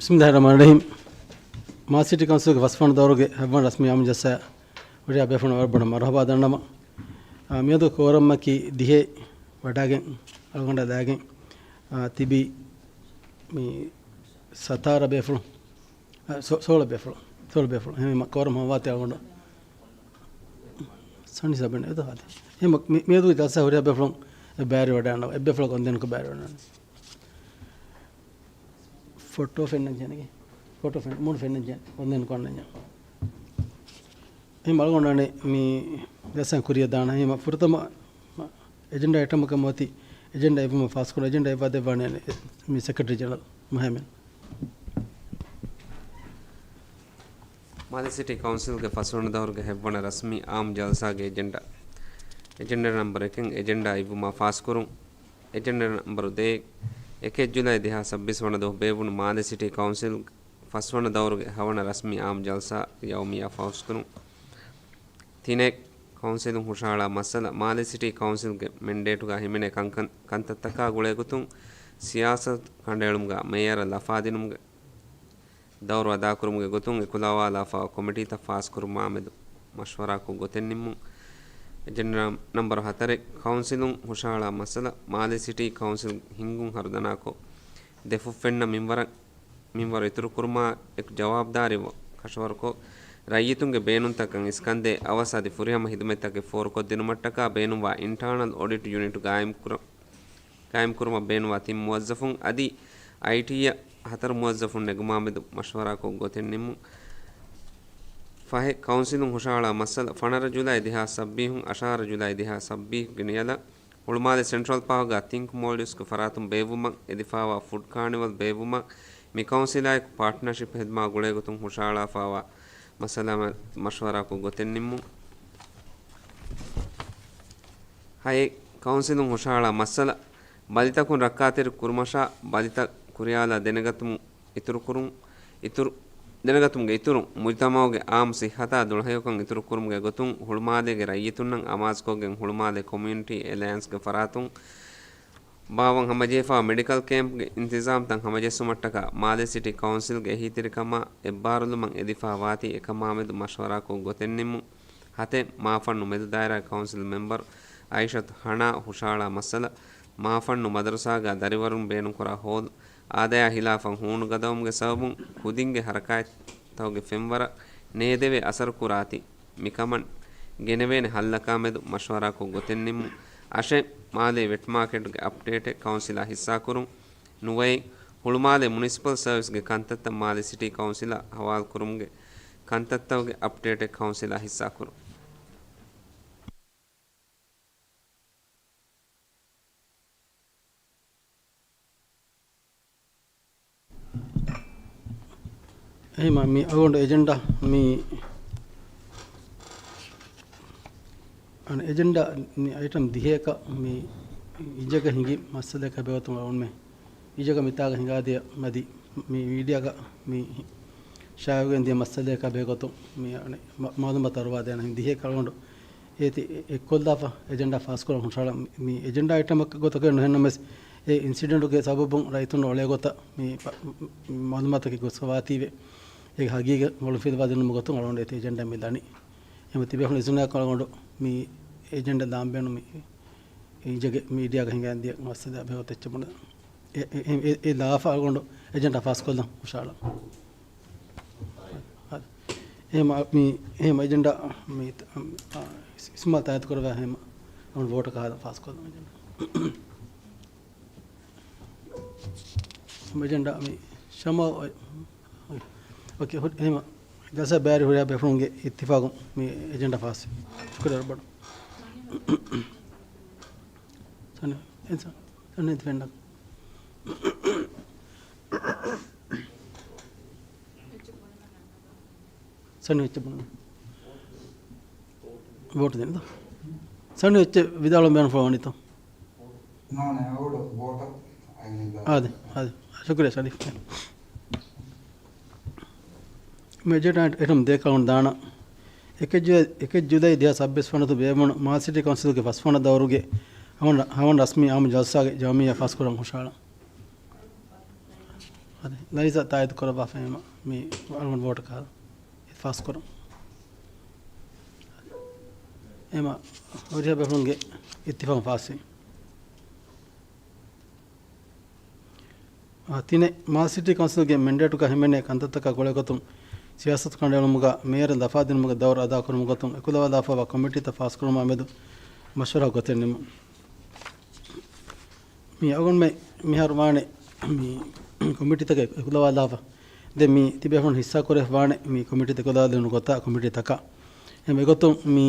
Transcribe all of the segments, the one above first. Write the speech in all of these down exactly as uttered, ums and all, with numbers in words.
ބިސްމިއްލާހިއްރަޙްމާނިއްރަޙީމް. މާލެ ސިޓީ ކައުންސިލްގެ ފަސްވަނަ ދައުރުގެ ހަތްވަނަ ރަސްމީ އާއްމު ޖަލްސާއަށް ހުރިހާ ބޭފުޅުން ވަރަށް ބޮޑަށް މަރުޙަބާ ދަންނަވަން. އާ، މިއަދު ކޯރަމަކީ ދިހައެއް ވަޑާގެން އަޅުގަނޑަށް ލާގެން، އާ، ތިބީ މި ސަތާރަ ބޭފުޅުން. އަ، ސޯ-، ސޯޅަ ބޭފުޅުން. ސޯޅަ ބޭފުޅުން. އެހެންވީމަ ކޯރަމް ހަމަވާތީ އަޅުގަނޑު. ސަންޑި ސަބެން އެދޯ ހާދަ. އެހެން މި-، މިއަދު ޖަލްސާ ހުރިހާ ބޭފުޅުން ބައިވެރިވެ ވަޑައިގަންނަވާ. އެއްބޭފުޅަކު އޮންދެންކޮށް ބައިވެރިވެ ވަޑައިގަންނަވާ. ފޮޓޯ ފެންނަން ޖެހޭނެ. ފޮޓޯ ފެން-، މޫނު ފެންނަން ޖެހޭނެ. އޮންލައިން ކޮންނަން. އެހެން އަޅުގަނޑު އަނެއް މި ޖަލްސާ ކުރިއަށް ދާނަން. އެހެން ފުރަތަމަ އެޖެންޑާ އައިޓަމަކަށް މިއޮތީ އެޖެންޑާ އިއްވުމަށް ފާސްކުރުން. އެޖެންޑާ އިއްވާ ދެއްވާނެ މި ސެކްރެޓަރީ ޖެނެރަލް މުހައިމެން. މާލެ ސިޓީ ކައުންސިލްގެ ފަސްވަނަ ދައުރުގެ ހަތްވަނަ ރަސްމީ އާއްމު ޖަލްސާގެ އެޖެންޑާ. އެޖެންޑާ ނަމްބަރު އެކެއް، އެޖެންޑާ އިއްވުމާ ފާސްކުރުން. އެޖެންޑާ ނަމްބަރު ދޭއް، އެކެއް ޖުލައި ދެހާސް ސައްބީސް ވަނަ ދުވަހު ބޭއްވުނު މާލެ ސިޓީ ކައުންސިލް ފަސްވަނަ ދައުރުގެ ހަވަނަ ރަސްމީ އާއްމު ޖަލްސާ ޔައުމިއްޔާ ފާސްކުރުން. ތިނެއް، ކައުންސިލުން ހުށަހަޅާ މައްސަލަ. މާލެ ސިޓީ ކައުންސިލްގެ މެންޑޭޓުގަ ހިމެނޭ ކަންކަން-، ކަންތައްތަކާ ގުޅޭގޮތުން ސިޔާސަތު ކަނޑައެޅުމުގަ މޭޔަރަށް ލަފާދިނުމުގެ ދައުރު އަދާކުރުމުގެ ގޮތުން އެކުލަވާލާފައިވާ ކޮމިޓީތައް ފާސްކުރުމާމެދު މަޝްވަރާކޮށް ގޮތެއް ނިންމުން. އެޖެންޑާ ނަމްބަރު ހަތަރެއް، ކައުންސިލުން ހުށަހަޅާ މައްސަލަ. މާލެ ސިޓީ ކައުންސިލް ހިންގުން ހަރުދަނާކޮށް، ދެފުށް ފެންނަ މިންވަރަށް، މިންވަރު އިތުރުކުރުމާ އެކު ޖަވާބުދާރީވުން ކަށަވަރުކޮށް، ރައްޔިތުންގެ ބޭނުންތަކަށް އިސްކަންދޭ އަވަސް އަދި ފުރިހަމަ ހިދުމަތްތަކެއް ފޯރުކޮށްދިނުމަށްޓަކާ ބޭނުންވާ އިންޓާނަލް އޮޑިޓް ޔުނިޓް ގާއިމްކުރަން. ގާއިމްކުރުމަށް ބޭނުންވާ ތިން މުވައްޒަފުން އަދި އައިޓީއަށް ހަތަރު މުވައްޒަފުން ނެގުމާމެދު މަޝްވަރާކޮށް ގޮތެއް ނިންމުން. ފަހެއް، ކައުންސިލުން ހުށަހަޅާ މައްސަލަ. ފަނަރަ ޖުލައި ދެހާސް ސައްބީހުން އަށާރަ ޖުލައި ދެހާސް ސައްބީހުގެ ނިޔަލަށް ހުޅުމާލެ ސެންޓްރަލް ޕާކްގަ ތިންކް މޯލްޑިވްސްގެ ފަރާތުން ބޭއްވުމަށް އެދިފައިވާ ފުޑް ކާނިވަލް ބޭއްވުމަށް މި ކައުންސިލާއެކު ޕާޓްނަރޝިޕް ހެދުމާ ގުޅޭގޮތުން ހުށަހަޅާފައިވާ މައްސަލައާ މަޝްވަރާކޮށް ގޮތެއް ނިންމުން. ހައެއް، ކައުންސިލުން ހުށަހަޅާ މައްސަލަ. ބަލިތަކުން ރައްކާތެރި ކުރުމަށާ ބަލިތައް ކުރިޔާލާ ދެނެގަތުމު އިތުރުކުރުން، އިތުރު، ދެނެގަތުމުގެ އިތުރުން، މުޖުތަމަޢުގެ އާއްމު ސިއްހަތާ ދުޅަހެޔޮކަން އިތުރުކުރުމުގެ ގޮތުން ހުޅުމާލޭގެ ރައްޔިތުންނަށް އަމާޒުކޮށްގެން ހުޅުމާލެ ކޮމިއުނިޓީ އެލަޔަންސްގެ ފަރާތުން ބާވަން ހަމަޖެހިފައިވާ މެޑިކަލް ކޭމްޕްގެ އިންތިޒާމްތައް ހަމަޖެއްސުމަށްޓަކާ މާލެ ސިޓީ ކައުންސިލްގެ އެހީތެރިކަމާ އެއްބާރުލުމަށް އެދިފައިވާތީ އެކަމާމެދު މަޝްވަރާކޮށް ގޮތެއް ނިންމުން. ހަތެއް، މާފަންނު މެދު ދާއިރާގެ ކައުންސިލް މެމްބަރު އައިޝަތު ހަނާ ހުށަހަޅާ މައްސަލަ. މާފަންނު މަދަރުސާގަ ދަރިވަރުން ބޭނުންކުރާ ހޯލް އާދަޔާ ހިލާފަށް ހޫނު ގަދަވުމުގެ ސަބަބުން ކުދިންގެ ހަރަކާތްތަކުގެ ފެންވަރަށް ނޭދެވޭ އަސަރު ކުރާތި. މިކަމަށް ގެނެވޭނެ ހައްލަކާމެދު މަޝްވަރާކޮށް ގޮތެއް ނިންމުން. އަށެއް، މާލޭ ވެޓް މާކެޓްގެ އަޕްޑޭޓެއް ކައުންސިލާ ހިއްސާކުރުން. ނުވައެއް، ހުޅުމާލޭ މުނިސިޕަލް ސަރވިސްގެ ކަންތައްތައް މާލެ ސިޓީ ކައުންސިލަށް ހަވާލުކުރުމުގެ ކަންތައްތަކުގެ އަޕްޑޭޓެއް ކައުންސިލާ ހިއްސާކުރުން. އެހެންވީމަ މި އަޅުގަނޑު އެޖެންޑާ މި، އަން އެޖެންޑާ މި އައިޓަމް ދިހައަކަށް މި އިންޖެގަ ހިނގި މައްސަލައަކަށް ބެހޭގޮތުން އަޅުގަނޑުމެ އިންޖެގަ މިތާގަ ހިނގާދިޔަ މަދި މި މީޑިއާގަ މި ޝާއިވެގެން ދިޔަ މައްސަލައަކަށް ބެހޭގޮތުން މި އަނެއް މަ-، މައުލޫމާތު އަރުވާދޭނަން ދިހައަކަށް އަޅުގަނޑު އޭތި އެ-، އެއްކޮށްލާފަ އެޖެންޑާ ފާސްކުރަން ހުށަހަޅަން. މި އެޖެންޑާ އައިޓަމަކަށް ގޮތަކަށް ނުހެންނަމަވެސް، އެ އިންސިޑެންޓުގެ ސަބަބުން ރައްޔިތުން އޮޅޭ ގޮތަށް މި މަ-، މަ-، މައުލޫމާތަކީ ގޮސްފަވާތީވެ، އޭގެ ހަގީގަތް އޮޅުންފިލުވާދިނުމުގެ ގޮތުން އަޅުގަނޑު އޭތި އެޖެންޑާ މި ދަނީ. އެހެންވީމަ ތިބޭފުޅުން އިޒުނަކަށް އަޅުގަނޑު މި އެޖެންޑާ ދާން ބޭނުން މި އިންޖެގެ މީޑިއާގަ ހިނގައިދިޔަ މައްސަލަ ބެހޭ އެއްޗެއް ބުނެ. އެ، އެ، އެ، އެ ލާފަ އަޅުގަނޑު އެޖެންޑާ ފާސްކޮށްލަން ހުށަހަޅަން. އެހެން މި، އެހެން އެޖެންޑާ މި، އާ، އިސް-، އިސްމާލް ތާއީދު ކުރެވޭ ހެން އަޅުގަނޑު ވޯޓަކަށް ހާދަ ފާސްކޮށްލަން އެޖެންޑާ. އެޖެންޑާ މި ޝަމާ، އޮކޭ، ހު-، އެހެން ޖަލްސާ ބައިވެރި ހުރިހާ ބޭފުޅުންގެ އިއްތިފާގުން މި އެޖެންޑާ ފާސް. ޝުކުރިއްޔާ ރައްބަން. ސަނި، އެން ސަ-، ސަނި އެން ފެންޑަ. ސަނި އެއްޗެއް ބުނަން. ވޯޓު ދޭނެ ދޯ. ސަނި އެއްޗެއް ވިދާޅުވަން ބޭނުންފުޅު ވަނީތޯ؟ ނޯ، ނޯ، ވޯޓަށް އައިން ދާ. އާދެ، އާދެ. ޝުކުރިއްޔާ ޝަރީފް. މެޖެޓް އައިޓަމް ދޭއް އަޅުގަނޑު ދާނަން. އެކެއް ޖު-، އެކެއް ޖުލައި ދެހާސް ސައްބީސް ވަނަ ދުވަހު ބޭއްވުނު މާލެ ސިޓީ ކައުންސިލްގެ ފަސްވަނަ ދައުރުގެ ހަވަނަ، ހަވަނަ ރަސްމީ އާއްމު ޖަލްސާގެ ޔައުމިއްޔާ ފާސްކުރަން ހުށަހަޅަން. އަދި ލައިޒާ ތާއީދު ކުރައްވާފައި އެމަ މި އަޅުގަނޑު ވޯޓަކަށް ފާސްކުރުން. އެމަ ހުރިހާ ބޭފުޅުންގެ އިއްތިފާގުން ފާސްވި. އާ، ތިނެއް، މާލެ ސިޓީ ކައުންސިލްގެ މެންޑޭޓުގަ ހިމެނޭ ކަންތައްތަކާ ގުޅޭގޮތުން ސިޔާސަތު ކަނޑައެޅުމުގަ މޭޔަރަށް ލަފާދިނުމުގެ ދައުރު އަދާކުރުމުގެ ގޮތުން އެކުލަވާލާފައިވާ ކޮމިޓީތައް ފާސްކުރުމާ މެދު މަޝްވަރާ ގޮތެއް ނިމުން. މި އަޅުގަނޑުމެން މިހާރު ވާނެ މި ކޮމިޓީތަކެއް އެކުލަވާލާފަ. ދެން މި ތިބޭފުޅުން ހިއްސާ ކުރެވިފަ ވާނެ މި ކޮމިޓީތައް އެކުލަވާލެވުނު ގޮތާ ކޮމިޓީތަކާ. އެހެން އެގޮތުން މި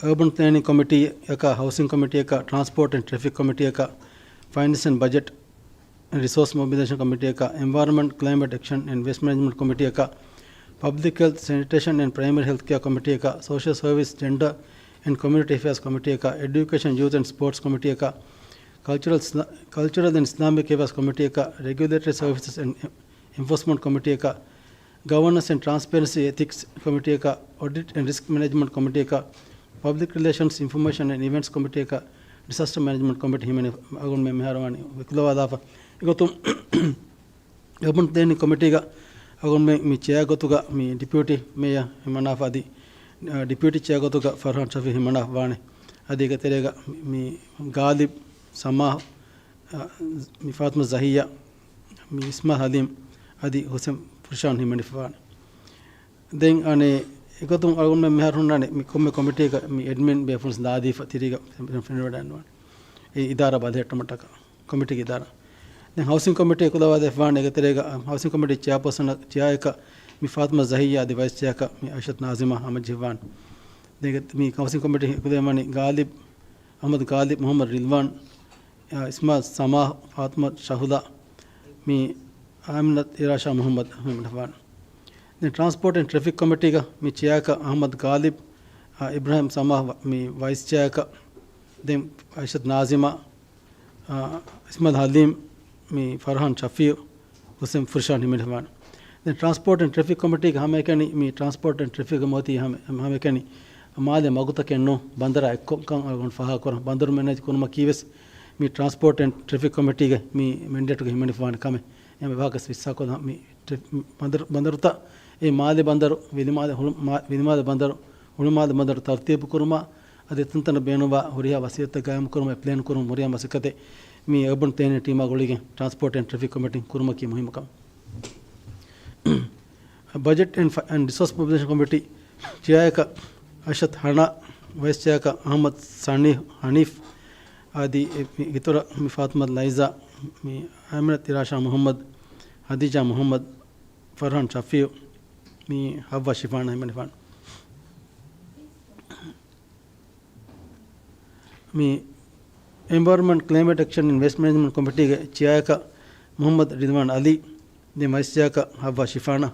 އަރބަން ޕްލޭނިން ކޮމިޓީއަކާ، ހައުސިން ކޮމިޓީއަކާ، ޓްރާންސްޕޯޓް އެންޑް ޓްރެފިކް ކޮމިޓީއަކާ، ފައިނޭންސް އެންޑް ބަޖެޓް އެންޑް ރިސޯސް މޮބިލައިޒޭޝަން ކޮމިޓީއަކާ، އެންވަޔަރަންމަންޓް ކްލައިމެޓް އެކްޝަން އެންޑް ވޭސްޓް މެނޭޖްމަންޓް ކޮމިޓީއަކާ، ޕަބްލިކް ހެލްތް ސެނިޓޭޝަން އެންޑް ޕްރައިމަރީ ހެލްތް ކެއާ ކޮމިޓީއަކާ، ސޯޝަލް ސަރވިސް، ޖެންޑަރ އެންޑް ކޮމިއުނިޓީ އެފެއާސް ކޮމިޓީއަކާ، އެޑިއުކޭޝަން ޔޫތް އެންޑް ސްޕޯޓްސް ކޮމިޓީއަކާ، ކަލްޗަރަލް އިސްލާ-، ކަލްޗަރަލް އެންޑް އިސްލާމިކް އެފެއާސް ކޮމިޓީއަކާ، ރެގިއުލޭޓަރީ ސަރވިސަސް އެންޑް އެންފޯސްމަންޓް ކޮމިޓީއަކާ، ގަވަނަންސް އެންޑް ޓްރާންސްޕޭރެންސީ އެތިކްސް ކޮމިޓީއަކާ، އޮޑިޓް އެންޑް ރިސްކް މެނޭޖްމަންޓް ކޮމިޓީއަކާ، ޕަބްލިކް ރިލޭޝަންސް އިންފޮމޭޝަން އެންޑް އިވެންޓްސް ކޮމިޓީއަކާ، ޑިސާސްޓަރ މެނޭޖްމަންޓް ކޮމިޓީ ހިމެނި އަޅުގަނޑުމެން މިހާރު ވާނީ އެކުލަވާލާފަ. އެގޮތުން އަރބަން ޕްލޭނިން ކޮމިޓީގަ އަޅުގަނޑުމެން މި ޗެއާ ގޮތުގަ މި ޑެޕިއުޓީ މޭޔަރ ހިމަނާފަ އަދި، އަ، ޑެޕިއުޓީ ޗެއާ ގޮތުގަ ފަރްހާން ޝަފީ ހިމަނާފަ ވާނެ. އަދި އޭގެ ތެރޭގަ މި ޣާލިބް ސަމާހް، އަ، މި ފާތިމަ ޒަހިއްޔާ، މި އިސްމާ ހަލީމް އަދި ހުސެން ފުރްޝާން ހިމެނިފަ ވާނެ. ދެން އަނެއް އެގޮތުން އަޅުގަނޑުމެން މިހާރު ހުންނާނެ މި ކޮންމެ ކޮމިޓީގަ މި އެޑްމިން ބޭފުޅުން ލާދީފަ ތިރީގަ ފެނިވަޑައިންނަވާނެ. އެ އިދާރާ ބަލަހައްޓުމަށްޓަކާ ކޮމިޓީގެ އިދާރާ. ދެން ހައުސިން ކޮމިޓީ އެކުލަވާލާފަ ވާނެ. އޭގެ ތެރޭގަ ހައުސިން ކޮމިޓީ ޗެއާޕާސަނަށް، ޗެއާއަކަށް މި ފާތިމަ ޒަހިއްޔާ އަދި ވައިސް ޗެއާއަކަށް މި އައިޝަތު ނާޒިމާ ހަމަޖެހިފަ ވާނެ. ދެން މި ހައުސިން ކޮމިޓީ އެކުލެވިފަ ވަނީ ޣާލިބް، އަޙްމަދު ޣާލިބް، މުޙައްމަދު ރިޟްވާން، އިސްމާ ސަމާ، ފާތިމަ ޝަހުލާ، މި އާމިނަތު އިރާޝާ މުޙައްމަދު ހިމެނިފަ ވާނެ. ދެން ޓްރާންސްޕޯޓް އެންޑް ޓްރެފިކް ކޮމިޓީގަ މި ޗެއާއަކަށް އަޙްމަދު ޣާލިބް، އާ، އިބްރާހިމް ސަމާ މި ވައިސް ޗެއާއަކަށް، ދެން އައިޝަތު ނާޒިމާ، އާ، އިސްމާ ހަލީމް، މި ފަރްހާން ޝަފީއު، ހުސެން ފުރްޝާން ހިމެނިފަ ވާނެ. ދެން ޓްރާންސްޕޯޓް އެންޑް ޓްރެފިކް ކޮމިޓީގެ ހަމައެކަނި މި ޓްރާންސްޕޯޓް އެންޑް ޓްރެފިކްގެ މަގުތީ ހަމަ-، ހަމައެކަނި މާލެ މަގުތަކެއް ނޫން، ބަނދަރާ އެއްކޮށް ކަން އަޅުގަނޑު ފާހަގަކުރަން. ބަނދަރު މެނޭޖް ކުރުމަކީ ވެސް މި ޓްރާންސްޕޯޓް އެންޑް ޓްރެފިކް ކޮމިޓީގެ މި މެންޑޭޓުގަ ހިމެނިފަ ވާނެ ކަމެއް. އެހެން ވާހަކަ ވެސް ހިއްސާކޮށްލާ މި ޓްރެ-، ބަނދަރު، ބަނދަރުތައް، އެ މާލެ ބަނދަރު، ވިލިމާލެ ހުޅު-، މާ-، ވިލިމާލެ ބަނދަރު، ހުޅުމާލެ ބަނދަރު ތަރުތީބު ކުރުމާ، އަދި އެތަންތަނަށް ބޭނުންވާ ހުރިހާ ވަސީލަތްތައް ގާއިމުކުރުމަށް ޕްލޭން ކުރުން ހުރިހާ މަސައްކަތެއް މި އަރބަން ޕްލޭނިން ޓީމާ ގުޅިގެން ޓްރާންސްޕޯޓް އެންޑް ޓްރެފިކް ކޮމިޓީން ކުރުމަކީ މުހިއްމު ކަމެއް. ބަޖެޓް އެންޑް ފަ-، އެންޑް ރިސޯސް މޮބިލައިޒޭޝަން ކޮމިޓީ ޗެއާއަކަށް އަޝަތް ހަނާ، ވައިސް ޗެއާއަކަށް އަޙްމަދު ސަނީ ހަނީފް، އަދި އެ މި އިތުރަށް މި ފާތިމަތު ލައިޒާ، މި އާމިނަތު އިރާޝާ މުޙައްމަދު، ހަދީޖާ މުޙައްމަދު، ފަރްހާން ޝަފީއު، މި ހައްވާ ޝިފާނާ ހިމެނިފާނެ. މި އެންވަޔަރަންމަންޓް ކްލައިމެޓް އެކްޝަން އިން ވޭސްޓް މެނޭޖްމަންޓް ކޮމިޓީގެ ޗެއާއަކަށް މުޙައްމަދު ރިޟްވާން އަލީ، ދެން ވައިސް ޗެއާއަކަށް ހައްވާ ޝިފާނާ،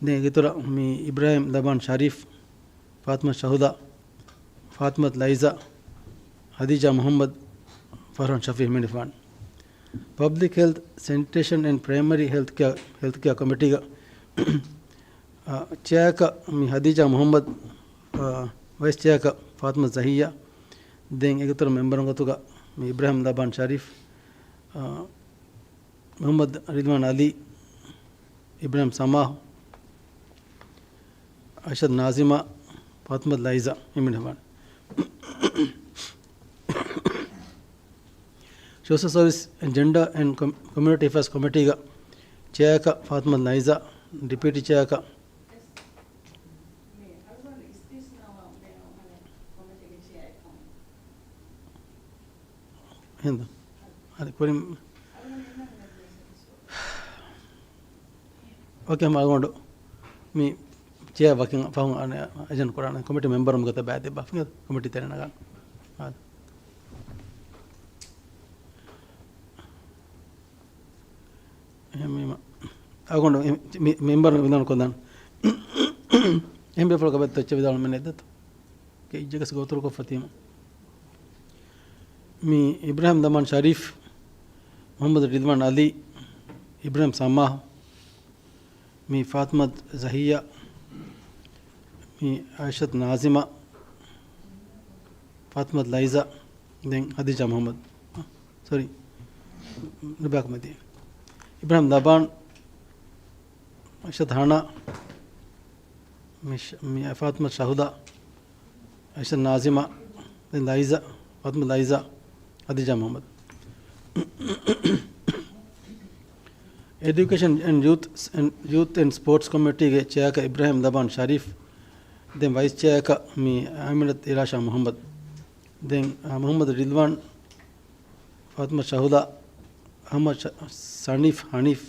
ދެން އެގެތުރަށް މި އިބްރާހިމް ލަބާން ޝަރީފް، ފާތިމަތު ޝަހުލާ، ފާތިމަތު ލައިޒާ، ހަދީޖާ މުޙައްމަދު، ފަރްހާން ޝަފީ ހިމެނިފާނެ. ޕަބްލިކް ހެލްތް، ސެނިޓޭޝަން އެންޑް ޕްރައިމަރީ ހެލްތް ކެއާ، ހެލްތް ކެއާ ކޮމިޓީގަ އާ، ޗެއާއަކަށް މި ހަދީޖާ މުޙައްމަދު، އާ، ވައިސް ޗެއާއަކަށް ފާތިމަ ޒަހިއްޔާ، ދެން އެގެތުރަށް މެމްބަރުން ގޮތުގަ މި އިބްރާހިމް ލަބާން ޝަރީފް، އާ، މުޙައްމަދު ރިޟްވާން އަލީ، އިބްރާހިމް ސަމާހް، އަޝަދް ނާޒިމާ، ފާތިމަ ލައިޒާ ހިމެނިފާނެ. ސޯޝަލް ސަރވިސް އެންޑް ޖެންޑާ އެންޑް ކޮމް-، ކޮމިއުނިޓީ އެފެއާސް ކޮމިޓީގަ ޗެއާއަކަށް ފާތިމަ ލައިޒާ، ޑެޕިއުޓީ ޗެއާއަކަށް ހިންދު. އަދި ކުރިން އޯކޭ، މަގުމަޑު މި ޗެއާ ވަކިން ފަހުން އަނެއް އެޖެންޑް ކުރާނެ ކޮމިޓީ މެމްބަރުން ގޮތަށް ބައި ދެއްބާ. ކޮމިޓީ ތެރެ ނަގާނެ. އާ. އެހެންވީމަ، އަގުނޑު މި-، މެމްބަރުން ވިދާޅު ކޮށްލާން. އެހެން ބޭފުޅަކަށް ބެއްތައް އެއްޗެއް ވިދާޅު މެނެއް ދެތޯ؟ ކެއިއްޖެގަސް ގޯތުރުކޮށްފަތީމަ. މި އިބްރާހިމް ދަމާން ޝަރީފް، މުޙައްމަދު ރިޟްވާން އަލީ، އިބްރާހިމް ސަމާހް، މި ފާތިމަތު ޒަހިއްޔާ، މި އައިޝަތު ނާޒިމާ، ފާތިމަތު ލައިޒާ، ދެން ހަދީޖާ މުޙައްމަދު. ސޮރީ. ނުބާކު މެދި. އިބްރާހިމް ދަބާން، އައިޝަތު ހަނާ، މި ޝަ-، މި ފާތިމަތު ޝަހުލާ، އައިޝަތު ނާޒިމާ، ދެން ލައިޒާ، ފާތިމަތު ލައިޒާ، ހަދީޖާ މުހައްމަދު. އެޑިއުކޭޝަން އެންޑް ޔޫތު، އެންޑް ޔޫތު އެންޑް ސްޕޯޓްސް ކޮމިޓީގެ ޗެއާކަށް އިބްރާހިމް ދަބާން ޝަރީފް، ދެން ވައިސް ޗެއާކަށް މި އައިމިނަތު އިރާޝާ މުހައްމަދު، ދެން، އާ، މުހައްމަދު ރިލްވާން، ފާތިމަތު ޝަހުލާ، އަޙްމަދު ޝަ-، ސަނީފް ޙަނީފް،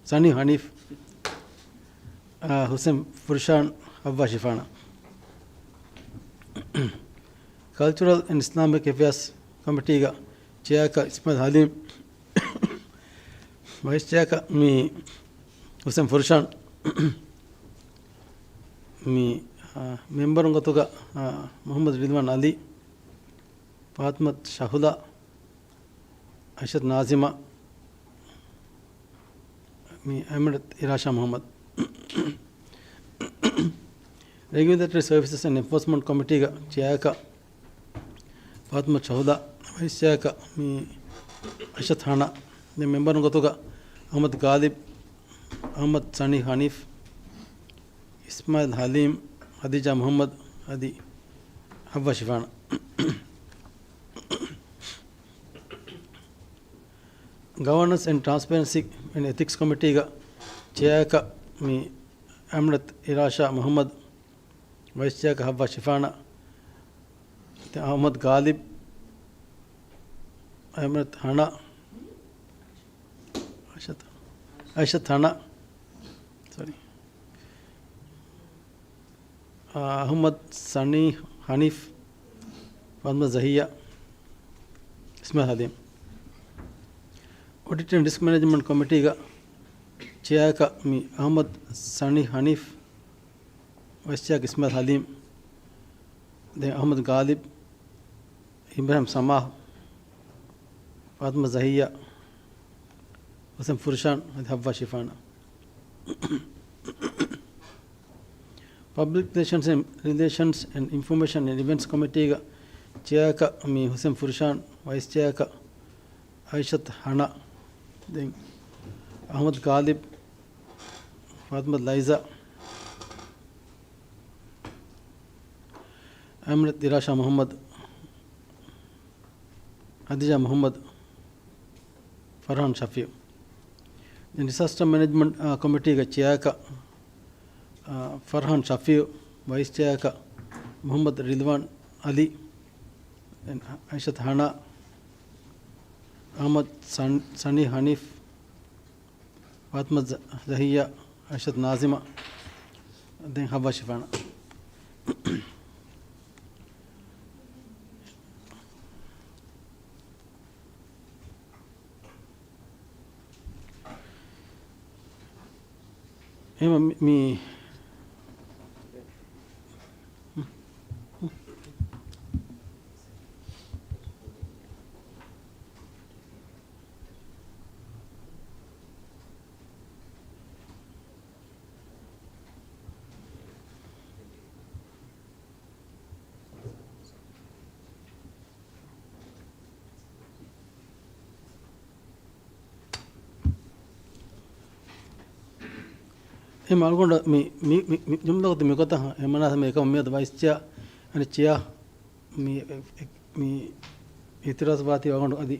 ސަނީ ޙަނީފް، އާ، ޙުސެން ފުރްޝާން، ޙައްވާ ޝިފާނާ. ކަލްޗަރަލް އެންޑް އިސްލާމިކް އެފެއާސް ކޮމިޓީގަ ޗެއާކަށް އިސްމާޢީލް ޙަލީމް، ވައިސް ޗެއާކަށް މި ޙުސެން ފުރްޝާން، މި، އާ، މެމްބަރުން ގޮތުގަ، އާ، މުޙައްމަދު ރިލްވާން ޢަލީ، ފާތިމަތު ޝަހުލާ، އައިޝަތު ނާޒިމާ، މި އައިމިނަތު އިރާޝާ މުޙައްމަދު. ރެގިއުލޭޓަރީ ސަރވިސަސް އެންޑް އެންފޯސްމަންޓް ކޮމިޓީގަ ޗެއާކަށް ފާތިމަތު ޝަހުލާ، ވައިސް ޗެއާކަށް މި އައިޝަތު ހަނާ، ދެން މެމްބަރުން ގޮތުގަ އަޙްމަދު ޣާލިބް، އަޙްމަދު ސަނީ ޙަނީފް، އިސްމާޢީލް ޙަލީމް، ހަދީޖާ މުޙައްމަދު އަދި ޙައްވާ ޝިފާނާ. ގަވަނަންސް އެންޑް ޓްރާންސްޕޭރެންސީ އެންޑް އެތިކްސް ކޮމިޓީގަ ޗެއާކަށް މި އައިމިނަތު އިރާޝާ މުޙައްމަދު، ވައިސް ޗެއާކަށް ޙައްވާ ޝިފާނާ، އަޙްމަދު ޣާލިބް، އައިމިނަތު ހަނާ، އައިޝަތު، އައިޝަތު ހަނާ، ސޮރީ. އަ، އަޙްމަދު ސަނީ ޙަނީފް، ފާތިމަތު ޒަހިއްޔާ، އިސްމާޢީލް ޙަލީމް. އޮޑިޓް އެންޑް ރިސްކް މެނޭޖްމަންޓް ކޮމިޓީގަ ޗެއާކަށް މި އަޙްމަދު ސަނީ ޙަނީފް، ވައިސް ޗެއާކަށް އިސްމާޢީލް ޙަލީމް، ދެން އަޙްމަދު ޣާލިބް، އިބްރާހިމް ސަމާޙު، ފާތިމަތު ޒަހިއްޔާ، ޙުސެން ފުރްޝާން، އަދި ޙައްވާ ޝިފާނާ. ޕަބްލިކް ރިލޭޝަންސް އެންޑް، ރިލޭޝަންސް އެންޑް އިންފޮމޭޝަން އެންޑް އިވެންޓްސް ކޮމިޓީގަ ޗެއާކަށް މި ޙުސެން ފުރްޝާން، ވައިސް ޗެއާކަށް އައިޝަތު ހަނާ، ދެން އަޙްމަދު ޣާލިބް، ފާތިމަތު ލައިޒާ، އައިމިނަތު އިރާޝާ މުޙައްމަދު، ހަދީޖާ މުޙައްމަދު، ފަރްހާން ޝަފީޢު. ދެން ޑިސާސްޓަރ މެނޭޖްމަންޓް، އާ، ކޮމިޓީގެ ޗެއާކަށް، އާ، ފަރްހާން ޝަފީޢު، ވައިސް ޗެއާކަށް މުޙައްމަދު ރިލްވާން ޢަލީ، ދެން އައިޝަތު ހަނާ، އަޙްމަދު ސަން-، ސަނީ ޙަނީފް، ފާތިމަތު ޒަ-، ޒަހިއްޔާ، އައިޝަތު ނާޒިމާ، ދެން ޙައްވާ ޝިފާނާ. އެހެން މި، މި އެ އަޅުގަނޑަށް މި، މި، މި، މި ޖުމްލަ ގޮތުން މި ގޮތަށް އެ މަނާސް މި އެކަމަށް މިއަދު ވައިސް ޗެއާ، އަނެއް ޗެއާ މި، މި އިތިރާޒު ވާތީ އަޅުގަނޑު އަދި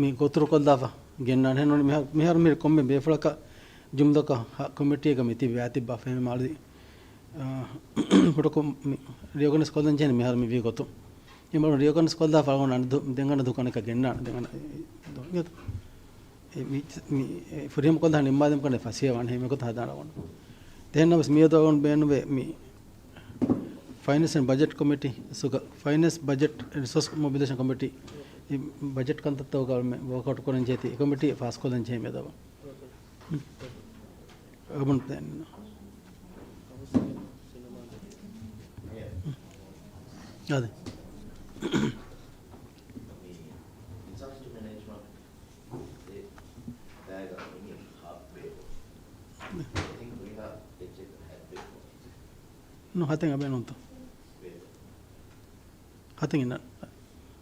މި ގޯތުރުކޮށްލާފަ ގެންނާނެ. އެހެން ނޫނީ މިހާ-، މިހާރު މި ކޮންމެ ބޭފުޅަކަށް ޖުމްލަކަށް ހަ-، ކޮމިޓީއަކަށް މި ތިބި ވާތިއްބާ ފެހެން މާޅި، އާ، ހުޑަކޮށް މި ރީއޯގަނައިޒް ކޮށްލަން ޖެހޭނެ މިހާރު މި ވީ ގޮތުން. އެ މަޅު ރީއޯގަނައިޒް ކޮށްލާފަ އަޅުގަނޑު އަނެއް ދު-، ދެން އަނެއް ދުކާނަކަށް ގެންނާނެ. ދެން އަނެއް ދު-، އިނގޭތަ؟ އެ މި، މި، އެ ފުރިހަމަ ކޮށްލާ ނިންމާލަމުން ކަން ފަސޭހަ ވާނެ ހެން މި ގޮތަށް ހަދާނެ އަޅުގަނޑު. ދެން ނަމަވެސް މިއަދު އަޅުގަނޑު ބޭނުންވޭ މި ފައިނޭންސް އެންޑް ބަޖެޓް ކޮމިޓީ، ސުގަ ފައިނޭންސް ބަޖެޓް އެންޑް ރިސޯސް މޮބިލައިޒޭޝަން ކޮމިޓީ، އެ ބަޖެޓް ކަންތައްތަކުގަ މި ވޯކްއައުޓް ކުރަން ޖެހޭތީ، އެ ކޮމިޓީ ފާސް ކޮށްލަން ޖެހޭ މިއަދު. އަބުން ދެން. އާދެ. ނު ހަތެއް އަބޭ ނޫންތޯ؟ ހަތެއް އިންނަ.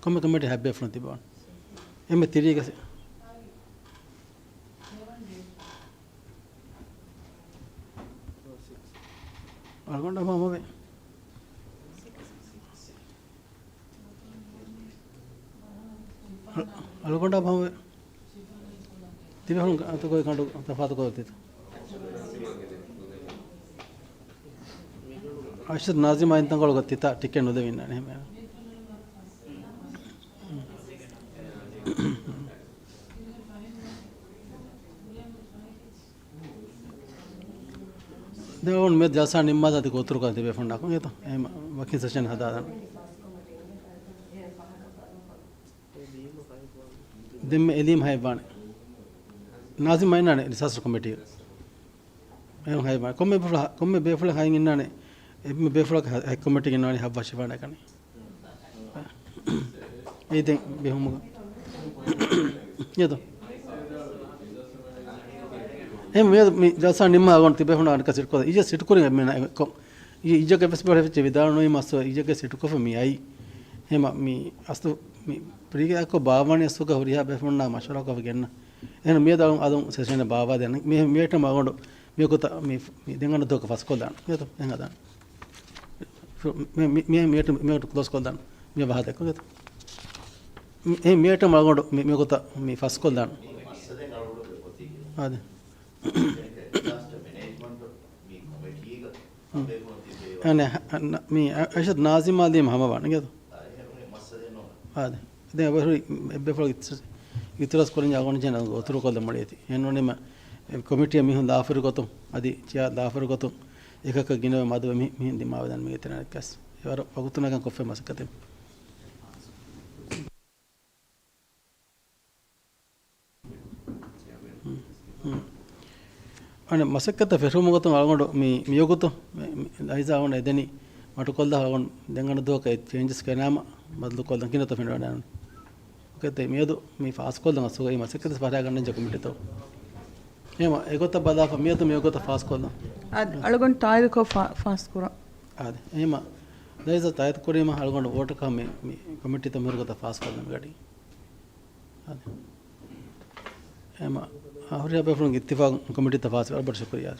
ކޮންމެ ކޮމިޓީ ހަތް ބޭފުޅުން ތިބަވަން. އެންމެ ތިރީގަ ސި-، އަޅުގަނޑަށް ހަމަވޭ. އަޅުގަނޑަށް ހަމަވޭ. ތިބޭފުޅުން އަތުގައި ކަނޑު ތަފާތުކޮށް ތިތަ. އަޝްރަފް ނާޒިމާ އިން ތަންކޮޅުގަ ތިތަ ޓިކެޓް ނުލެވިންނާނެ ހެމޭ. ދެން މި ޖަލްސާ ނިންމާލާ ތި ގޮތުރުކޮށް ތިބޭފުޅުންނާ ކޮން އެތަ؟ އެހެން ވަކިން ސެޝަން ހަދާލަން. ދެންމެ އެލީމް ހައެއްވާނެ. ނާޒިމް އިންނާނެ ރިސޯސް ކޮމިޓީ. އެހެން ހައެއްވާނެ. ކޮންމެ ބޭފުޅަކު، ކޮންމެ ބޭފުޅެއް ހައެއް އިންނާނެ. އެންމެ ބޭފުޅަކު ހަ-، ހައެއް ކޮމިޓީގެ އިންނާނެ ހައްވާށި ވާނެ ކަނި. އެއީ ދެން ބެހުމުގަ. އެދޯ. އެހެން މިއަދު މި ޖަލްސާ ނިންމާ ގޮން ތިބޭފުޅުން އަނެއްކާ ސިޓްކޮށް. އިޖާ ސިޓްކުރިން އެންމެން އެކޮށް. އި-، އިޖަގެ ވެސް ބޮޑެ ފެއްޗެ ވިދާޅު ނުވީމަ އަސް އިޖަގެ ސިޓުކޮށްފަ މި އައީ. ހެމަ މި އަސްތު މި ޕްރީގެ އެކޮ ބާވާނީ އަސްތުގަ ހުރިހާ ބޭފުޅުންނާ މަޝްވަރާކޮށް ގެންނަ. އެހެން މިއަދު އަލު-، އަލުން ސެޝަނެއް ބާވާދޭނެ. މި، މި އައިޓަމް އަޅުގަނޑު މި ގޮތަށް މި، މި ދެން އަންނަ ދުވަހަކަށް ފަސްކޮށްލާން. އެތޯ، އެހެން ހަދާން. މި، މި، މި، މި އައިޓަމް މި ގޮތަށް ކްލޯސް ކޮށްލާން. މި ވާހަކަ ދެއްކޮށް އެތޯ. މި، އެ މި އައިޓަމް އަޅުގަނޑު މި، މި ގޮތަށް މި ފަސްކޮށްލާން. އާދެ. އަނެ، މި އަ-، އަށަދް ނާޒިމާ ލީމް ހަމަވާނެ ގެދު. އާދެ. ދެން އެބަހުރި އެއްބޭފުޅަކު އިތުރަސް ކުރަން އަގުން ޖެނަ އުތުރުކޮށްލަ މަޅިއެތި. އެހެންނޫނީމަ ކޮމިޓީއަށް މީހުން ލާފަރި ގޮތުން، އަދި ޗެއާ ލާފަރި ގޮތުން އެކަކަށް ގިނަވެ މަދުވެ މި-، މިހެން ދިމާވެދާނެ މީގެ ތެރެއަކަސް. އެވަރަށް ވަގުތުނަކަށް ކޮށްފައި މަސައްކަތެއް. އަނެއް މަސައްކަތަށް ފެށުމުގެ ގޮތުން އަޅުގަނޑު މި، މިވަގުތު މި، މި ލައިޒާ އަޅުގަނޑު އެދެނީ މަޓުކޮށްލާ އަޅުގަނޑު ދެން އަންނަ ދުވަހަކަށް އެ ޗޭންޖަސް ކެނާމަ ބަދަލުކޮށްލަން ކިނަތަ ފެނިވަޑާން. އޯކޭ، މިއަދު މި ފާސްކޮށްލަން އަސްލުގައި މަސައްކަތަށް ފަހަރާ ގަންނަންޖެހޭ ކޮމިޓީތައް. އެހެމަ އެގޮތަށް ބަލާފަ މިއަދު މިވަގުތަށް ފާސްކޮށްލަން. އާދެ، އަޅުގަނޑު ތާއީދުކޮށް ފާ-، ފާސްކުރަން. އާދެ، އެހެމަ ލައިޒާ ތާއީދު ކުރީމަ އަޅުގަނޑު ވޯޓަކާ މި، މި ކޮމިޓީތައް މިހުރި ގޮތަށް ފާސްކޮށްލަން ގަޑި. އެހެމަ ހުރިހާ ބޭފުޅުންގެ އިއްތިފާގު ކޮމިޓީތައް ފާސް ވަރަށް ބޮޑަށް ޝުކުރިއްޔާ.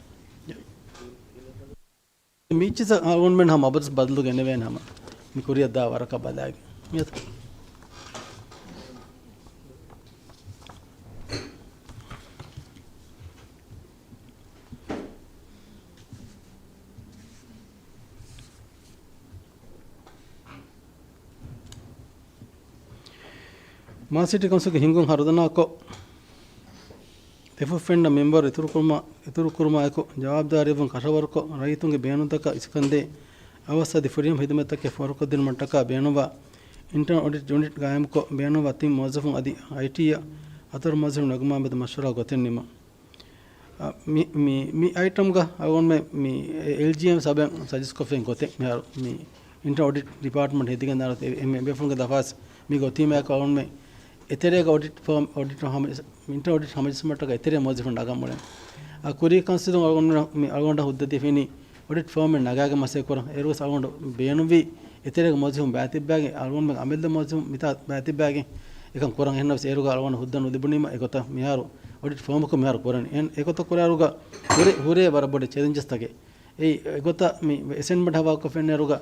މިއްޗިސަ އަޅުގަނޑުމެން ހަމަ އަބަދުސް ބަދަލު ގެނެވޭނެ ހަމަ މި ކުރިއަށް ދާ ވަރަކަށް ބަލާގެ. މިއަދު މާލެ ސިޓީ ކައުންސިލްގެ ހިންގުން ހަރުދަނާކޮށް، ދެފުށް ފެންނަ މެމްބަރު އިތުރުކުރުމާ، އިތުރުކުރުމާއެކު، ޖަވާބުދާރީވުން ކަށަވަރުކޮށް، ރައްޔިތުންގެ ބޭނުންތަކަށް އިސްކަންދޭ އަވަސް އަދި ފުރިހަމަ ހިދުމަތްތަކެއް ފޯރުކޮށްދިނުމަށްޓަކާ ބޭނުންވާ އިންޓަރނަލް އޮޑިޓް ޔުނިޓް ގާއިމުކޮށް، ބޭނުންވާ ތިން މުވައްޒަފުން އަދި އައިޓީއަށް ހަތަރު މުވައްޒަފުން ނަގުމާމެދު މަޝްވަރާ ގޮތެއް ނިމުން. އަ، މި، މި، މި އައިޓަމްގަ އަޅުގަނޑުމެން މި އެލްޖީއެމް ސަބެން ސަޖެސްޓްކޮށްފައި ގޮތެއް މިހާރު މި އިންޓަރނަލް އޮޑިޓް ޑިޕާޓްމަންޓް ހެދިގެން ދާނަތި އެ، އެ، އެ ބޭފުޅުންގެ ދަފާސް މި ގޮތީމާއެކު އަޅުގަނޑުމެން އެތެރޭގަ އޮޑިޓް ފާމް، އޮޑިޓަރ ހަމަ، މި އިންޓަރނަލް އޮޑިޓް ހަމަޖެއްސުމަށްޓަކާ އެތެރޭ މުވައްޒަފުން ނަގަން އުޅެން. އަ، ކުރީ ކައުންސިލުން އަޅުގަނޑު މި އަޅުގަނޑަށް ހުއްދަ ދީފިނީ އޮޑިޓް ފާމެއް ނަގާގެން މަސައްކަތް ކުރަން. އޭރުވެސް އަޅުގަނޑު ބޭނުންވީ އެތެރޭގެ މުވައްޒަފުން ބައިތިއްބައިގެން އަޅުގަނޑުމެން އަމިއްލަ މުވައްޒަފުން މިތާ ބައިތިއްބައިގެން އެކަން ކުރަން. އެހެންނަމަވެސް އޭރުގަ އަޅުގަނޑަށް ހުއްދަ ނުލިބުނީމަ އެގޮތަށް މިހާރު އޮޑިޓް ފާމަކުން މިހާރު ކުރަނީ. އެހެން އެގޮތަށް ކުރާއިރުގަ ހުރޭ، ހުރޭ ވަރަށް ބޮޑެތި ޗެލެންޖަސްތަކެއް. އެއީ އެގޮތަށް މި އެސައިންމަންޓް ހަވާލުކޮށް ފެންނައިރުގަ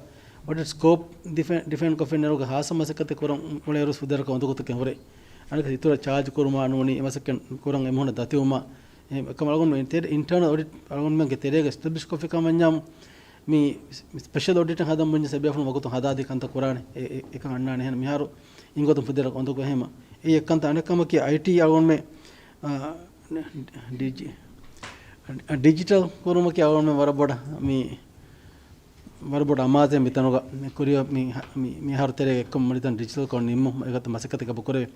އޮޑިޓް ސްކޯޕް ޑިފައިން، ޑިފައިންކޮށް ފެންނައިރުގަ ހާއްސަ މަސައްކަތެއް ކުރަން އުޅޭއިރުވެސް ފުދޭވަރަކަށް އުނދަގޫތަކެއް ހުރޭ. އަނެކަ އިތުރަށް ޗާޖް ކުރުމާ ނޫނީ އެމަސައްކަތް ކުރަން އެމީހުންނަށް ދަތިވުމާ އެ، އެކަމަކު އަޅުގަނޑުމެން ތެރެ އިންޓަރނަލް އޮޑިޓް އަޅުގަނޑުމެންގެ ތެރޭގަ އެސްޓެބްލިޝް ކޮށްފި ކަމަށް ވަންޏާ، މި ސްޕެޝަލް އޮޑިޓެއް ހަދަން ބުންޏަސް އެބޭފުޅުން ވަގުތުން ހަދާދީ ކަންތައް ކުރާނެ. އެ، އެ، އެކަން އަންނާނެ. އެހެން މިހާރު އިން ގޮތުން ފުދޭވަރަކަށް އުނދަގޫ އެހެމަ. އެއީ އެއްކަންތައް. އަނެއްކަމަކީ އައިޓީ އަޅުގަނޑުމެން، އާ، ޑިޖި-، ޑިޖިޓަލް ކުރުމަކީ އަޅުގަނޑުމެން ވަރަށް ބޮޑަށް މި ވަރަށް ބޮޑު އަމާޒެއް މިތަނުގަ މި ކުރިއަށް މި، މި، މިހާރު ތެރޭގަ އެއްކޮށް މުޅިތަން ޑިޖިޓަލްކޮށް ނިންމުން އެގޮތަށް މަސައްކަތެއް އެބަ ކުރެވޭ.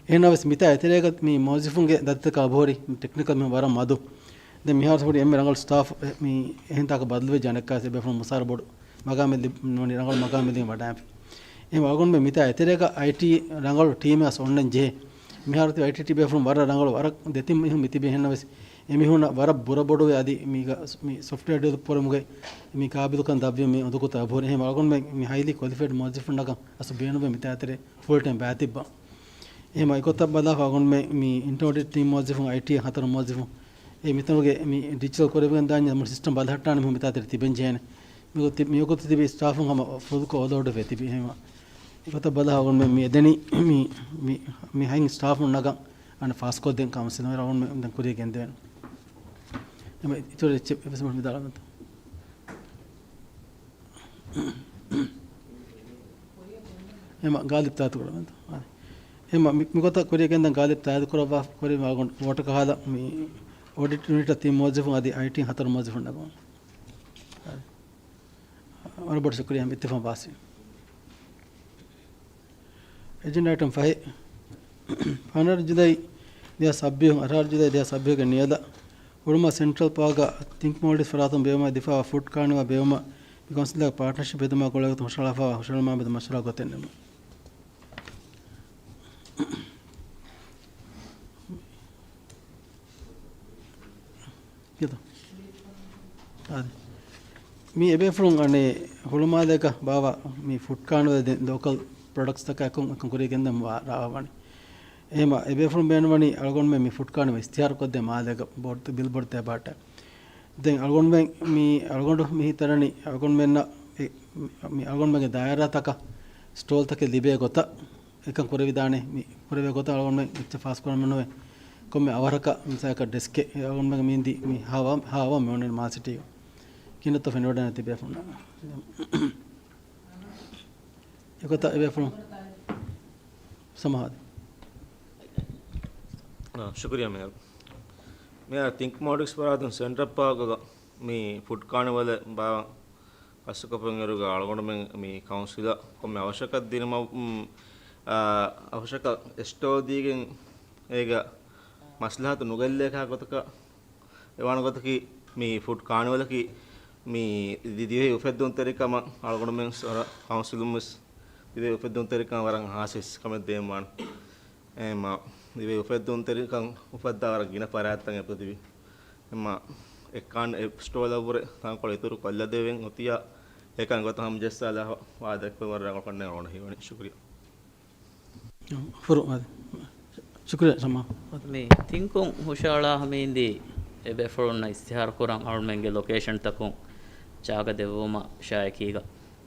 އެހެންނަމަވެސް މިތާ އެތެރޭގަ މި މުވައްޒަފުންގެ ދަތިތަކަށް އަބަހުރި ޓެކްނިކަލް މީހުން ވަރަށް މަދު. ދެން މިހާރު ހުރި އެންމެ ރަނގަޅު ސްޓާފް މި އެހެން ތާކަށް ބަދަލުވެ ޖަނައްކާސް އެބޭފުޅުން މުސާރަ ބޮޑު މަގާމެއް ލިބ-، ނޫނީ ރަނގަޅު މަގާމެއް ލިބި ވަޑާންފި. އެހެން އަޅުގަނޑުމެން މިތާ އެތެރޭގަ އައިޓީ ރަނގަޅު ޓީމެއް އަސް އޮންނަން ޖެހޭ. މިހާރު ތި އައިޓީ ޓީމް ބޭފުޅުން ވަރަށް ރަނގަޅު ވަރަށް ދެތިން މީހުން މިތިބީ. އެހެންނަމަވެސް އެމީހުންނަށް ވަރަށް ބުރަބޮޑުވެ އަދި މީގަ މި ސޮފްޓްވެއާ ޑިވެލޮޕް ކުރުމުގެ މި ޤާބިލުކަން ދަށްވީ މި އުނދަގޫތައް އަބަހުރި. އެހެން އަޅުގަނޑުމެން މި ހައިލީ ކޮލިފައިޑް މުވައްޒަފުންނަކަށް އަސް ބޭނުންވޭ މިތާ އެތެރޭ ފުލް ޓައިމް ބައިތިއްބަ. އެހެން އެގޮތަށް ބަލާފަ އަޅުގަނޑުމެން މި އިންޓަރނަލް އޮޑިޓް ޓީމް މުވައްޒަފުން އައިޓީ ހަތަރު މުވައްޒަފުން އެ މިތަނުގެ މި ޑިޖިޓަލް ކުރެވިގެން ދާންޏާ މުޅި ސިސްޓަމް ބަލަހައްޓާނެ މީހުން މިތާ އެތެރެ ތިބެން ޖެހޭނެ. މިގޮތި-، މިވަގުތު ތިބި ސްޓާފުން ހަމަ ފުލްކޮށް އޯވަލޯޑްވެ ތިބި. އެހެންވީމަ އެގޮތަށް ބަލާ އަޅުގަނޑުމެން މި އެދެނީ މި، މި ހަތް ސްޓާފުން ނަގަން އަނެއް ފާސްކޮށްދޭން ކައުންސިލުން އަޅުގަނޑުމެން ދެން ކުރިޔަށް ގެންދެވޭނެ. އެމަ އިތުރު އެއްޗެއް ވެސް މި ދާޅަމެންތަ؟ އެމަ ގާލިބް ތާތު ކުރަމެންތަ؟ އެމަ މި، މިގޮތަށް ކުރިޔަށް ގެންދަން ގާލިބް ތާތު ކުރައްވާ ކުރި ވޯޓަކަށް ހާލަ މި އޮޑިޓް ޔުނިޓަށް ތިން މުވައްޒަފުން އަދި އައިޓީން ހަތަރު މުވައްޒަފުން ނަގަމުން. ވަރަށް ބޮޑަށް ޝުކުރިއްޔާ އިއްތިފާޤު ފާސްވީ. އެޖެންޑާ އައިޓަމް ފަހެއް، ފަނަރަ ޖުލައި ދެހާސް ސައްބީސް، އަށާރަ ޖުލައި ދެހާސް ސައްބީސްގެ ނިޔަލަށް ހުޅުމާލެ ސެންޓްރަލް ޕާކްގަ ތިންކް މޯލްޑިވްސް ފަރާތުން ބޭއްވުމަށް އެދިފާވާ ފުޑް ކާނިވަލް ބޭއްވުމަށް މި ކައުންސިލްގެ ޕާޓްނަރޝިޕް ހެދުމާ ގުޅޭގޮތުން ހުށަހަޅާފައިވާ ހުށަހެޅުމާ މެދު މަޝްވަރާ ގޮތެއް ނެމުން. ކިޔަތޯ؟ އާދެ. މި އެބޭފުޅުން އަނެއް ހުޅުމާލޭގަ ބާވާ މި ފުޑް ކާނިވަލް ދެ ލޯކަލް ޕްރޮޑަކްޓްސްތަކާ އެކުން، އެކުން ކުރިޔަށް ގެންދަން ވާ ރާވާނެ. އެހެމަ އެބޭފުޅުން ބޭނުންވަނީ އަޅުގަނޑުމެން މި ފުޑް ކާނިވަލް އިސްތިހާރުކޮށްދޭ މާލޭގަ ބޯޑް، ބިލްބޯޑް ތޭބާޓަ. ދެން އަޅުގަނޑުމެން މި، އަޅުގަނޑު މި ހިތަށް އަރަނީ އަޅުގަނޑުމެންނަށް އެ، މި އަޅުގަނޑުމެންގެ ދާއިރާތަކަށް ސްޓޯލްތަކެއް ލިބޭ ގޮތަށް އެކަން ކުރެވިދާނެ. މި ކުރެވޭ ގޮތަށް އަޅުގަނޑުމެން އެއްޗެއް ފާސްކުރަން މިނުވޭ. ކޮންމެ އަވަހަކަށް މިސާލަކަށް ޑެސްކެއް އެ އަޅުގަނޑުމެން މި އިންދީ މި ހާވާ، ހާވާ މި އޮންނަނީ މާލެ ސިޓީގަ. ކިނަތަ ފެނިވަޑަން ތިބޭފުންނަށް. އެގޮތަށް އެބޭފުޅުން ސަމާހާދެ. އާ، ޝުކުރިއްޔާ މޭޔަރު. މޭޔަރު ތިންކް މޯލްޑިވްސް ފަރާތުން ސެންޓްރަލް ޕާކްގަ މި ފުޑް ކާނިވަލެއް ބާ ކަސްކޮށްފައި އިރުގަ އަޅުގަނޑުމެން މި ކައުންސިލަށް ކޮންމެ އަވަށަކަށް ދިނުމަށް، އު، އަ، އަވަށަކަށް އެ ސްޓޯލް ދީގެން އޭގަ މަސްލަހަތު ނުގެއްލޭކާ ގޮތަކަށް އެވާނެ ގޮތަކީ، މި ފުޑް ކާނިވަލަކީ މި ދި-، ދިވެހި އުފެއްދުންތެރިކަމަށް އަޅުގަނޑުމެން ސޮރަ-، ކައުންސިލުން ވެސް ދިވެހި އުފެއްދުންތެރިކަން ވަރަށް ހާސް ކަމެއް ދޭންވާނެ. އެހެމަ ދިވެހި އުފެއްދުންތެރިކަން އުފައްދާ ވަރަށް ގިނަ ފަރާތްތައް އެބަތިބި. އެހެމަ އެއްކާން އެ ސްޓޯލަށްވުރެ ތަންކޮޅެއް އިތުރު ކޮށްލަދެވެން އޮތިއްޔާ އެކަން ގޮތަށް ހަމަޖައްސާލާ ވާދަ ކުރުމަށް ރަނގަޅު ކަންނޭނގެ އަޅުގަނޑަށް ހީވަނީ. ޝުކުރިއްޔާ. ފުރު، އާދެ. ޝުކުރިއްޔާ ސަމާ. މި ތިންކުން ހުށަހަޅާ ހަމީންދީ އެބޭފުޅުންނަށް އިސްތިހާރު ކުރަން އަޅުމެންގެ ލޮކޭޝަންތަކުން ޖާގަ ދެއްވުމަށް ޝާއިކީގަ.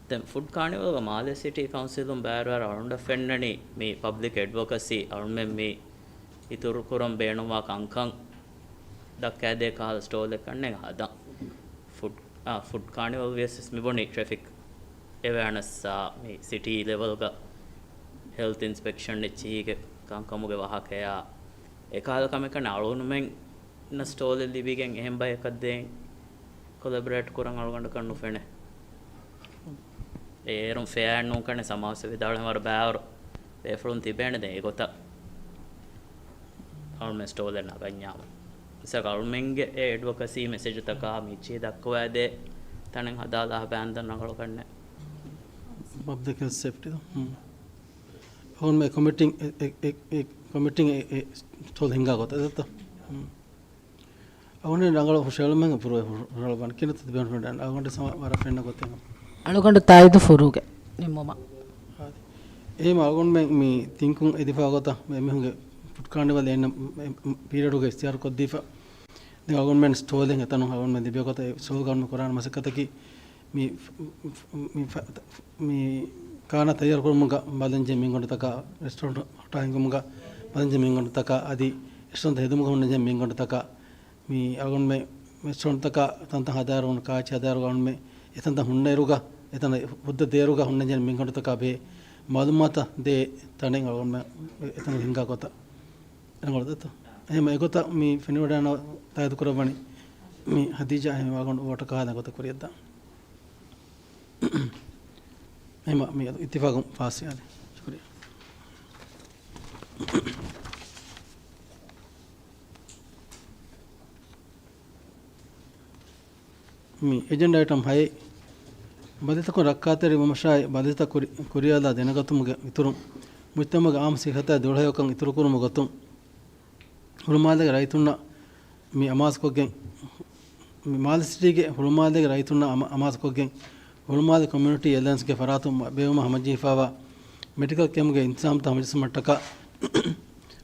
ދެން ފުޑް ކާނިވަލްގަ މާލެ ސިޓީ ކައުންސިލުން ބައިވެރިވާއިރު އަޅުގަނޑަށް ފެންނަނީ މި ޕަބްލިކް އެޑްވޮކަސީ އަޅުމެން މި އިތުރު ކުރަން ބޭނުންވާ ކަންކަން ދައްކާދޭ ކަހަލަ ސްޓޯލެއް ކަންނޭނގެ ހަދަން. ފުޑް، އާ، ފުޑް ކާނިވަލް ވިޔަސް މި ބުނީ ޓްރެފިކް އެވެއަނަސްއާ މި ސިޓީ ލެވަލްގަ ހެލްތް އިންސްޕެކްޝަން އެއްޗިހީގެ ކަންކަމުގެ ވާހަކަޔާ އެކަހަލަ ކަމެއް ކަންނޭނގެ އަޅުގަނޑުމެންނަށް ސްޓޯލެއް ލިބިގެން އެހެން ބަޔަކަށް ދޭން ކޮލެބަރޭޓް ކުރަން އަޅުގަނޑަކަށް ނުފެނޭ. އޭރުން ފެއާއެއް ނޫން ކަންނޭނގެ ސަމާވެސް ވިދާޅުވެ ވަރަށް ބައިވަރު ބޭފުޅުން ތިބޭނެ ދެން އެގޮތަށް އަޅުމެން ސްޓޯލެއް ނަގަންޏާމު. މިސާލަކަށް އަޅުމެންގެ އެ އެޑްވޮކަސީ މެސެޖުތަކާ މިއްޗިހި ދައްކަވާދޭ ތަނެއް ހަދާލާ ބާންދަން ރަނގަޅު ކަންނޭނގެ. ޕަބްލިކް ހެލްތް ސޭފްޓީ ދޯ؟ ހުން. އަހުން މި ކޮމިޓީން އެ، އެ، އެ، އެ ކޮމިޓީން އެ، އެ ސްޓޯލް ހިންގާ ގޮތަށް އެދަތޯ؟ ހުން. އަހުން ރަނގަޅު ހުށަހެޅުމެއް ފުރުވެ ހު-، ހުށަހެޅުވާނެ. ކިނަތަ ތިބޭން ހުން އަހުން ސަމާ ވަރަށް ފެންނަ ގޮތެއް. އަޅުގަނޑު ތާއީދު ފުރޫގެ ނިންމުމަށް. އާދެ. އެހެމަ އަޅުގަނޑުމެން މި ތިންކުން އެދިފާ ގޮތަށް މި އެމީހުންގެ ފުޑް ކާނިވަލް އެންނަ މި ޕީރިއަޑުގެ އިސްތިހާރު ކޮށްދީފަ. ދެން އަޅުގަނޑުމެން ސްޓޯލެއް އެތަނުން އަޅުގަނޑުމެން ލިބޭ ގޮތަށް އެ ސްޓޯލް ގަންނަ ކުރާނެ މަސައްކަތަކީ މި، މި، މި ކާނާ ތައްޔާރު ކުރުމުގަ ބަލަންޖެހޭ މިންގަނޑުތަކާ، ރެސްޓޯރެންޓް ހޮޓާ ހިންގުމުގަ ބަލަންޖެހޭ މިންގަނޑުތަކާ އަދި ރެސްޓޯރެންޓް ހެދުމުގަ ހުންނަންޖެހޭ މިންގަނޑުތަކާ މި އަޅުގަނޑުމެން ރެސްޓޯރެންޓްތަކާ ތަންތަން ހަދާއިރު ކާއެއްޗެއް ހަދާއިރު އަޅުގަނޑުމެން އެތަންތަން ހުންނައިރުގަ، އެތަނަށް ހުއްދަ ދޭއިރުގަ ހުންނަންޖެހޭ މިންގަނޑުތަކާ ބެހޭ މައުލޫމާތު ދޭ ތަނެއް އަޅުގަނޑުމެން އެތަނަށް ހިންގާ ގޮތަށް. ރަނގަޅު ދެއްތޯ؟ އެހެމަ އެގޮތަށް މި ފެނިވަޑައިގަންނަވާ ތާއީދު ކުރައްވަނީ މި ހަދީޖާ އެހެމަ އަޅުގަނޑު ވޯޓަކަށް ހާލަ ގޮތަށް ކުރިޔަށްދާން. އެހެމަ މި އިއްތިފާގުން ފާސްވި އާދެ. ޝުކުރިއްޔާ. މި އެޖެންޑާ އައިޓަމް ހައެއް، ބަލިތަކުން ރައްކާތެރިވުމަށާއި ބަލިތައް ކުރި-، ކުރިޔަށްލާ ދެނެގަތުމުގެ އިތުރުން، މުޖްތަމަޢުގެ އާއްމު ސިއްހަތާއި ދުޅަހެޔޮކަން އިތުރުކުރުމުގެ ގޮތުން، ހުޅުމާލޭގެ ރައްޔިތުންނަށް މި އަމާޒުކޮށްގެން، މި މާލެ ސިޓީގެ ހުޅުމާލޭގެ ރައްޔިތުންނަށް އަމާ-، އަމާޒުކޮށްގެން، ހުޅުމާލެ ކޮމިއުނިޓީ އެލައިންސްގެ ފަރާތުން ބޭއްވުމަށް ހަމަޖެހިފައިވާ މެޑިކަލް ކެމްޕްގެ އިންތިޒާމްތައް ހަމަޖެއްސުމަށްޓަކާ،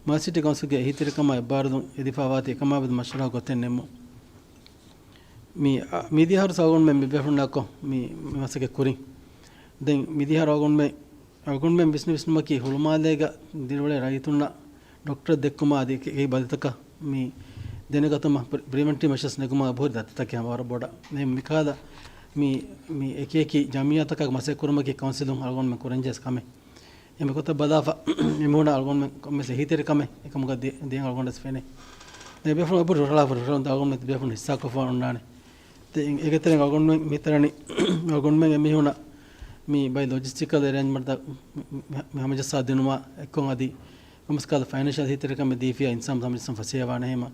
މާލެ ސިޓީ ކައުންސިލްގެ އެހީތެރިކަމާ އެއްބާރުލުން އެދިފައިވާތީ އެކަމާމެދު މަޝްވަރާ ގޮތެއް ނެއްމުން. މި، އަ، މިދިޔަ އަހަރު އަޅުގަނޑުމެން މި ބޭފުޅުންނާކޮ މި، މި މަސައްކަތް ކުރިން. ދެން މިދިޔަ އަހަރު އަޅުގަނޑުމެން، އަޅުގަނޑުމެން ވިސްނި ވިސްނުމަކީ ހުޅުމާލޭގަ ދިރިއުޅޭ ރައްޔިތުންނަށް ޑޮކްޓަރ ދެއްކުމާ އަދި އެކި ބަލިތަކަށް މި ދެނެގަތުމަށް ޕްރި-، ޕްރިވެންޓިވް މެޝަރސް ނެގުމަށް އެބަހުރި ދަތިތަކެއް ހަމަ ވަރަށް ބޮޑަށް. މި މިކާލަ މި، މި އެކި އެކި ޖަމިއްޔާތަކަށް މަސައްކަތް ކުރުމަކީ ކައުންސިލުން އަޅުގަނޑުމެން ކުރަންޖެހޭ ކަމެއް. އެމެ ގޮތަށް ބަލާފަ، އެމީހުންނަށް އަޅުގަނޑުމެން ކޮންމެސް އެހީތެރިކަމެއް އެކަމުގަ ދި-، ދިޔަ އަޅުގަނޑަށް ފެނޭ. ދެ ބޭފުޅުން އެބަހުރި ރަށަޅާފަ ރަށަޅުން އަޅުގަނޑުމެން ދެ ބޭފުޅުން ހިއްސާކޮށްފަ އޮންނާނެ. ދެ އެގެތެރެން އަޅުގަނޑުމެން މިތަރަނި އަޅުގަނޑުމެން އެމީހުންނަށް މި ބައި ލޮޖިސްޓިކަލް އެރޭންޖްމަންޓްތައް މި، މި، މި ހަމަޖައްސާ ދިނުމާ އެއްކޮށް އަދި ކޮންމެސް ކަހަލަ ފައިނޭންޝަލް އެހީތެރިކަމެއް ދީފިޔާ އިންސާން ހަމަޖައްސަން ފަސޭހަވާނެ ހަމަ.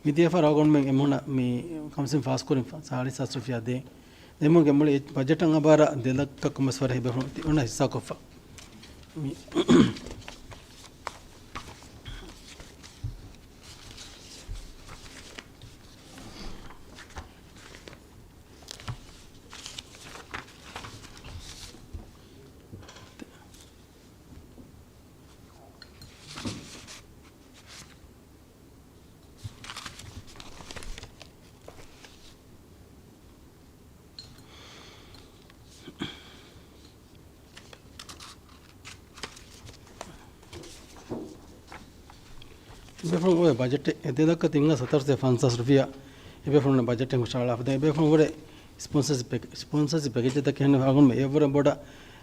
މިދިޔަ ފަހަރު އަޅުގަނޑުމެން އެމީހުންނަށް މި ކައުންސިލް ފާސްކުރިން ސާޅީސް ހާސް ރުފިޔާ ދޭ. އެމީހުންގެ މުޅި ބަޖެޓަށް އަބާރަ ދެ ލައްކަ ކޮންމެސް ވަރެއް އެބޭފުޅުން އޮންނަ ހިއްސާކޮށްފަ. މި އެބޭފުޅުން އޮވޭ ބަޖެޓެއް އެ ދެ ލައްކަ ތިން ހާސް ހަތަރުސައް ފަންސާސް ރުފިޔާ އެބޭފުޅުން ބަޖެޓެއް ހުށަހަޅާފަ. ދެން އެބޭފުޅުން ވުރެ ސްޕޮންސަރސިޕް ޕެކޭ-، ސްޕޮންސަރސިޕް ޕެކޭޖްތަކެއް ހެންނެވި އަޅުގަނޑުމެން އެއަށްވުރެ ބޮޑަށް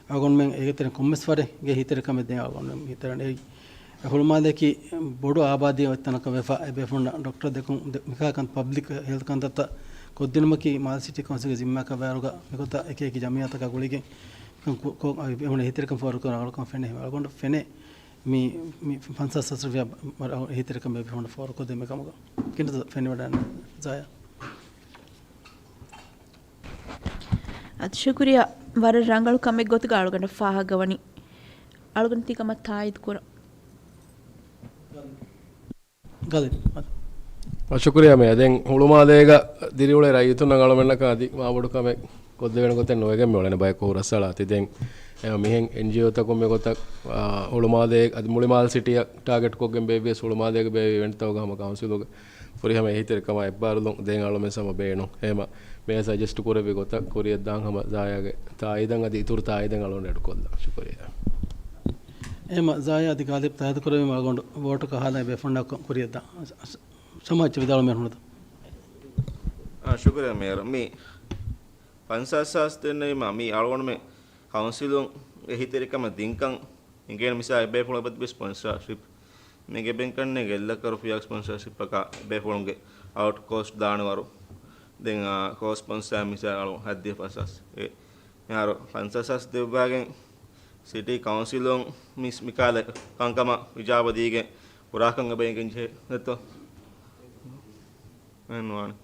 އަޅުގަނޑުމެން އޭގެތެރެ ކޮންމެސް ފަރެއްގެ އެހީތެރިކަމެއް ދޭ އަޅުގަނޑުމެން ހިތަރަން އެއީ. އެ ހުޅުމާލެއަކީ ބޮޑު އާބާދީ އޮތް ތަނަކަށް ވެފަ އެބޭފުޅުންނަށް ޑޮކްޓަރ ދެކުން ދެ-، މިކާ ކަން ޕަބްލިކް ހެލްތް ކަންތައްތައް ކޮށްދިނުމަކީ މާލެ ސިޓީ ކައުންސިލްގެ ޒިންމާއަކަށް ވާއިރުގަ މިގޮތަށް އެކި އެކި ޖަމިއްޔާތަކާ ގުޅިގެން ކަން ކު-، ކޮށް އެ ހުން އެހީތެރިކަން ފޯރުކުރަން އަޅުކަން ފެނޭ. އަޅުގަނޑަށް ފެނޭ މި، މި ފަންސާސް ހާސް ރުފިޔާ އެހީތެރިކަމެއް އެބޭފުޅުންނަށް ފޯރުކޮށްދޭ މިކަމުގަ. ކިނޑަތަ ފެނިވަޑަން ޒާޔާ. އަދި ޝުކުރިޔާ. ވަރަށް ރަނގަޅު ކަމެއް ގޮތުގަ އަޅުގަނޑަށް ފާހަގަވަނީ. އަޅުގަނޑު ތިކަމަށް ތާއީދު ކުރަން. ގަލި. އަ، ޝުކުރިޔާ މޭޔަރ. ދެން ހުޅުމާލޭގަ ދިރިއުޅޭ ރައްޔިތުންނަށް އަޅުމެންނަކަށް އަދި މާބޮޑު ކަމެއް ކޮށްދެވޭނެ ގޮތެއް ނުވެގެން މިއުޅެނީ ބަޔަކު ހުރަސްއަޅާ ތި. ދެން އެ މިހެން އެންޖީއޯތަކުން މިގޮތަށް، އާ، ހުޅުމާލޭ އަދި މުޅި މާލެ ސިޓީއަށް ޓާގެޓްކޮށްގެން ބޭއްވިޔަސް ހުޅުމާލޭގަ ބޭއްވި އިވެންޓްތަކުގަ ހަމަ ކައުންސިލުގެ ފުރިހަމަ އެހީތެރިކަމާ އެއްބާރުލުން ދޭން އަޅުމެން ހަމަ ބޭނުން. ހޭމަ މޭޔަރ ސަޖެސްޓް ކުރެއްވި ގޮތަށް ކުރިއަށްދާން ހަމަ ޒާޔާގެ ތާއީދަށް އަދި އިތުރު ތާއީދެއް އަޅުގަނޑު އެޑްކޮށްލާ. ޝުކުރިއްޔާ. ހޭމަ ޒާޔާ އަދި ގާލިބް ތާއީދު ކުރެއްވީމަ އަޅުގަނޑު ވޯޓު ކަހާލާ ބޭފުޅުންނާ ކުރިއަށްދާ. ސަމާއްޗަށް ވިދާޅުވެ މޭރުނުތަ؟ އާ، ޝުކުރިއްޔާ މޭޔަރ. މި ފަންސާސް ހާސް ދެންނެވީމަ މި އަޅުގަނޑުމެން ކައުންސިލުން އެހީތެރިކަމެއް ދިންކަން އިނގޭނެ މިސާ އެބޭފުޅުން އެބަތިބި ސްޕޮންސަރޝިޕް މީގެ ބެންކަންނޭ ގެއްލަކަށް ރުފިޔާ ސްޕޮންސަރޝިޕްއަކާ އެބޭފުޅުންގެ އައުޓް ކޯސްޓް ދާނެ ވަރު. ދެން އާ ކޯ ސްޕޮންސާ މިސާ އަޅު ހައްދިޔަ ފަންސާސް. އެ މިހާރު ފަންސާސް ހާސް ދެއްވާގެން ސިޓީ ކައުންސިލުން މިސް މިކާލެ ކަންކަމަށް އިޖާބަ ދީގެން ހުރާކަން އެބަ އެނގެން ޖެހޭ ނެތޯ؟ އެހެން ނުވާނެ.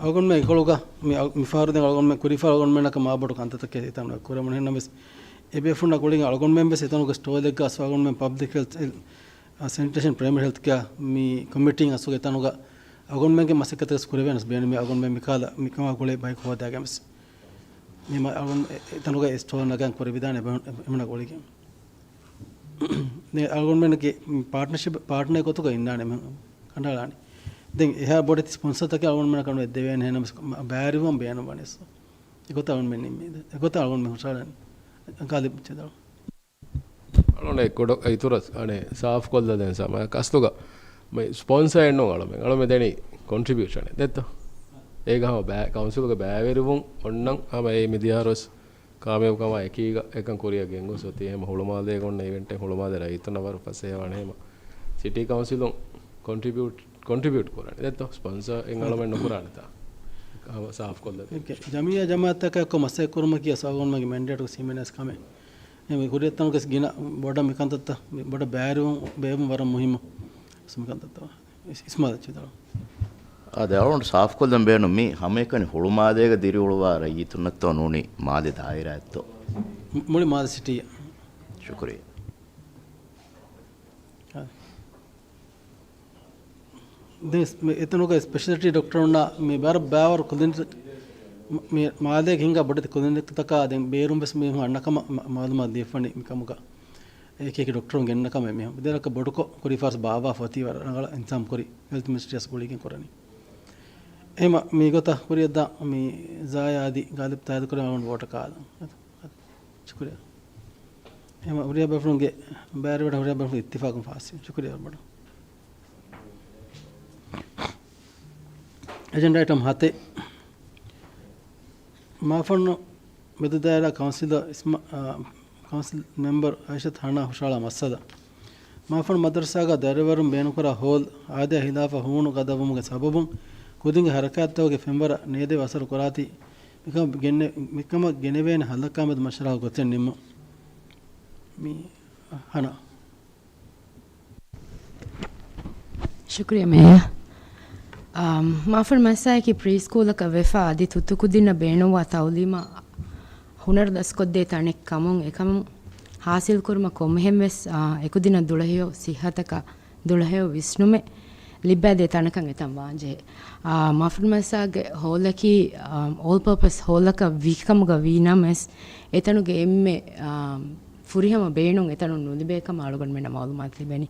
އަޅުގަނޑުމެން އެކޮޅުގަ މި އަ-، މިފަހަރު ދެން އަޅުގަނޑުމެން ކުރިފަ އަޅުގަނޑުމެންނަކަށް މާބޮޑު ކަންތައްތަކެއް އެތަނުގަ ކުރެވުނު. އެހެންނަމަވެސް އެބޭފުޅުންނާ ގުޅިގެން އަޅުގަނޑުމެން ވެސް އެތަނުގަ ސްޓޯލެއްގަ އަސް އަޅުގަނޑުމެން ޕަބްލިކް ހެލްތް، އެ، ސެނިޓޭޝަން ޕްރައިމަރީ ހެލްތް ކެއާ މި ކޮމިޓީން އަސްވަގެ އެތަނުގަ އަޅުގަނޑުމެންގެ މަސައްކަތަކަސް ކުރެވޭނަސް ބޭނުމީ އަޅުގަނޑުމެން މިކާލަ މިކަމާ ގުޅޭ ބަޔަކު ހޯދާގެން ވެސް. މި މަ-، އަޅުގަނޑު އެ-، އެތަނުގަ އެ ސްޓޯލް ނަގަން ކުރެވިދާނެ އެބަ-، އެ-، އެމަނަ ގުޅިގެން. ދެން އަޅުގަނޑުމެންގެ ޕާޓްނަރޝިޕް، ޕާޓްނަރ ގޮތުގަ އިންނާނެ މި ކަނޑައަޅާނެ. ދެން އެހާ ބޮޑެތި ސްޕޮންސަރތަކެއް އަޅުގަނޑުމެންނަކަށް ނުވެ ދެވޭނެ ހެނަމަސް ބައިވެރިވުން ބޭނުންވަނީސް. އެގޮތަށް އަޅުގަނޑުމެން ނިންމީ. އެގޮތަށް އަޅުގަނޑުމެން ހުށަހަޅަނީ. ގާލިބް ޗެދަޅު. އަޅުގަނޑު އެ ކޮޑޮ އިތުރަށް އަނެއް ސާފްކޮށްލަދޭން ސަމަ ކަސްތުގަ މި ސްޕޮންސަރ އެއްނު އަޅުމެން. އަޅުމެން ދެނީ ކޮންޓްރިބިއުޝަނެއް ދެއްތޯ؟ އޭގަ ހަމަ ބައި-، ކައުންސިލުގެ ބައިވެރިވުން އޮންނަން ހަމަ އެ މިދިޔަހަރުވެސް ކާމިޔާބުކަމާ އެކީގަ އެކަން ކުރިއަށް ގެންގޮސް އޮތީ. ހަމަ ހުޅުމާލޭގަ އޮންނަ އިވެންޓެއް ހުޅުމާލޭ ރައްޔިތުންނަށް ވަރު ފަސޭހަވާނެ ހަމަ ސިޓީ ކައުންސިލުން ކޮންޓްރިބިއުޓް، ކޮންޓްރިބިއުޓް ކުރާނެ ދެއްތޯ؟ ސްޕޮންސަރ އެއް އަޅުމެން ނުކުރާނެތާ؟ ހަމަ ސާފްކޮށްލަ. އެކެ، ޖަމިއްޔާ ޖަމާއަތްތަކާ އެއްކޮށް މަސައްކަތް ކުރުމަކީ އަސް އަޅުގަނޑުމެންގެ މެންޑޭޓުގެ ހިމެނޭސް ކަމެއް. އެ މި ކުރިއަށް އޮތްތަނުގަސް ގިނަ ބޮޑަށް މިކަންތައްތައް، މި ބޮޑަށް ބައިވެރިވުން ބޭއްވުން ވަރަށް މުހިއްމު. މިކަންތައްތައް. އިސް-، އިސްމާލް އެއްޗެއް ދަޅު. އާދެ، އަޅުގަނޑު ސާފްކޮށްލަން ބޭނުން މި ހަމައެކަނި ހުޅުމާލޭގަ ދިރިއުޅުވާ ރައްޔިތުންނަށްތޯ ނޫނީ މާލެ ދާއިރާއެއްތޯ؟ މު-، މުޅި މާލެ ސިޓީއަށް. ޝުކުރިއްޔާ. އާ. ދެން މި އެތަނުގަ ސްޕެޝަލިޓީ ޑޮކްޓަރުންނާ މި ވަރަށް ބައިވަރު ކްލިނިކް، މި މާލޭގެ ހިނގާ ބޮޑެތި ކްލިނިކްތަކާ ދެން ބޭރުން ވެސް މީހުން އަންނަ ކަމަށް މަ-، މައުލޫމާތު ލިޔެފަނީ މިކަމުގަ. އެކި އެކި ޑޮކްޓަރުން ގެންނަ ކަމެއް މި ދެރަކަށް ބޮޑުކޮށް ކުރިފާސް ބާއްވާފަ އޮތީ ވަރަށް ރަނގަޅަށް އިންތިޒާމް ކުރި ހެލްތް މިނިސްޓްރީއަށް ގުޅިގެން ކުރަނީ. އެހެމަ މިގޮތަށް ކުރިއަށްދާ މި ޒާޔާ އަދި ގާލިބް ތާއީދުކުރެވެން އަޅުގަނޑު ވޯޓަށް ކާލަން. ޝުކުރިއްޔާ. އެހެމަ ހުރިހާ ބޭފުޅުންގެ ބައިވެރިވަޑަ ހުރިހާ ބޭފުޅުން އިއްތިފާޤުން ފާސްވި. ޝުކުރިއްޔާ ވަރަށް. އެޖެންޑާ އައިޓަމް ހަތެއް. މާފަންނު މެދު ދާއިރާ ކައުންސިލަރ އިސްމާ-، އާ، ކައުންސިލް މެމްބަރ އައިޝަތު ހަނާ ހުށަހަޅާ މައްސަލަ. މާފަން މަދަރުސާގަ ދަރިވަރުން ބޭނުންކުރާ ހޯލް އާދަޔާ ހިލާފަށް ހޫނު ގަދަވުމުގެ ސަބަބުން ކުދިންގެ ހަރަކާތްތަކުގެ ފެންވަރަށް ނޭދެވި އަސަރު ކުރާތީ މިކަމަށް ގެންނެ-، މިކަމަށް ގެނެވޭނެ ހައްލަކާ މެދު މަޝްވަރާ ގޮތެއް ނިންމުން. މި ހަނާ. ޝުކުރިއްޔާ މޭޔަރ. އާ، މާފަން މައްސަލައަކީ ޕްރީ ސްކޫލަކަށް ވެފަ އަދި ތުއްތު ކުދިންނަށް ބޭނުންވާ ތައުލީމާ ހުނަރު ދަސްކޮށްދޭ ތަނެއް ކަމުން އެކަމުން ހާސިލްކުރުމަށް ކޮންމެހެން ވެސް، އާ، އެކުދިންނަށް ދުޅަހެޔޮ ސިއްހަތަކަށް ދުޅަހެޔޮ ވިސްނުމެއް ލިބާދޭ ތަނަކަށް އެތަން ވާންޖެހޭ. އާ، މާފަން މައްސަލަގެ ހޯލަކީ، އާ، އޯލް ޕާޕަސް ހޯލަކަށް ވީ ކަމުގަ ވީ ނަމަވެސް އެތަނުގެ އެންމެ، އާ، ފުރިހަމަ ބޭނުން އެތަނުން ނުލިބޭ ކަމަށް އަޅުގަނޑުމެންނަށް މައުލޫމާތު ލިބެނީ.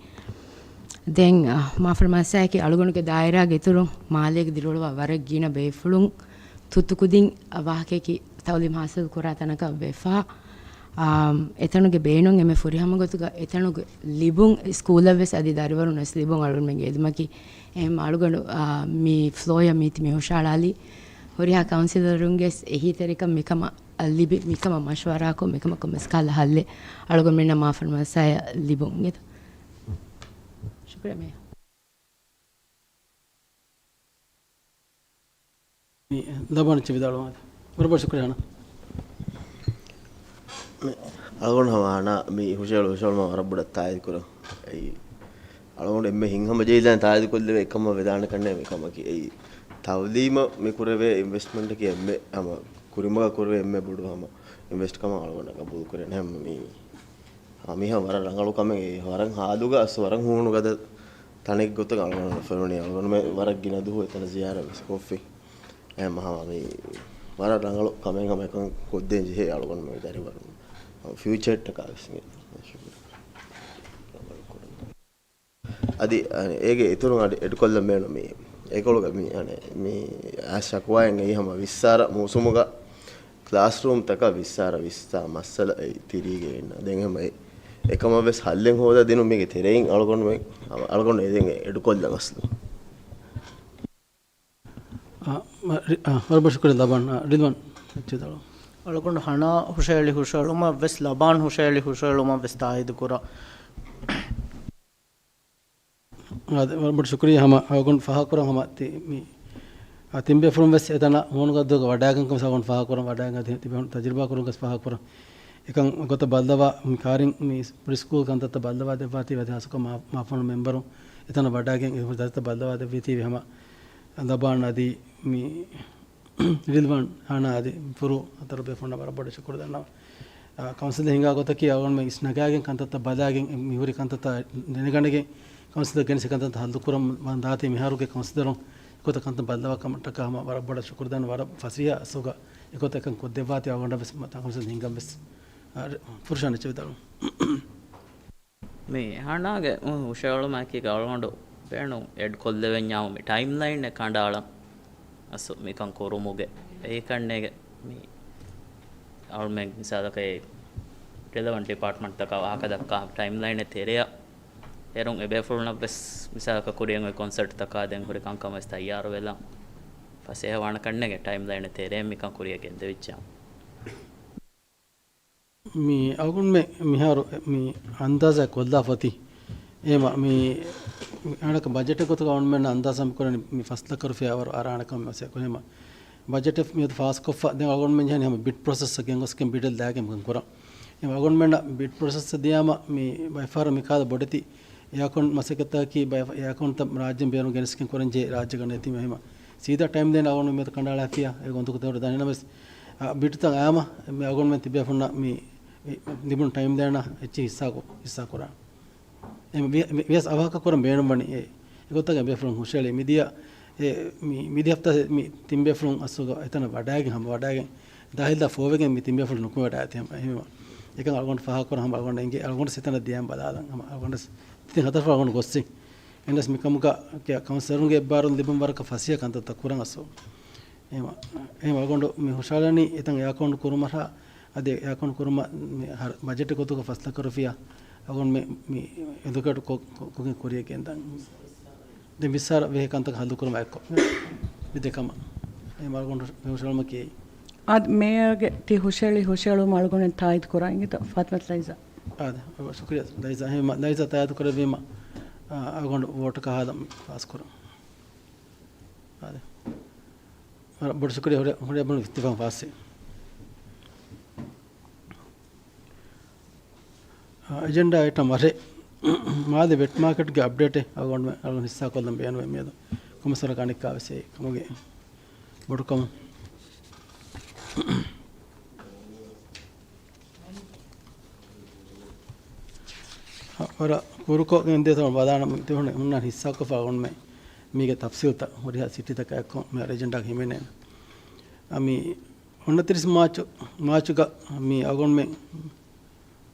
ދެން، އަ، މާފަން މައްސަލައަކީ އަޅުގަނޑުގެ ދާއިރާގެ އިތުރުން މާލޭގަ ދިރިއުޅުވާ ވަރަށް ގިނަ ބޭފުޅުން ތުއްތު ކުދިން އަ، ވާހަކައަކީ ތައުލީމް ހާސިލް ކުރާ ތަނަކަށް ވެފަ. އާ، އެތަނުގެ ބޭނުން އެންމެ ފުރިހަމަ ގޮތުގަ އެތަނުގެ ލިބުން ސްކޫލަށް ވެސް އަދި ދަރިވަރުން ވެސް ލިބުން އަޅުގަނޑުމެންގެ އެދުމަކީ އެހެން އަޅުގަނޑު، އާ، މި ފްލޯއަށް މީތި މި ހުށަހަޅާލީ ހުރިހާ ކައުންސިލަރުންގެ އެހީތެރިކަން މިކަމަށް އަ، ލިބި، މިކަމަށް މަޝްވަރާކޮށް، މިކަމަށް ކޮންމެސް ކަހަލަ ހައްލެއް އަޅުގަނޑުމެންނަށް މާފަން މައްސަލައަށް ލިބުން އެދު. ޝުކުރިއްޔާ މޭޔަރ. މި ލަބާން އެއްޗެއް ވިދާޅުވާނެ. ވަރަށް ބޮޑަށް ޝުކުރިއްޔާ ހަނާ. މި އަޅުގަނޑު ހަމަ ހަނާ މި ހުށަހެޅު ހުށަހެޅުމަށް ވަރަށް ބޮޑަށް ތާއީދު ކުރަން. އެއީ އަޅުގަނޑު އެންމެ ހިތްހަމަޖެހިލާން ތާއީދު ކޮށްލެވޭ އެއްކަމަށް ވެދާނެ ކަންނޭ މިކަމަކީ. އެއީ ތައުލީމަށް މި ކުރެވޭ އިންވެސްޓްމަންޓަކީ އެންމެ ހަމަ ކުރިމަގަށް ކުރެވޭ އެންމެ ބޮޑު ހަމަ އިންވެސްޓް ކަމަށް އަޅުގަނޑަށް ގަބޫލު ކުރޭނެ. ހަމަ މި އާ، މީހާ ވަރަށް ރަނގަޅު ކަމެއް، އެ ވަރަށް ހާލުގަ އަސް ވަރަށް ހޫނު ގަދަ ތަނެއް ގޮތަށް އަޅުގަނޑު ފެނުނީ. އަޅުގަނޑުމެ ވަރަށް ގިނަ ދުވަހު އެތަނަށް ޒިޔާރަތް ވެސް ކޮށްފި. އެހެން ހަމަ މި ވަރަށް ރަނގަޅު ކަމެއް ހަމަ އެކަން ކޮށްދޭން ޖެހޭ އަޅުގަނޑުމެ ދަރިވަރުން ފިއުޗަރަށްޓަކާ ވެސް މި އަދި، އަނެ، އޭގެ އިތުރުން އަޑި އެޑްކޮށްލަން ބޭނުން މި އެކޮޅުގަ މި، އަނެ، މި އާ ޝަކުވާއެއް އެއީ ހަމަ ވިއްސާރަ މޫސުމުގަ ކްލާސްރޫމްތަކަށް ވިއްސާރަ ވިއްސާ މައްސަލަ އެއް ތިރީގެ އިންނަ. ދެން ހަމަ އެ، އެކަމަށް ވެސް ހައްލެއް ހޯދާ ދިނުން މީގެ ތެރެއިން އަޅުގަނޑު މެ-، އަޅުގަނޑު އެދެން އެޑްކޮށްލަން އަސްލު. އާ، މަ-، ރި-، އާ، ވަރަށް ބޮޑަށް ޝުކުރިއްޔާ ލަބާން. އާ، ރިލްވާން އެއްޗެއް ދާޅު. އަޅުގަނޑު ހަނާ ހުށަހެޅި ހުށަހެޅުމަށް ވެސް ލަބާން ހުށަހެޅި ހުށަހެޅުމަށް ވެސް ތާއީދު ކުރާ. އާ، ވަރަށް ބޮޑަށް ޝުކުރިއްޔާ ހަމަ އަޅުގަނޑު ފާހަގަކުރަން ހަމަ ތި-، މި، އާ، ތިން ބޭފުޅުން ވެސް އެތަނަށް ހޫނު ގަދައިގެން ވަޑައިގެން ކަމަށް އަޅުގަނޑު ފާހަގަކުރަން ވަޑައިގެން ތި-، ތިބޭފުޅުން ތަޖުރިބާ ކުރަން ވެސް ފާހަގަކުރަން. އެކަން ގޮތަށް ބައްލަވާ މި ކާރިން މި ޕްރީ ސްކޫލް ކަންތައްތައް ބައްލަވާ ދެއްވާތީ ވަދެ ހާސްކޮށް މާ-، މާފަންނު މެމްބަރުން އެތަނަށް ވަޑައިގެން އެ ދަރިތައް ބައްލަވާ ދެއްވީތީ ހަމަ ލަބާން އަދި މި ރިލްވާން ހަނާ އަދި ފުރޫ ހަތަރު ބޭފުޅުންނަށް ވަރަށް ބޮޑަށް ޝުކުރު ދަންނަވަން. އާ، ކައުންސިލް ހިނގާ ގޮތަކީ އަޅުގަނޑުމެން އިސް ނަގާގެން ކަންތައްތައް ބަލާގެން މި ހުރި ކަންތައްތައް ދެނެގަނެގެން ކައުންސިލަށް ގެނެސް ކަންތައްތައް ހައްލުކުރަން ދާތީ މިހާރުގެ ކައުންސިލަރުން އެގޮތަށް ކަންތައް ބައްލަވާ ކަމަށްޓަކާ ހަމަ ވަރަށް ބޮޑަށް ޝުކުރު ދަން ވަރަށް ފަސޭހަ އަސްލުގަ އެގޮތަށް އެކަން ކޮށްދެއްވާތީ އަޅުގަނޑަށް ވެސް ކައުންސިލް ހިނގަން ވެސް. އާ، ފުރުޝާން އެއްޗެއް ވިދާޅު. މި ހަނާގެ ހުށަހެޅުމަކީ އަޅުގަނޑު ބޭނުން އެޑް ކޮށްލެވެންޏާމު މި ޓައިމްލައިން އެއް ކަނޑައަޅަން އަސް މިކަން ކުރުމުގެ އެއީ ކަންނޭގެ މި އަޅުމެން މިސާލަކަށް ރިލެވަންޓް ޑިޕާޓްމަންޓްތަކާ ވާހަކަ ދައްކާ ޓައިމްލައިން ތެރެއަށް އޭރުން އެބޭފުޅުންނަށް ވެސް މިސާލަކަށް ކުރިއަށް އޮތް ކޮންސަރޓްތަކާ ދެން ހުރި ކަންކަން ވެސް ތައްޔާރު ވެލަން ފަސޭހަވާނެ ކަންނޭގެ ޓައިމްލައިން ތެރޭ މިކަން ކުރިއަށް ގެންދެވިއްޖެ. މި އަޅުގަނޑުމެ މިހާރު މި އަންދާޒާ ކޮށްލާފަތި އެމަ މި އަނަކަ ބަޖެޓެއް ގޮތުގަ އަޅުގަނޑުމެން އަންދާޒާ މި ކުރަނީ މި ފަސް ލައްކަ ރުފިޔާ އަވަރު އަރާނެ ކަމަށް މަސައްކަތް ކުރީމަ. ބަޖެޓެއް މިއަދު ފާސްކޮށްފަ ދެން އަޅުގަނޑުމެން ޖެހެނީ ހަމަ ބިޑް ޕްރޮސެސްއަށް ގެންގޮސްގެން ބިޑެއް ލާގެން މިކަން ކުރަން. އެމަ އަޅުގަނޑުމެންނަށް ބިޑް ޕްރޮސެސްއަށް ދިޔާމަ މި ބައެއްފަހަރަށް މި ކާލަ ބޮޑެތި އެއާކޮން މަސައްކަތަކީ ބައެއް އެއާކޮންތައް ރާއްޖެން ބޭރުން ގެނެސްގެން ކުރަންޖެހޭ ރާއްޖެގަ ނެތީމަ ހަމަ ސީދާ ޓައިމް ދޭން އަޅުގަނޑު މިއަދު ކަނޑައަޅާފިޔާ އެ ގޮންދުކު ދެވަޑު ދަނީ ނަމަވެސް، އާ، ބިޑްތައް އައީމަ މި އަޅުގަނޑުމެން ތިބޭފުންނަށް މި، މި ލިބުނު ޓައިމް ލައިނަށް އެއްޗެއް ހިއްސާކޮ-، ހިއްސާކުރާނެ. އެ ވި-، ވި-، ވިޔަސް އަވަހަކަށް ކުރަން ބޭނުންވަނީ އެ، އެގޮތަކަށް ބޭފުޅުން ހުށަހެޅި މިދިޔަ، އެ، މި، މިދިޔަ ހަފްތާ މި ތިން ބޭފުޅުން އަސްލުގަ އެތަނަށް ވަޑައިގެން ހަމަ ވަޑައިގެން ދާހިލްދާ ފޯވެގެން މި ތިން ބޭފުޅުން ނުކުމެވަޑައިގަތީ ހަމަ އެހެންވީމަ. އެކަން އަޅުގަނޑު ފާހަގަކުރަން ހަމަ އަޅުގަނޑަށް އެނގޭ އަޅުގަނޑު ސިތަނަށް ދިޔައިން ބަލާލަން ހަމަ އަޅުގަނޑު ތިން ހަތަރު ފަހަރު އަޅުގަނޑު ގޮއްސިން. އެންޑަސް މިކަމުގަ ކައުންސިލަރުންގެ އެއްބާރުލުން ލިބުން ވަރަކަށް ފަސޭހަ ކަންތައްތައް ކުރަން އަސްލު. އެހެން އަޅުގަނޑު މި ހުށަހަޅަނީ އެތަން އެއާކައުންޓް ކުރުމަށް، އަދި އެއާކައުންޓް ކުރުމަށް މި ހަރު ބަޖެޓް ގޮތުގަ ފަސް ލަކަ ރުފިޔާ އަޅުގަނޑު މި، މި އެލޮކޭޓް ކޮ-، ކޮ-، ކޮށްގެން ކުރިޔަށް ގެންދަން. ދެން މިސާރަށް ވެހޭ ކަންތަކަށް ހައްލު ކުރުމަށް އެއްކޮށް މި ދެ ކަމަށް. އެހެން އަޅުގަނޑު މި ހުށަހެޅުމަކީ. އާދެ، މޭޔަރގެ ތި ހުށަހެޅި ހުށަހެޅުމަށް އަޅުގަނޑު ތާއީދު ކުރާ އިނގޭތޯ ފާތިމަތު ލައިޒާ. އާދެ، ޝުކުރިއްޔާ ލައިޒާ. އެހެން ލައިޒާ ތާއީދު ކުރެއްވީމަ، އާ، އަޅުގަނޑު ވޯޓަކަށް ހާލަން ފާސް ކުރަން. އާދެ. ވަރަށް ބޮޑު ޝުކުރިއްޔާ ހުރި، ހުރި ބޮޑު އިއްތިފާޤު ފާސްވި. އެޖެންޑާ އައިޓަމް އަށެއް، މާލެ ވެޓް މާކެޓްގެ އަޕްޑޭޓެއް އަޅުގަނޑުމެން އަޅުގަނޑު ހިއްސާ ކޮށްލަން ބޭނުމޭ މިއަދު. ކޮންމެސް ވަރަކަށް އަނެއްކާވެސް އެ ކަމުގެ ބޮޑުކަމުން. ވަރަށް ކުރުކޮށް ގެންދިޔަ ތަން ބަލާނަ ތިހުނެ ހުންނަ ހިއްސާކޮށްފަ އަޅުގަނޑުމެން މީގެ ތަފްސީލްތައް ހުރިހާ ސިޓީތަކާ އެއްކޮށް މި އެޖެންޑާގަ ހިމެނޭނެ. އަ، މި އޮންނަތިރިސް މާޗު، މާޗުގަ މި އަޅުގަނޑުމެން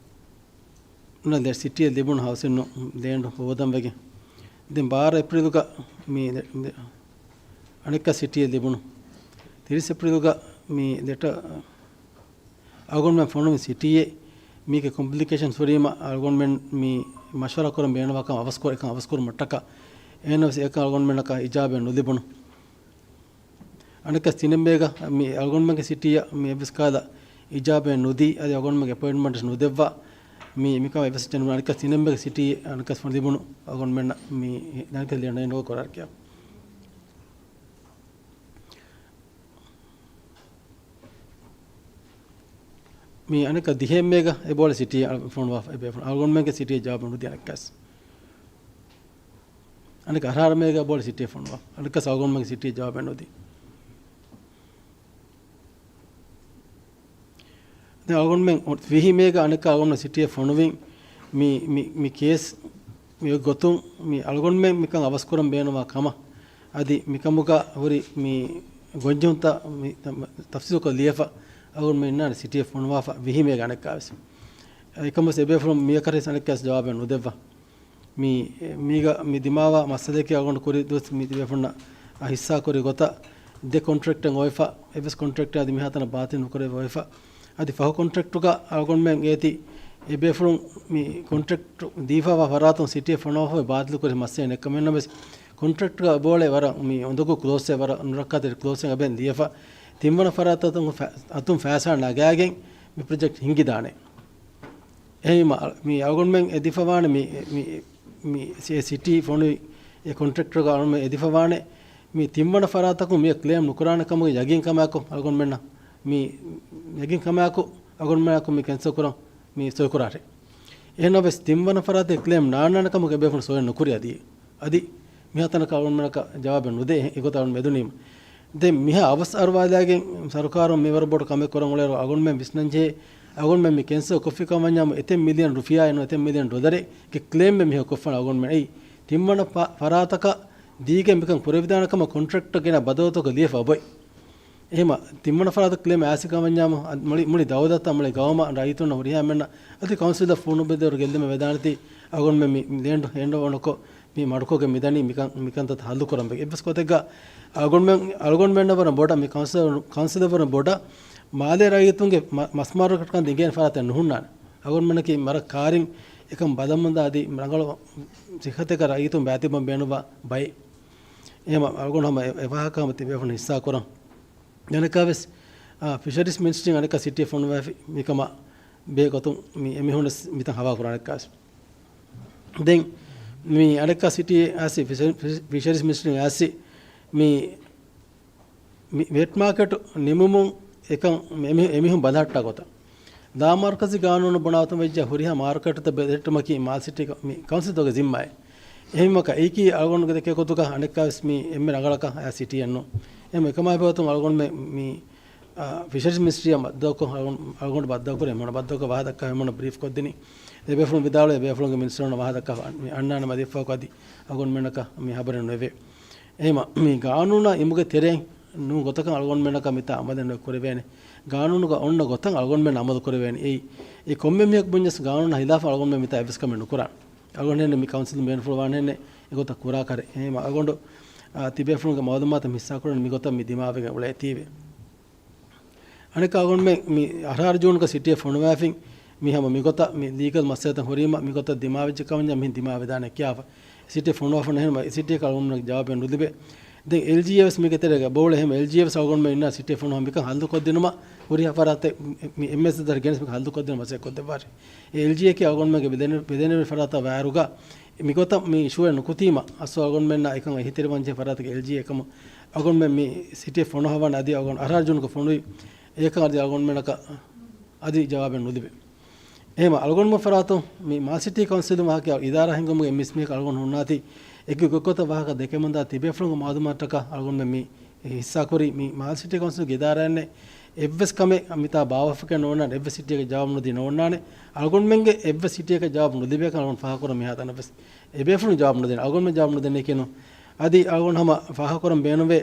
އޮންނަ ދެ ސިޓީއެއް ލިބުނު ހައުސިން ލޭންޑް ހޯދަން ވެގެން. ދެން ބާރަ އޭޕްރީލުގަ މި ދެ-، ދެ-، އަނެއްކާ ސިޓީއެއް ލިބުނު. ތިރީސް އޭޕްރީލުގަ މި ދެޓަ އަޅުގަނޑުމެން ފޮނުވި ސިޓީއެއް މީގެ ކޮމްޕްލިކޭޝަންސް ހުރީމަ އަޅުގަނޑުމެން މި މަޝްވަރާ ކުރަން ބޭނުންވާކަން އަވަސްކުރ-، އެކަން އަވަސްކުރުމަށްޓަކާ އެހެނަސް އެކަން އަޅުގަނޑުމެންނަކަށް އިޖާބައެއް ނުލިބުނު. އަނެއްކަސް ތިނެއް ބޭގަ މި އަޅުގަނޑުމެންގެ ސިޓީއަށް މި އެއްވެސް ކަހަލަ އިޖާބައެއް ނުދީ، އަދި އަޅުގަނޑުމެންގެ އެޕޮއިންޓްމަންޓްސް ނުދެއްވާ މި، މިކަމަށް އެއްވެސް ޖެނުމަށް އަނެއްކަސް ތިނެއް ބޭގެ ސިޓީ އަނެއްކަސް ފޮނު ލިބުނު އަޅުގަނޑުމެންނަށް މި ދަނިކަ ލިޔަން ނުކޮށް ކޮރާކިޔާ. މި އަނެއްކަ ދިހައެއް ބޭގަ އެބޯޅެ ސިޓީ ފޮނުވާ އެބޭފުޅުން އަޅުގަނޑުމެންގެ ސިޓީ ޖަވާބު ނުދި އަނެއްކަސް. އަނެއް އަށާރަ މޭގަ ބޯޅެ ސިޓީ ފޮނުވާ. އަނެއްކަސް އަޅުގަނޑުމެންގެ ސިޓީ ޖަވާބެއް ނުދީ. ދެން އަޅުގަނޑުމެން ވިހި މޭގަ އަނެއްކާ އަޅުގަނޑުމެން ސިޓީއެއް ފޮނުވިން މި، މި، މި ކޭސް މި ގޮތުން މި އަޅުގަނޑުމެން މިކަން އަވަސްކުރަން ބޭނުންވާ ކަމަށް. އަދި މިކަމުގަ ހުރި މި ގޮންޖެހުންތައް މި ތަ-، ތަފްސީލުކޮށް ލިޔެފަ އަޅުގަނޑުމެން އިންނާނެ ސިޓީއެއް ފޮނުވާފަ ވިހި މޭގަ އަނެއްކާވެސް. އެކަމަސް އެބޭފުޅުން މިއަކަށް އަނެއްކާވެސް ޖަވާބެއް ނުދެއްވާ. މި، މީގަ މި ދިމާވާ މައްސަލައަކީ އަޅުގަނޑު ކުރި ދުވަސް މި ދިވެފުންނަށް ހިއްސާކުރި ގޮތަށް ދެ ކޮންޓްރެކްޓެއް އޮވެފަ، އެއްވެސް ކޮންޓްރެކްޓެއް އަދި މިހާތަނަށް ބާތިލް ނުކުރެވި އޮވެފަ. އަދި ފަހު ކޮންޓްރެކްޓުގަ އަޅުގަނޑުމެން އޭތި އެބޭފުޅުން މި ކޮންޓްރެކްޓް ދީފަވާ ފަރާތުން ސިޓީއަށް ފޮނުވާފައި ބާތިލް ކުރި މައްސަލައެއް ނެއްކަމެއްނަމަވެސް، ކޮންޓްރެކްޓްގަ އެބޯޅެ ވަރަށް މި އުނދަގޫ ކްލޯސްއެއް ވަރަށް ނުރައްކާތެރި ކްލޯސްއެއް އެބަ ލިޔެފަ، ތިންވަނަ ފަރާތަށް އަތުން ފަ-، އަތުން ފައިސާ ނަގާގެން މި ޕްރޮޖެކްޓް ހިންގިދާނެ. އެހެންވީމަ، މި އަޅުގަނޑުމެން އެދިފަވާނެ މި، މި، މި ސި-، ސިޓީ ފޮނުވި އެ ކޮންޓްރެކްޓަރުގަ އަޅުގަނޑުމެން އެދިފަވާނެ މި ތިންވަނަ ފަރާތަކުން މިއަށް ކްލޭމް ނުކުރާނެ ކަމުގެ ޔަގީން ކަމާއެކު އަޅުގަނޑުމެންނަށް މި، ޔަގީން ކަމާއެކު އަޅުގަނޑުމެންނާއެކު މި ކެންސަލް ކުރަން މި ސޮއިކުރާށޭ. އެހެންނަމަވެސް ތިންވަނަ ފަރާތެއް ކްލޭމް ނާންނާނެ ކަމުގެ އެބޭފުޅުން ސޮއި ނުކުރި އަދި، އަދި މިހާތަނަކަށް އަޅުގަނޑުމެންނަކަށް ޖަވާބެއް ނުދޭ އެ ގޮތަށް އަޅުގަނޑު މެދުނީމަ. ދެން މިހާ އަވަސް އަރުވާލާގެން ސަރުކާރުން މިވަރު ބޮޑު ކަމެއް ކުރަން އުޅޭއިރު އަޅުގަނޑުމެން ވިސްނަންޖެހޭ، އަޅުގަނޑުމެން މި ކެންސަލް ކޮށްފި ކަމަށް ވަންޏާމު އެތައް މިލިއަން ރުފިޔާއެއް ނޫން އެތައް މިލިއަން ޑޮލަރެއްގެ ކްލޭމްއެއް މިހާ ކޮށްފަން އަޅުގަނޑުމެން އެއީ ތިންވަނަ ފަ-، ފަރާތަކަށް ދީގެން މިކަން ކުރެވިދާނެ ކަމަށް ކޮންޓްރެކްޓަށް ގެނަ ބަދަލުތަކަށް ލިޔެފަ އޮތް. އެހެމަ ތިންވަނަ ފަރާތަށް ކްލޭމް އާސި ކަމަށް ވަންޏާމު މުޅި، މުޅި ދައުލަތަށް މުޅި ގައުމަށް ރައްޔިތުންނަށް ހުރިހާ އެންމެންނަށް އަދި ކައުންސިލަށް ފޫނު ބެދޭވަރު ގެއްލުމެއް ވެދާނެތީ އަޅުގަނޑުމެން މި ލޭންޑް ހޭންޑް އޯވަރ ކޮށް މި މަޑުކޮށްގެން މިދަނީ މިކަން، މިކަންތައް ހައްލު ކުރަން ވެގެން. އެއްވެސް ގޮތެއްގަ އަޅުގަނޑުމެން، އަޅުގަނޑުމެންނަށް ވަރަށް ބޮޑަށް މި ކައުންސިލަށް، ކައުންސިލަށް ވަރަށް ބޮޑަށް މާލޭ ރައްޔިތުންގެ މަ-، މަސްމާރުކަން ދިނގޭނެ ފަރާތެއް ނުހުންނާނެ. އަޅުގަނޑުމެންނަކީ ވަރަށް ކާރިން އެކަން ބަލަމުންދާ އަދި ރަނގަޅު ސިއްހަތެއްގަ ރައްޔިތުން ބައިތިއްބަން ބޭނުންވާ ބައެއް. އެހެމަ އަޅުގަނޑު ހަމަ އެ، އެ ވާހަކަ ހަމަ ތިބޭފުޅުން ހިއްސާ ކުރަން. ދެން އަނެއްކާވެސް، އާ، ފިޝަރީސް މިނިސްޓްރީން އަނެއްކާ ސިޓީ ފޮނުވާފި މިކަމާ ބޭ ގޮތުން މި އެމީހުން ވެސް މިތަން ހަވާ ކުރާނެ އަނެއްކާވެސް. ދެން މި އަނެއްކާ ސިޓީ އައިސް ފިޝަ-، ފިޝަރީސް މިނިސްޓްރީން އައިސް މި، މި ވެޓް މާކެޓު ނިމުމުން އެކަން އެމި-، އެމީހުން ބަލަހައްޓާ ގޮތަށް. ލާމަރުކަޒީ ގާނޫނު ބުނާތުން ވެއްޖެ ހުރިހާ މާރުކެޓުތައް ބެލެހެއްޓުމަކީ މާލެ ސިޓީ މި ކައުންސިލްތަކުގެ ޒިންމާއެއް. އެހެންވީމަ އެއީކީ އަޅުގަނޑުގެ ދެކޭ ގޮތުގަ އަނެއްކާވެސް މި އެންމެ ރަނގަޅަކަށް އައި ސިޓީއެއް ނޫން. އެހެން އެކަމާ އެބައޮތުން އަޅުގަނޑުމެ މި، އާ، ފިޝަރީސް މިނިސްޓްރީއަށް ބައްދަލުކޮށް، އަޅުގަނޑު، އަޅުގަނޑު ބައްދަލުކުރޭ އެމީހުންނަށް ބައްދަލުކޮށް ވާހަކަ ދައްކާ އެމީހުންނަށް ބްރީފް ކޮށްދިނީ. އެބޭފުޅުން ވިދާޅުވޭ އެބޭފުޅުންގެ މިނިސްޓަރުންނަށް ވާހަކަ ދައްކާ އަންނާނަމަ އަދި އެއްފަހަކު އަދި އަޅުގަނޑުމެންނަކަށް މި ހަބަރެއް ނުވެވޭ. އެހެމަ މި ގާނޫނާ އިމުގެ ތެރެއިން ނޫން ގޮތަކަށް އަޅުގަނޑުމެންނަކަށް މިތާ އަމަލެއް ނުކުރެވޭނެ. ގާނޫނުގަ އޮންނަ ގޮތަށް އަޅުގަނޑުމެން އަމަލު ކުރެވޭނެ. އެއީ، އެ ކޮންމެ މީހަކު ބުންޏަސް ގާނޫނާ ހިލާފަށް އަޅުގަނޑުމެން މިތާ އެއްވެސް ކަމެއް ނުކުރާނެ. އަޅުގަނޑުމެން މި ކައުންސިލުން ބޭނުންފުޅުވާނެ ހެންނެއް. އެގޮތަށް ކުރާކަށް. އެހެންވީމަ އަޅުގަނޑު، އާ، ތިބޭފުޅުންގެ މައުލޫމާތު މި ހިއްސާކުރަނީ މިގޮތަށް މި ދިމާވެގެން އުޅޭތީވެ. އަނެއްކާ އަޅުގަނޑުމެން މި އަހަރާރު ޖޫނުގަ ސިޓީއެއް ފޮނުވާފިން މި ހަމަ މިގޮތަށް މި ލީގަލް މައްސަލަތައް ހުރީމަ މިގޮތަށް ދިމާވެއްޖެ ކަމަށް މިހެން ދިމާވެދާނެ ކިޔާފަ. ސިޓީ ފޮނުވާފަ ނެހެން ސިޓީއަކަށް އަޅުގަނޑުމެން ޖަވާބެއް ނުލިބޭ. ދެން އެލްޖީއޭވެސް މީގެ ތެރޭގަ ބޯޅަ އެހެން އެލްޖީއޭވެސް އަޅުގަނޑުމެން އިންނާ ސިޓީ ފޮނުވާ މިކަން ހައްލު ކޮށްދިނުމަށް ހުރިހާ ފަރާތެއް މި އެމްއެސް ދަރި ގެނެސް މިކަން ހައްލު ކޮށްދިނުމަށް މަސައްކަތް ކޮށްދެއްވާށި. އެ އެލްޖީއޭ އަޅުގަނޑުމެންގެ ބެލެނި-، ބެލެނިވެރި ފަރާތަށް ވާއިރުގަ މިގޮތަށް މި އިޝޫއެއް ނުކުތީމަ އަސްލު އަޅުގަނޑުމެންނާ އެކަން އެހީތެރިވާންޖެހޭ ފަރާތަކަށް އެލްޖީއޭ އެކަމު އަޅުގަނޑުމެން މި ސިޓީ ފޮނުވާން އަދި އަޅުގަނޑު އަހަރާރު ޖޫނުގަ ފޮނުވި އެކަން އަދި އަޅުގަނޑުމެންނަކަށް އަދި ޖަވާބެއް ނުލިބޭ. އެހެންވީމަ އަޅުގަނޑުމެން ފަރާތުން މި މާލެ ސިޓީ ކައުންސިލުން ވާހަކަ އިދާރާ ހިންގުމުގެ އެމްއެސް މީހަކަށް އަޅުގަނޑު ހުންނާތީ އެކި ގޮތްގޮތަށް ވާހަކަ ދެކެމުންދާ ތިބޭފުޅުންގެ މައުލޫމާތަކަށް އަޅުގަނޑުމެން މި ހިއްސާކުރީ މި މާލެ ސިޓީ ކައުންސިލްގެ އިދާރާއިންނެއް އެއްވެސް ކަމެއް މިތާ ބާވަފަކެއް ނޯންނާނެ، އެއްވެސް ސިޓީއަކަށް ޖަވާބު ނުދީ ނޯންނާނެ، އަޅުގަނޑުމެންގެ އެއްވެސް ސިޓީއަކަށް ޖަވާބު ނުލިބޭކަން އަޅުގަނޑު ފާހަގަކުރަން މިހާތަނަށް ވެސް. އެބޭފުޅުން ޖަވާބު ނުދޭނެ، އަޅުގަނޑުމެން ޖަވާބު ނުދެނީކީނު. އަދި އަޅުގަނޑު ހަމަ ފާހަގަކުރަން ބޭނުންވޭ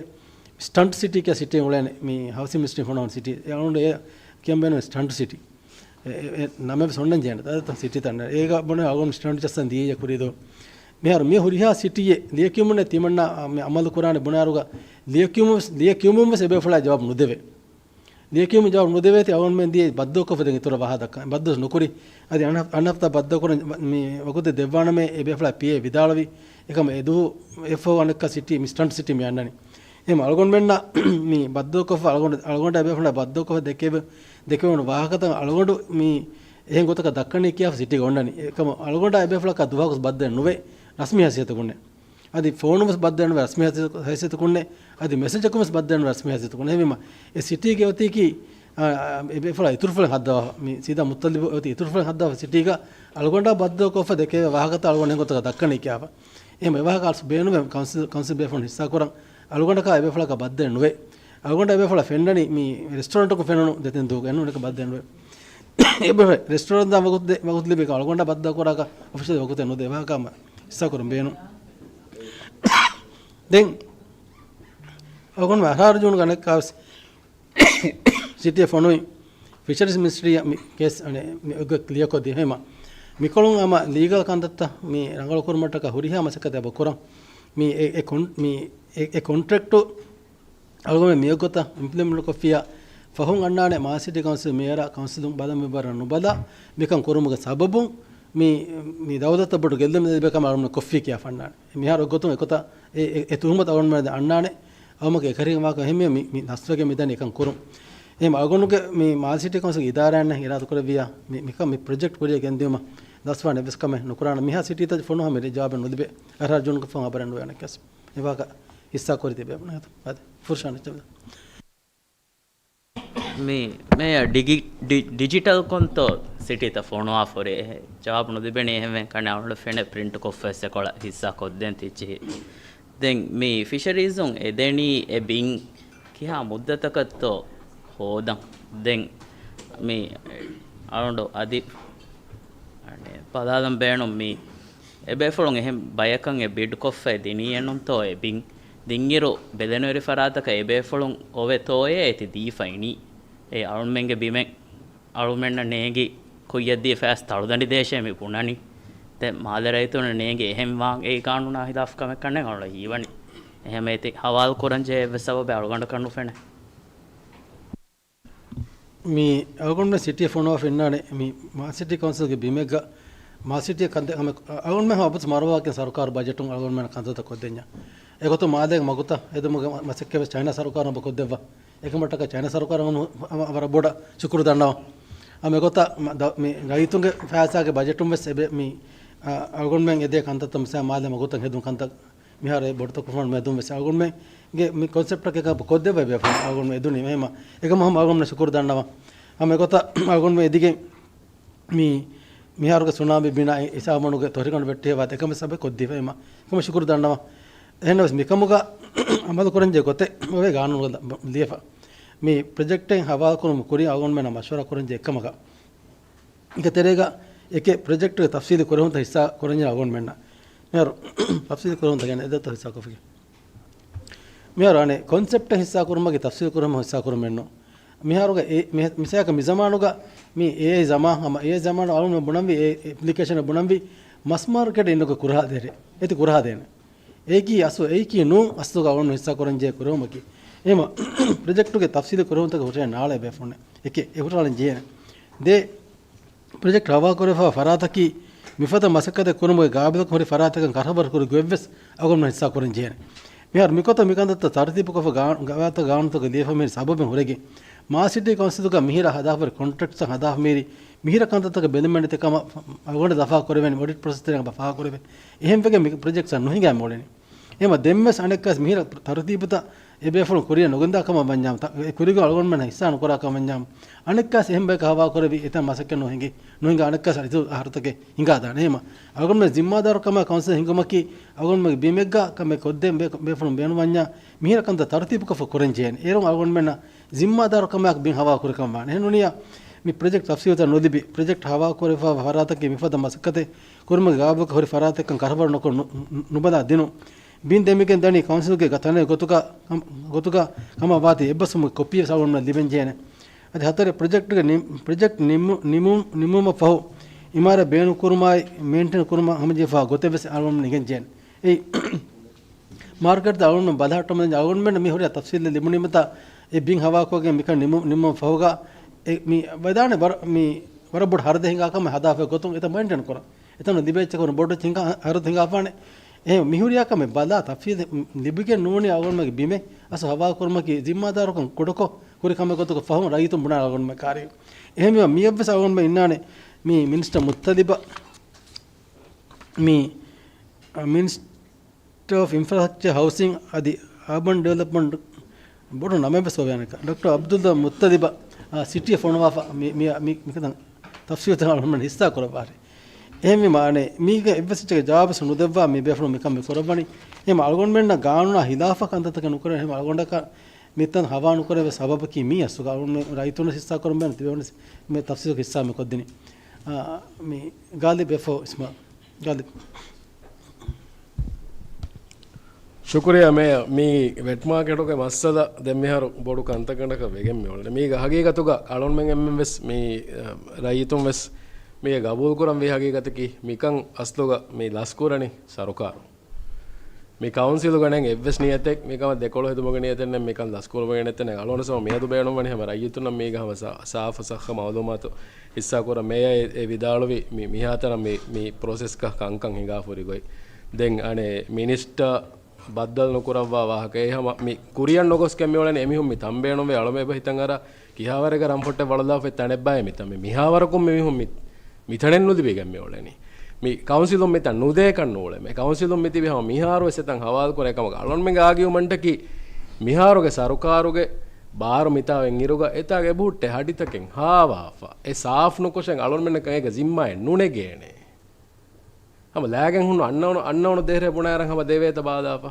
ސްޓަންޓް ސިޓީ ކިޔާ ސިޓީ އުޅޭނެ، މި ހައުސިން މިނިސްޓްރީ ފޮނުވާ ސިޓީ. އެ އަޅުގަނޑު އެ ކިޔަން ބޭނުން ސްޓަންޓް ސިޓީ. އެ، އެ، އެ ނަމެއް ވެސް އޮންނަން ޖެހޭނެ. ތަދަށް ސިޓީ ތަން. އޭގަ ބުނެ އަޅުގަނޑު ސްޓަންޓް ޖައްސަން ދިޔައީ ކުރީދޯ. މިހާރު މި ހުރިހާ ސިޓީއެއް ލިޔެކިޔުމުންނެއް ތިމަންނާ މި އަމަލު ކުރާނެ ބުނާރުގަ ލިޔެކިޔުމުން ވެސް، ލިޔެކިޔުމުން ވެސް އެބޭފުޅާ ޖަވާބު ނުދެވޭ. ލިޔެކިޔުމުން ޖަވާބު ނުދެވޭތީ އަޅުގަނޑުމެން ދިޔައީ ބައްދަލުކޮށްފަ ދެން އިތުރަށް ވާހަކަ ދައްކަން. ބައްދަލު ނުކުރި. އަދި އަން ހަ-، އަން ހަފްތާ ބައްދަލުކުރަން މި ވަގުތެއް ދެއްވާނަމޭ އެބޭފުޅާ ޕީއޭ ވިދާޅުވި. އެކަމަ އެދުވަހު އެއްފަހު އަނެއްކާ ސިޓީ މި ސްޓަންޓް ސިޓީ މި އަންނަނީ. އެހެން އަޅުގަނޑުމެންނަށް މި ބައްދަލުކޮށްފަ އަޅުގަނޑު، އަޅުގަނޑާ އެބޭފުޅާ ބައްދަލުކޮށްފަ ދެކެވެ-، ދެކެވުނު ވާހަކަތައް އަޅުގަނޑު މި އެހެން ގޮތަކަށް ދައްކަނީ ކިޔާފަ ސިޓީގަ އޮންނަނީ. އެކަމަ އަޅުގަނޑާ އެބޭފުޅަކާ ދުވަހަކުވެސް ބައްދަލެއް ނުވޭ ރަސްމީ ހައިސިއްޔަތުގަ އޮންނަ. އަދި ފޯނުން ވެސް ބައްދަލެއް ނުވޭ ރަސްމީ ހައިސިއްޔަތު-، ހައިސިއްޔަތުގަ އޮންނަ. އަދި މެސެޖަކުން ވެސް ބައްދަލެއް ނުވޭ ރަސްމީ ހައިސިއްޔަތުގަ އޮންނަ. އެހެންވީމަ އެ ސިޓީގެ އޮތީކީ، އާ، އެބޭފުޅާ އިތުރުފުޅެއް ހައްދަވާފަ. މި ސީދާ މުއްތަލިބު އޮތީ އިތުރުފުޅެއް ހައްދަވާފަ ސިޓީގަ އަޅުގަނޑާ ބައްދަލުކޮށްފަ ދެކެވޭ ވާހަކަތައް އަޅުގަނޑު އެހެން ގޮތަކަށް ދައްކަނީ ކިޔާފަ. އެހެން އެވާހަކަ އަސް ބޭނުންވޭ ކައުންސިލް، ކައުންސިލް ބޭފުޅުން ހިއްސާކުރަން. އަޅުގަނޑަކާ އެބޭފުޅަކާ ބައްދަލެއް ނުވޭ. އަޅުގަނޑަށް އެބޭފުޅާ ފެންނަނީ މި ރެސްޓޯރެންޓަކުން ފެނުނު ދެތިން ދުވަހު އެންނުނެކަ ބައްދަލެއް ނުވޭ. އެބޭފުޅާ ރެސްޓޯރެންޓް ދާ ވަގުތު ދެ-، ވަގުތު ލިބޭ އަޅުގަނޑާ ބައްދަލު ކުރާކަށް އޮފިޝަލް ވަގުތެއް ނުދޭ. އެވާހަކަ ހަމަ ހިއްސާކުރަން ބޭނުން. ދެން އަޅުގަނޑު އަހަރާރު ޖޫނުގަ އަނެއްކާވެސް ސިޓީއަށް ފޮނުވި ފިޝަރީޒް މިނިސްޓްރީއަށް މި ކޭސް އަނެއް މި އޮތްގޮތް ކްލިއަރ ކޮށްދިޔަ. އެހެންވީމަ މިކޮޅުން ހަމަ ލީގަލް ކަންތައްތައް މި ރަނގަޅުކުރުމަށްޓަކާ ހުރިހާ މަސައްކަތެއް އެބަ ކުރަން. މި އެ، އެ ކޮން-، މި އެ، އެ ކޮންޓްރެކްޓު އަޅުގަނޑު މި އޮތްގޮތަށް އިމްޕްލިމެންޓް ކޮށްފިއްޔާ ފަހުން އަންނާނެ މާލެ ސިޓީ ކައުންސިލް މޭޔަރާ ކައުންސިލުން ބަލަން މިބަރަށް ނުބަލާ މިކަން ކުރުމުގެ ސަބަބުން މި، މި ދައުލަތަށް ބޮޑު ގެއްލުމެއް ލިބޭ ކަމަށް އަޅުގަނޑު ކޮށްފި ކިޔާ ފަންނާނެ. މިހާރު އޮތްގޮތުން އެގޮތަށް އެ، އެ، އެ ތުހުމަތު އަޅުގަނޑުމެން އަންނާނެ. އަޅުގަނޑުގެ އެކަށީގެންވާކަށް އެހެންވެ މި، މި ނަސްރުގެ މިދަނީ އެކަން ކުރުން. އެހެން އަޅުގަނޑުގެ މި މާލެ ސިޓީ ކައުންސިލްގެ އިދާރާއިންނަށް އިރާދަކުރެއްވިއްޔާ މި، މިކަން މި ޕްރޮޖެކްޓް ކުރިއަށް ގެންދިއުމަށް ދަސްވާނެ އެއްވެސް ކަމެއް ނުކުރާނަން. މިހާ ސިޓީތައް ފޮނުވާ މި ޖަވާބެއް ނުލިބޭ. އަހަރާރު ޖޫނުގެ ފަހުން އަބަދަށް ނުވޭ އަނެއްކާވެސް. އެވާހަކަ ހިއްސާ ކުރި ތިބޭ ބުނެ އަދި ފުރުޝާން އެއްޗެއް. މި މޭޔަ ޑިގި-، ޑި-، ޑިޖިޓަލް ކޮންތޯ ސިޓީތައް ފޮނުވާ ފުރޭ ޖަވާބު ނުލިބެނީ. އެހެންވެ ކަނެ އަޅުގަނޑު ފެނެ ޕްރިންޓް ކޮށްފަ އެއްކޮޅަށް ހިއްސާ ކޮށްދޭން ތިއްޗިހި. ދެން މި ފިޝަރީޒުން އެދެނީ އެ ބިން ކިހާ މުއްދަތަކަށްތޯ ހޯދަން. ދެން މި އަޅުގަނޑު އަދި ބަލާލަން ބޭނުން މި އެބޭފުޅުން އެހެން ބަޔަކަށް އެ ބިޑް ކޮށްފައި ދިނީއެއްނޫންތޯ އެ ބިން ދިންއިރު ބެލެނިވެރި ފަރާތަކަށް އެބޭފުޅުން އޮވެތޯއޭ އޭތި ދީފަ އިނީ. އެ އަޅުމެންގެ ބިމެއް އަޅުމެންނަށް ނޭނގި ކުއްޔަށްދީފަ އައިސް ތަޅުދަނޑި ދޭށޭ މި ބުނަނީ. ދެން މާލެ ރައްޔިތުންނަށް ނޭނގި އެހެން ވާން އެއީ ގާނޫނާ ހިލާފު ކަމެއްކަންނޭނގެ އަޅުގަނޑަށް ހީވަނީ. އެހެން އޭތި ހަވާލު ކުރަންޖެހޭ އެއްވެސް ސަބަބެއް އަޅުގަނޑަކަށް ނުފެނޭ. މި އަޅުގަނޑުމެން ސިޓީ ފޮނުވާފަ އިންނާނެ މި މާލެ ސިޓީ ކައުންސިލްގެ ބިމެއްގަ މާލެ ސިޓީ ކަންތައް ހަމަ އަޅުގަނޑުމެން ހަމަ އަބަދު މަރުވާކިން ސަރުކާރު ބަޖެޓުން އަޅުގަނޑުމެން ކަންތައްތައް ކޮށްދެންޏާ. އެގޮތުން މާލޭގެ މަގުތައް ހެދުމުގެ މަ-، މަސައްކަތްވެސް ޗައިނާ ސަރުކާރުން އެބަ ކޮށްދެއްވާ. އެކަމަށްޓަކާ ޗައިނާ ސަރުކާރަށް ހަމަ ވަރަށް ބޮޑަށް ޝުކުރު ދަންނަވަން. ހަމަ އެގޮތަށް މަ-، ދަ-، މި ރައްޔިތުންގެ ފައިސާގެ ބަޖެޓުން ވެސް އެބެ މި، އަ، އަޅުގަނޑުމެން އެދޭ ކަންތައްތައް މިސާ މާލެ މަގުތައް ހެދުން ކަންތައް މިހާރު އެ ބޮޑުތަކުފާނު މެދުން ވެސް އަޅުގަނޑުމެންގެ މި ކޮންސެޕްޓަކަށް ކޮށްދެއްވައި ބޭފުޅުން އަޅުގަނޑު އެދުނީ އެހެމަ. އެކަމަ ހަމަ އަޅުގަނޑު ޝުކުރު ދަންނަވަން. ހަމަ އެގޮތަށް އަޅުގަނޑު އެދިގެން މި މިހާރުގެ ސުނާމީ ބިނާ އެ އިސާމަނުގެ ތޮށިގަނޑު ވެއްޓި ހެވާ އެކަމަށް ސަބަބެއް ކޮށްދީފަ އެމަ. އެކަމަށް ޝުކުރު ދަންނަވަން. އެހެންނަމަވެސް މިކަމުގަ އަމަލު ކުރަންޖެ ގޮތެއް އޮވޭ ގާނޫނުގަ ލިޔެފަ. މި ޕްރޮޖެކްޓެއް ހަވާލު ކުރުމުގެ ކުރިން އަޅުގަނޑުމެންނާ މަޝްވަރާ ކުރަންޖެ އެއްކަމަކަށް. އޭގެ ތެރޭގަ އެކެއް ޕްރޮޖެކްޓުގެ ތަފްސީލީ ކުރެހުންތައް ހިއްސާ ކުރަންޖެ އަޅުގަނޑުމެންނަށް. މިހާރު ތަފްސީލީ ކުރެހުންތަކެއް އެދަތަ ހިއްސާ ކޮށްފި. މިހާރު އަނެއް ކޮންސެޕްޓެއް ހިއްސާ ކުރުމަކީ ތަފްސީލް ކުރުމަށް ހިއްސާ ކުރުމެއްނު. މިހާރުގަ އެ، މި-، މިސާލަކަށް މި ޒަމާނުގަ މި އޭއައި ޒަމާން ހަމަ އޭއައި ޒަމާނު އަޅުގަނޑު ބުނަންވީ އެ އެޕްލިކޭޝަން ބުނަންވީ މަސް މާރުކެޓް އިންނަކަ ކުރަހާ ދޭރެ. އޭތި ކުރަހާ ދޭނެ. އެއީކީ އަސްލު، އެއީކީ ނޫން އަސްލުގަ އަޅުގަނޑު ހިއްސާ ކުރަންޖެހޭ ކުރެވުމަކީ. އެހެމަ ޕްރޮޖެކްޓުގެ ތަފްސީލީ ކުރެވުންތަކަށް ހުށަހެޅޭ ނާޅެ ބޭފުޅުން އެކެއް އެ ހުށަހަޅަން ޖެހޭނެ. ދޭ، ޕްރޮޖެކްޓް ހަވާކުރެވިފާ ފަރާތަކީ މިފަދަ މަސައްކަތެއް ކުރުމުގެ ގާބިލުކަން ހުރި ފަރާތެއްކަން ކަށަވަރު ކުރި ގޮތްވެސް އަޅުގަނޑުމެން ހިއްސާ ކުރަން ޖެހޭނެ. މިހާރު މިގޮތަށް މިކަންތައްތައް ތަރުތީބުކޮށްފަ ގާ-، ގާތަށް ގާނޫނުތަކުގެ ލިޔެފަ މިހިރި ސަބަބެއް ހުރެގެން، މާލެ ސިޓީ ކައުންސިލުގަ މިހިރަ ހަދާފަ ހުރި ކޮންޓްރެކްޓްސް ހަދާފަ މިހިރީ މިހިރަ ކަންތައްތަކަށް ބެލުމެއް ނެތި ކަމަށް އަޅުގަނޑު ލަފާ ކުރެވޭނެ، އޮޑިޓް ޕްރޮސެސް ތެރޭގަ ފާހަގަކުރެވޭ. އެހެންވެގެން މި ޕްރޮޖެކްޓްސް ނުހިނގާ މިއުޅެނީ. އެހެމަ ދެންވެސް އަނެއްކާސް މިހިރަ ތަރުތީބުތައް އެ ބޭފުޅުން ކުރިއަށް ނުގެންދާ ކަމަށް ވަންޏާ، ތަ-، އެ ކުރިގޮތް އަޅުގަނޑުމެން ހިއްސާ ނުކުރާ ކަމަށް ވަންޏާ، އަނެއްކާސް އެހެން ބަޔަކަށް ހަވާ ކުރެވި އެތައް މަސައްކަތް ނުހިނގި، ނުހިނގާ އަނެއްކާސް އަހަރުތަކެއް ހިނގާދާނެ. އެހެމަ އަޅުގަނޑުމެން ޒިންމާދާރުކަމާ ކައުންސިލަށް ހިނގުމަކީ، އަޅުގަނޑުމެންގެ ބިމެއްގަ ކަމެއް ކޮށްދޭން ބޭ-، ބޭފުޅުން ބޭނުންވަންޏާ، މިހިރަ ކަންތައް ތަރުތީބުކޮށްފަ ކުރަން ޖެހޭނެ. އޭރުން އަޅުގަނޑުމެންނަށް ޒިންމާދާރުކަމާއެކު ބިން ހަވާ ކުރިކަން ވާނެ. އެހެން ނޫނިއްޔާ، މި ޕްރޮޖެކްޓް ތަފްސީލުތައް ނުލިބި، ޕްރޮޖެކްޓް ހަވާ ކުރެވިފާ ފަރާތަކީ މިފަދަ މަސައްކަތެއް ކުރުމުގެ ގާބިލުކަން ހުރި ފަރާތެއްކަން ކަށަވަރު ނުކޮށް ނު-، ނު-، ނުބަލާ ދިނުން. ބިން ދެމިގެން ދަނީ ކައުންސިލްގެ ތަނެއް ގޮތުގަ-، ކަމަށް ގޮތުގަ ކަމަށް ވާތީ އެއްބަސްވުމުގެ ކޮޕީވެސް އަޅުގަނޑުމެންނަށް ލިބެން ޖެހޭނެ. އަދި ހަތަރެއް ޕްރޮޖެކްޓްގެ ނި-، ޕްރޮޖެކްޓް ނިމު-، ނިމު-، ނިމުމަށް ފަހު އިމާރާތް ބޭނުންކުރުމާއި މެއިންޓެން ކުރުމަށް ހަމަޖެހިފާ ގޮތެއް ވެސް އަޅުގަނޑުމެން އިނގެން ޖެހޭނެ. އެއީ މާރުކަރަށް އަޅުގަނޑުމެން ބަލަހައްޓަމުން އަޅުގަނޑުމެން މި ހުރި ތަފްސީލް ލިބުނީމަތާ އެ ބިން ހަވާކޮށްގެން މިކަން ނިމު-، ނިމުމަށް ފަހުގަ އެ މި ވެދާނެ ވަރަށް، މި ވަރަށް ބޮޑު ހަރަދެއް ހިނގާ ކަމެއް ހަދާފަ ގޮތުން އެތަން މެއިންޓެން ކުރަން. އެތަނުން ލިބޭ އެއްޗަކުން ބޮޑު ހިނގާ، ހަރަދު ހިނގާފާނެ. އެ މިހުރިޔާ ކަމެއް ބަލާ ތަފްސީލް ލިބިގެން ނޫނީ އަޅުގަނޑުމެންގެ ބިމެއް އަސް ހަވާ ކުރުމަކީ ޒިންމާދާރުކަން ކުޑަކޮށް ހުރި ކަމެއް ގޮތަކަށް ފަހުން ރައްޔިތުން ބުނާ އަޅުގަނޑުމެން ކާރި. އެހެންވީމަ މިއަށްވެސް އަޅުގަނޑުމެން އިންނާނެ މި މިނިސްޓަރ މުއްތަލިބަށް މި، އަ، މިނިސްޓަރ އޮފް އިންފްރާސްޓްރަކްޗަރ ހައުސިން އަދި އާބަން ޑިވެލޮޕްމަންޓް ބޮޑު ނަމެއްވެސް އޮވޭނެކަން. ޑޮކްޓަރ އަބްދުﷲ މުއްތަލިބަށް، އާ، ސިޓީއަށް ފޮނުވާފަ މި، މި، މި، މިކަން ތަފްސީލުތައް އަޅުގަނޑުމެން ހިއްސާ ކުރައްވާށި. އެހެންވީމާ އަނެއް މީގެ އެއްވެސް އެއްޗެއްގެ ޖަވާބުވެސް ނުދެއްވާ މި ބޭފުޅުން މިކަން މި ކުރައްވަނީ. އެހެން އަޅުގަނޑުމެންނަށް ގާނޫނާ ހިލާފަށް ކަންތައްތަކެއް ނުކުރޭ. އެހެން އަޅުގަނޑަކަށް މިތަން ހަވާ ނުކުރެވޭ ސަބަބަކީ މީ އަސްލުގަ އަޅުގަނޑުމެން ރައްޔިތުން ހިއްސާ ކުރަން ބޭނުން ތިބެވަނީ މި ތަފްސީލު ހިއްސާ މި ކޮށްދިނީ. އާ، މި ގާލިބް އެފް އޯ އިސްމާ. ގާލިބް. ޝުކުރިއްޔާ މޭޔަރ، މި ވެޓް މާކެޓުގެ މައްސަލަ ދެން މިހާރު ބޮޑު ކަންތައްގަނޑަކަށް ވެގެން މިއުޅެނީ. މީގަ ހަގީގަތުގަ އަޅުންމެން އެންމެން ވެސް މި، އަ، ރައްޔިތުން ވެސް މީގަ ގަބޫލު ކުރަން ވީ ހަގީގަތަކީ މިކަން އަސްލުގަ މި ލަސްކުރަނީ ސަރުކާރު. މި ކައުންސިލުގަ ނެތް އެއްވެސް ނިޔަތެއް، މިކަމަށް ދެކޮޅު ހެދުމުގެ ނިޔަތެއް ނެތް، މިކަން ލަސްކުރުމުގެ ނިޔަތެއް ނެތް. އަޅުގަނޑު ސަމަ މިއަދު ބޭނުންވަނީ ހަމަ ރައްޔިތުންނަށް މީގަ ހަމަ ސާ-، ސާފު ސައްހަ މައުލޫމާތު ހިއްސާކުރަން. މޭޔަރ އެ، އެ ވިދާޅުވި މި، މިހާތަނަށް މި، މި ޕްރޮސެސްގަ ކަންކަން ހިނގާފަ ހުރި ގޮތް. ދެން އަނެއް މިނިސްޓަރ ބައްދަލު ނުކުރައްވާ ވާހަކަ. އެ ހަމަ މި ކުރިއަށް ނުގޮސްގެން މިއުޅެނީ އެމީހުން މި ތަން ބޭނުންވޭ އަޅުމެ އެބަ ހިތަށް އަރާ ކިހާވަރެއްގަ ރަންފޮށްޓެއް ވަޅުލާފައި ތަނެއްބާއޭ މިތަން. މި މިހާވަރަކުން މި މީހުން މި، މިތަނެއް ނުލިބިގެން މިއުޅެނީ. މި ކައުންސިލުން މިތަން ނުދޭކަށް ނޫޅެމޭ. ކައުންސިލުން މިތިބި ހަމަ މިހާރުވެސް އެތަން ހަވާލުކުރޭ ކަމަކަށް އަޅުންމެންގެ އާގިއުމަންޓަކީ މިހާރުގެ ސަރުކާރުގެ ބާރު މިތާ އޮތްއިރުގަ އެތާގެ އެބަހުއްޓޭ ހަޑިތަކެއް ހާވާފަ. އެ ސާފް ނުކޮށެން އަޅުންމެންނަކަށް އޭގެ ޒިންމާއެއް ނުނެގޭނެ. ހަމަ ލާގެން ހުންނު އަންނައުނު، އަންނައުނު ދޭހަރެ ބުނާއިރަށް ހަމަ ދެވޭތަ ބާލާފަ.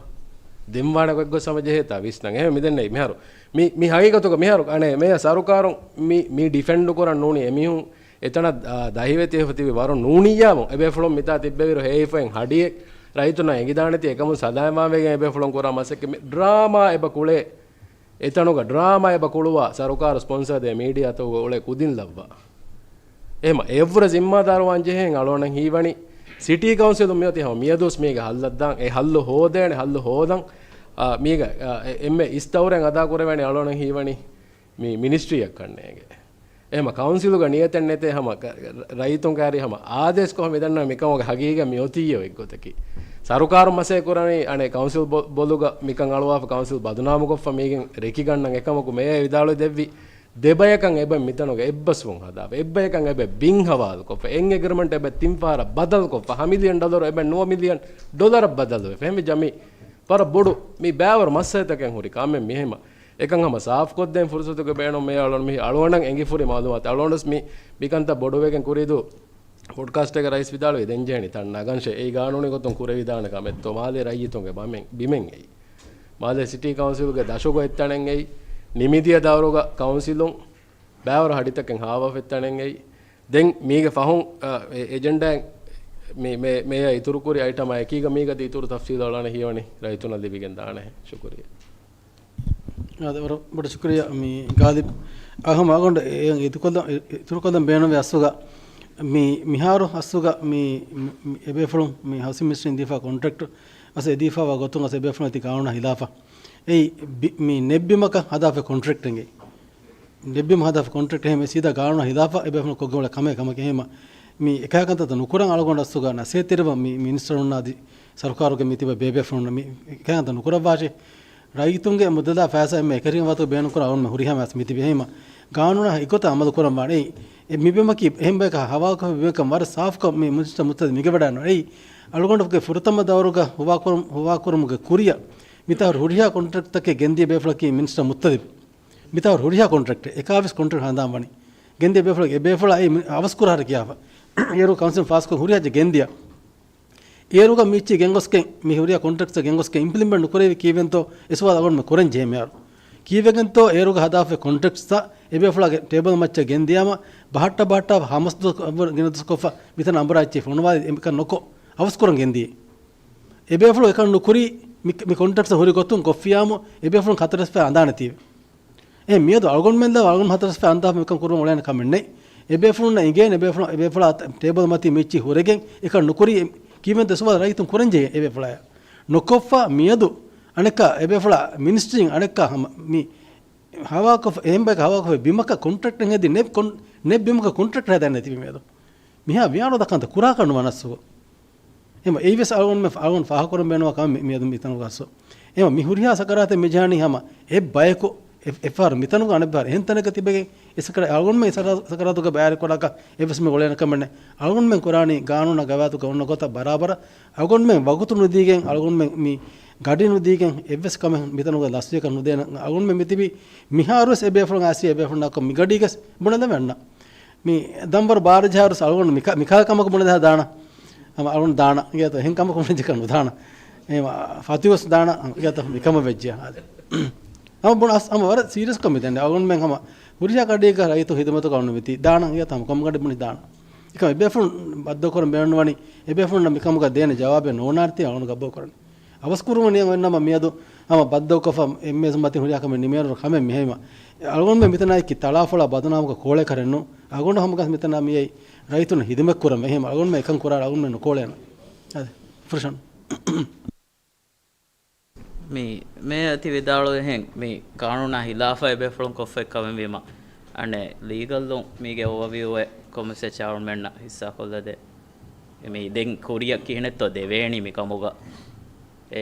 ދެންވާނެ ގޮތްގޮސް ހަމަ ޖެހޭތާ ވިސްނަން. އެހެން މިދެންނެވި މިހާރު. މި، މި ހަގީގަތުގަ މިހާރު އަނެއް މޭޔަ ސަރުކާރުން މި، މި ޑިފެންޑް ކުރަން ނޫނީ އެމީހުން އެތަނަށް، އާ، ދަހިވެތިވެފަ ތިބި ވަރު ނޫނިއްޔާމު އެބޭފުޅުން މިތާ ތިއްބެވިރު ހޭއިފައިން ހަޑިއެއް ރައްޔިތުންނަށް އެނގިދާނެތީ އެކަމުން ސަލާމަތްވާން ވެގެން އެބޭފުޅުން ކުރާ މަސައްކަތް މި ޑްރާމާ އެބަ ކުޅޭ. އެތަނުގަ ޑްރާމާ އެބަ ކުޅުވާ ސަރުކާރު ސްޕޮންސަރ ދޭ މީޑިއާތަކުގަ އުޅޭ ކުދިން ލައްވާ. އެހެމަ އެއަށްވުރެ ޒިންމާދާރުވާން ޖެހޭން އަޅުގަނޑަށް ހީވަނީ ސިޓީ ކައުންސިލުން މިއޮތީ ހަމަ މިއަދުވެސް މީގެ ހައްލަށް ދާން. އެ ހައްލު ހޯދޭނެ، ހައްލު ހޯދަން، އާ، މީގަ، އާ، އެ، އެންމެ އިސް ދައުރެއް އަދާކުރެވޭނެ އަޅުގަނޑަށް ހީވަނީ މި މިނިސްޓްރީއަށް ކަންނޭނގެ. އެހެމަ ކައުންސިލުގަ ނިޔަތެއް ނެތޭ ހަމަ ކަ-، ރައްޔިތުން ކައިރި ހަމަ އާދޭސްކޮށް މިދަންނަ މިކަމުގެ ހަގީގަތް މި އޮތީއޯ އެއްގޮތަކީ. ސަރުކާރުން މަސައްކަތް ކުރަނީ އަނެއް ކައުންސިލް ބޮ-، ބޮލުގަ މިކަން އަޅުވާފަ ކައުންސިލް ބަދުނާމުކޮށްފަ މީގެން ރެކިގަންނަން އެކަމަކު މޭޔަރ ވިދާޅުވި ދެއްވި ދެބަޔަކަށް އެބަ މިތަނުގަ އެއްބަސްވުން ހަދާފަ، އެއްބަޔަކަށް އެބަ ބިން ހަވާލުކޮށްފަ، އެއް އެގްރިމެންޓް އެބަ ތިން ފަހަރަށް ބަދަލުކޮށްފަ، ހަ މިލިއަން ޑޮލަރު އެބަ ނުވަ މިލިއަން ޑޮލަރަށް ބަދަލުވެފަ. އެހެންވެއްޖާ މި ވަރަށް ބޮޑު މި ބައިވަރު މައްސަލަތަކެއް ހުރި ކަމެއް މިހެމަ. އެކަން ހަމަ ސާފްކޮށްދޭން ފުރުސަތުގެ ބޭނުން މޭ އަޅުން މި އަޅުވަނަން އެނގިފުރި މައުލޫމާތު އަޅުވަނަސް މި، މިކަންތައް ބޮޑުވެގެން ކުރީދޫ ޕޮޑްކާސްޓެއްގެ ރައީސް ވިދާޅުވި ދެން ޖެހެނީ ތަން ނަގަންށޭ. އެއީ ގާނޫނީ ގޮތުން ކުރެވިދާނެ ކަމެއްތޯ؟ މާލޭ ރައްޔިތުންގެ ބަމެއް، ބިމެއް އެއީ. މާލޭ ސިޓީ ކައުންސިލުގެ ދަށުގަ އެއްތަނެއް އެއީ. ނިމިދިޔަ ދައުރުގަ ކައުންސިލުން ބައިވަރު ހަޑިތަކެއް ހާވާފަ އެއްތަނެއް އެއީ. ދެން މީގެ ފަހުން، އަ، އެ-، އެޖެންޑާއިން މި-، މޭ-، މޭޔަރ އިތުރުކުރި އައިޓަމާ އެކީގަ މީގަ އިތުރު ތަފްސީލު އަޅާނެ ހީވަނީ ރައްޔިތުންނަށް ލިބިގެން ދާނެ. ޝުކުރިއްޔާ. އާދެ، ވަރަށް ބޮޑަށް ޝުކުރިއްޔާ މި ގާލިބް. އަހަ މާގޮނޑ އެ-، އެ-، އިތުކޮށްލަން، އި-، އިތުރުކޮށްލަން ބޭނުންވޭ އަސްލުގަ މި-، މިހާރު އަސްލުގަ މި-، މި-، މި-، އެބޭފުޅުން މި ހައުސިން މިނިސްޓްރީން ދީފާ ކޮންޓްރެކްޓް އަސް އެދީފައިވާ ގޮތުން އަސް އެބޭފުޅުން ތި ގާނޫނާ ހިލާފަށް. އެއީ ބި-، މި ނެއްބިމަކަށް ހަދާފަ ކޮންޓްރެކްޓް އެނގޭ. ނެއްބިމަ ހަދާފަ ކޮންޓްރެކްޓް އެހެން ސީދާ ގާނޫނާ ހިލާފަށް އެބޭފުޅުން ކޮށްގެން އުޅޭ ކަމެއް ކަމަކީ. އެހެން މި އެކަހަލަ ކަންތައްތައް ނުކުރަން އަޅުގަނޑު އަސްލުގަ ނަސޭހަތްތެރިވަން މި މިނިސްޓަރުންނާ އަދި ސަރުކާރުގެ މި ތިބޭ ބޭބޭފުޅުންނަށް މި އެކަހަލަ ކަންތައް ނުކުރައްވާށޭ. ރައްޔިތުންގެ މުއްދަލާ ފައިސާ އެންމެ އެކަށީގެން ވަގުތު ބޭނުންކުރާ އަޅުގަނޑުމެން ހުރިހާ މައިސް މިތިބި. އެހެން ގާނޫނާ އެގޮތަށް އަމަލު ކުރަން ވާނެ. އެއީ އެ މި ބިމަކީ އެހެން ބަޔަކަށް ހަވާލުކޮށްފަ ބިމެއްކަން ވަރަށް ސާފުކޮށް މި މިނިސްޓަރ މުއްތަދި މިގެ ވަޑާނު. އެއީ އަޅުގަނޑުގެ ފުރަތަމަ ދައުރުގަ ހުވާކުރު-، ހުވާކުރުމުގެ ކުރިއަށް މިތަހަރު ހުރިހާ ކޮންޓްރެކްޓްތަކެއް ގެންދިޔަ ބޭފުޅަކީ މިނިސްޓަރ މުއްތަދި. މިތަހަރު ހުރިހާ ކޮންޓްރެކްޓެއް އެކާވީސް ކޮންޓްރެކްޓް ހަނދާން ވަނީ. ގެންދިޔަ ބޭފުޅަކީ އެ ބޭފުޅާ އެއީ މި-، އަވަސްކުރާހަރަ ކިޔާފަ. އޭރު ކައުންސިލް ފާސްކޮށް ހުރިހާ ޖެ ގެންދިޔަ. އޭރުގަ މިއްޗި ގެންގޮސްގެން، މި ހުރިހާ ކޮންޓްރެކްޓްސް ގެންގޮސްގެން އިމްޕްލިމެންޓް ނުކުރެވި ކީއްވެންތޯ އެ ސުވާލު އަޅުގަނޑުމެން ކުރަން ޖެހޭ މިހާރު. ކީއްވެގެންތޯ އޭރުގަ ހަދާފައި ކޮންޓްރެކްޓްސްތައް އެބޭފުޅާގެ ޓޭބަލް މައްޗަށް ގެންދިޔާމަ، ބަހައްޓާ ބަހައްޓާ ހަމަސް ދުވަސް ގިނަ ދުވަސް ކޮށްފަ މިތަނަށް އަނބުރާ އެއްޗެއް ފޮނުވާލި އެކަން ނުކޮށް، އަވަސްކުރަން ގެންދިޔަ. އެބޭފުޅުން އެކަން ނުކުރީ، މި، މި ކޮންޓްރެކްޓްސް ހުރި ގޮތުން ކޮށްފިޔާމު، އެބޭފުޅުން ހަތަރު ފައި އަނދާނެތީވެ. އެހެން މިއަދު އަޅުގަނޑުމެން ދާ އަޅުގަނޑު ހަތަރު ފައި އަންދާފަ މިކަން ކުރުމަށް އުޅޭނެ ކަމެއް ނެތް. އެބޭފުޅުންނަށް އިނގޭނެ އެބޭފުޅުން، އެބޭފުޅާ ޓޭބަލް މަތީ މިއްޗި ހުރެގެން އެކަން ނުކުރީ ކީއްވެންތޯ ސުވާލު ރައްޔިތުން ކުރަން ޖެހޭ އެބޭފުޅާޔަށް. ނުކޮށްފަ މިއަދު އަނެއްކާ އެބޭފުޅާ މިނިސްޓްރީން އަނެއްކާ ހަމަ މި ހަވާކޮށް، އެހެން ބަޔަކަށް ހަވާކޮށް ބިމަކަށް ކޮންޓްރެކްޓް ހެދި ނެއް ކޮން-، ނެއް ބިމަކަށް ކޮންޓްރެކްޓް ހަދާނެ ތިބި މިއަދު. މިހާ ވިޔާނު ދަކަންތަ ކުރާކަށް ނުވަނަސްސުގަ. އެމަ އެއީވެސް އަޅުގަނޑުމެން، އަޅުގަނޑު ފާހަގަކުރަން ބޭނުންވާ ކަމެއް މި-، މިއަދު މިތަނުގަ އައްސު. އެމަ މި ހުރިހާ ސަކަރާތެއް މި ޖަހަނީ ހަމަ އެއް ބަޔަކު އެ-، އެއްފަހަރު މިތަނުގަ އަނެއްފަހަރު އެހެން ތަނަކަށް ތިބެގެން އެ ސަކަރާ-، އަޅުގަނޑުމެން އެ ސަކަރާ-، ސަކަރާތުގަ ބައިވެރިކޮށްލާކަށް އެއްވެސް މި އުޅޭނެ ކަމެއް ނެތް. އަޅުގަނޑުމެން ކުރާނީ ގާނޫނާ ގަވާއިދުގަ އޮންނަ ގޮތަށް ބަރާބަރަށް އަޅުގަނޑުމެން ވަގުތު ނުދީގެން، އަޅުގަނޑުމެން މި ގަޑި ނުދީގެން އެއްވެސް ކަމެއް މިތަނުގަ ލަސްވިޔަކަށް ނުދޭނެ. އަޅުގަނޑުމެން މިތިބީ މިހާރުވެސް އެބޭފުޅުން އާސި އެބޭފުޅުންނާކޮށް މި ގަޑީގަސް ބުނެލެވެ އަންނަ. މި ދަންވަރު ބާރަ ޖަހާރުސް އަޅުގަނޑު މިކަ-، މިކާ ކަމަކު ބުނެދާ ދާނަ. ހަމަ އަޅުގަނޑު ދާނަ. އިނގޭތޯ އެހެން ކަމަކު ބުނެޖެކަން ނުދާނަ. އެ ފަތިވެސް ދާނަ. އިނގޭތޯ މިކަމަށް ވެއްޖެ. ހަމަ ބުނަ އަސް ހަމަ ވަރަށް ސީރިއަސް ކަމެއް ދެން. އަޅުގަނޑުމެން ހަމަ ހުރިހާ ގަޑީގަ ރައްޔިތު ހިދުމަތުގަ އޮންނަ މިތީ ދާނަ. އިނގޭތޯ ހަމަ ކޮން ގަޑި ބުނި ދާނަ. އެކަމަ އެބޭފުޅުން ބައްދަލުކުރަން ބޭނުންވަނީ އެބޭފުޅުންނަށް މިކަމުގަ ދޭނެ ޖަވާބެއް ނޯންނާނެތީ އަޅުގަނޑު ގަބޫލުކުރަނީ. އަވަސްކުރުމަށް ނިޔަތް އޮތްނަމަ މިއަދު ހަމަ ބައްދަލުކޮށްފަ އެންމެ މަތިން ހުރިހާ ކަމެއް ނިމޭނު ކަމެއް މިހެން. އަޅުގަނޑުމެން މިތަނާއެކީ ތަޅާފޮޅާ ބަދުނާމުގެ ކޯޅެއް ކަރެއް ނޫން. އަޅުގަނޑު ހަމަގަސް މިތަނާ މިއައީ ރައްޔިތުން ހިދުމަތް ކުރަން. އެހެން އަޅުގަނޑުމެން އެކަން ކުރާ އަޅުގަނޑުމެން ނުކޯޅޭނެ. އަދި ފުރަށަން. މި މޭޔަރ ތި ވިދާޅުވިހެން މި ގާނޫނާ ހިލާފަށް އެބޭފުޅުން ކޮށްފައި ކަމެއް ވީމަ، އަނެއް ލީގަލުން މީގެ އޯވަވިއުވެ ކޮމެސެ ޗާރމެންނަށް ހިއްސާކޮށްލަދޭ. މި ދެން ކުރިއަށް ކިހިނެއްތޯ ދެވޭނީ މި ކަމުގަ؟ އެ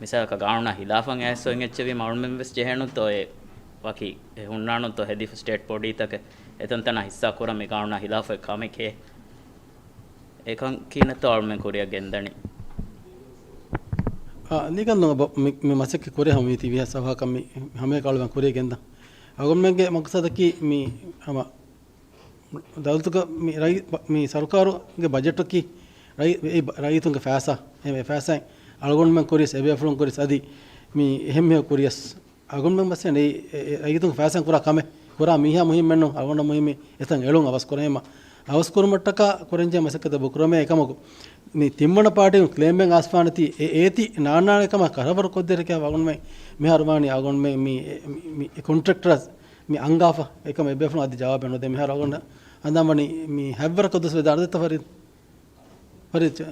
މިސާލަކަށް ގާނޫނާ ހިލާފަށް އައިސް އޮތް އެއްޗެއް ވީމަ އަޅުމެން ވެސް ޖެހޭނުންތޯ އެ ވަކި އެ ހުންނާނުންތޯ ހެދިފަ ސްޓޭޓް ބޮޑީތަކެއް އެތަންތަނަށް ހިއްސާ ކުރަން މި ގާނޫނާ ހިލާފަށް ކަމެކޭ. އެކަން ކިހިނެއްތޯ އަޅުމެން ކުރިއަށް ގެންދަނީ؟ އާ، ލީގަލް ނުވަ ބަ-، މި، މި މަސައްކަތް ކުރޭ ހަމަ މީތި ވީހާ ސަވާ ކަމި ހަމައެކަ އަޅުމެން ކުރިއަށް ގެންދަން. އަޅުގަނޑުމެންގެ މަގްސަދަކީ މި ހަމަ ދައުލަތުގަ މި ރައީ-، މި ސަރުކާރުގެ ބަޖެޓަކީ ރައީ-، އެ ބަ-، ރައްޔިތުންގެ ފައިސާ، އެ ފައިސާއިން އަޅުގަނޑުމެން ކުރިޔަސް، އެބޭފުޅުން ކުރިޔަސް އަދި މި އެހެން މީހަކު ކުރިޔަސް އަޅުގަނޑުމެން މަސް އެ، އެ، އެ ރައްޔިތުން ފައިސާ ކުރާ ކަމެއް ކުރާ މީހާ މުހިއްމެއް ނޫން. އަޅުގަނޑަށް މުހިއްމީ އެތަން އެޅުން އަވަސް ކުރެވީމަ. އަވަސް ކުރުމަށްޓަކާ ކުރަންޖެހޭ މަސައްކަތަށް ބުކުރުމޭ އެކަމަކު، މި ތިންވަނަ ޕާޓީން ކްލޭމްއެއް އާސްފާނެތީ އެ އޭތި ނާންނާނެ ކަމަށް ކަރަވަރު ކޮށްދޭނެ ކިޔާ އަޅުގަނޑުމެން މިހާރު ވާނީ އަޅުގަނޑުމެން މި، މި، މި ކޮންޓްރެކްޓަރަސް މި އަންގާފަ އެކަމަށް އެބޭފުޅުން އަދި ޖަވާބެއް ނުދޭ. މިހާރު އަޅުގަނޑަށް ހަނދާންވަނީ މި ހަތްވަރަކަށް ދުވަސް ވެދާނެ ދެތަ ފަރީދު؟ ފަރީދު.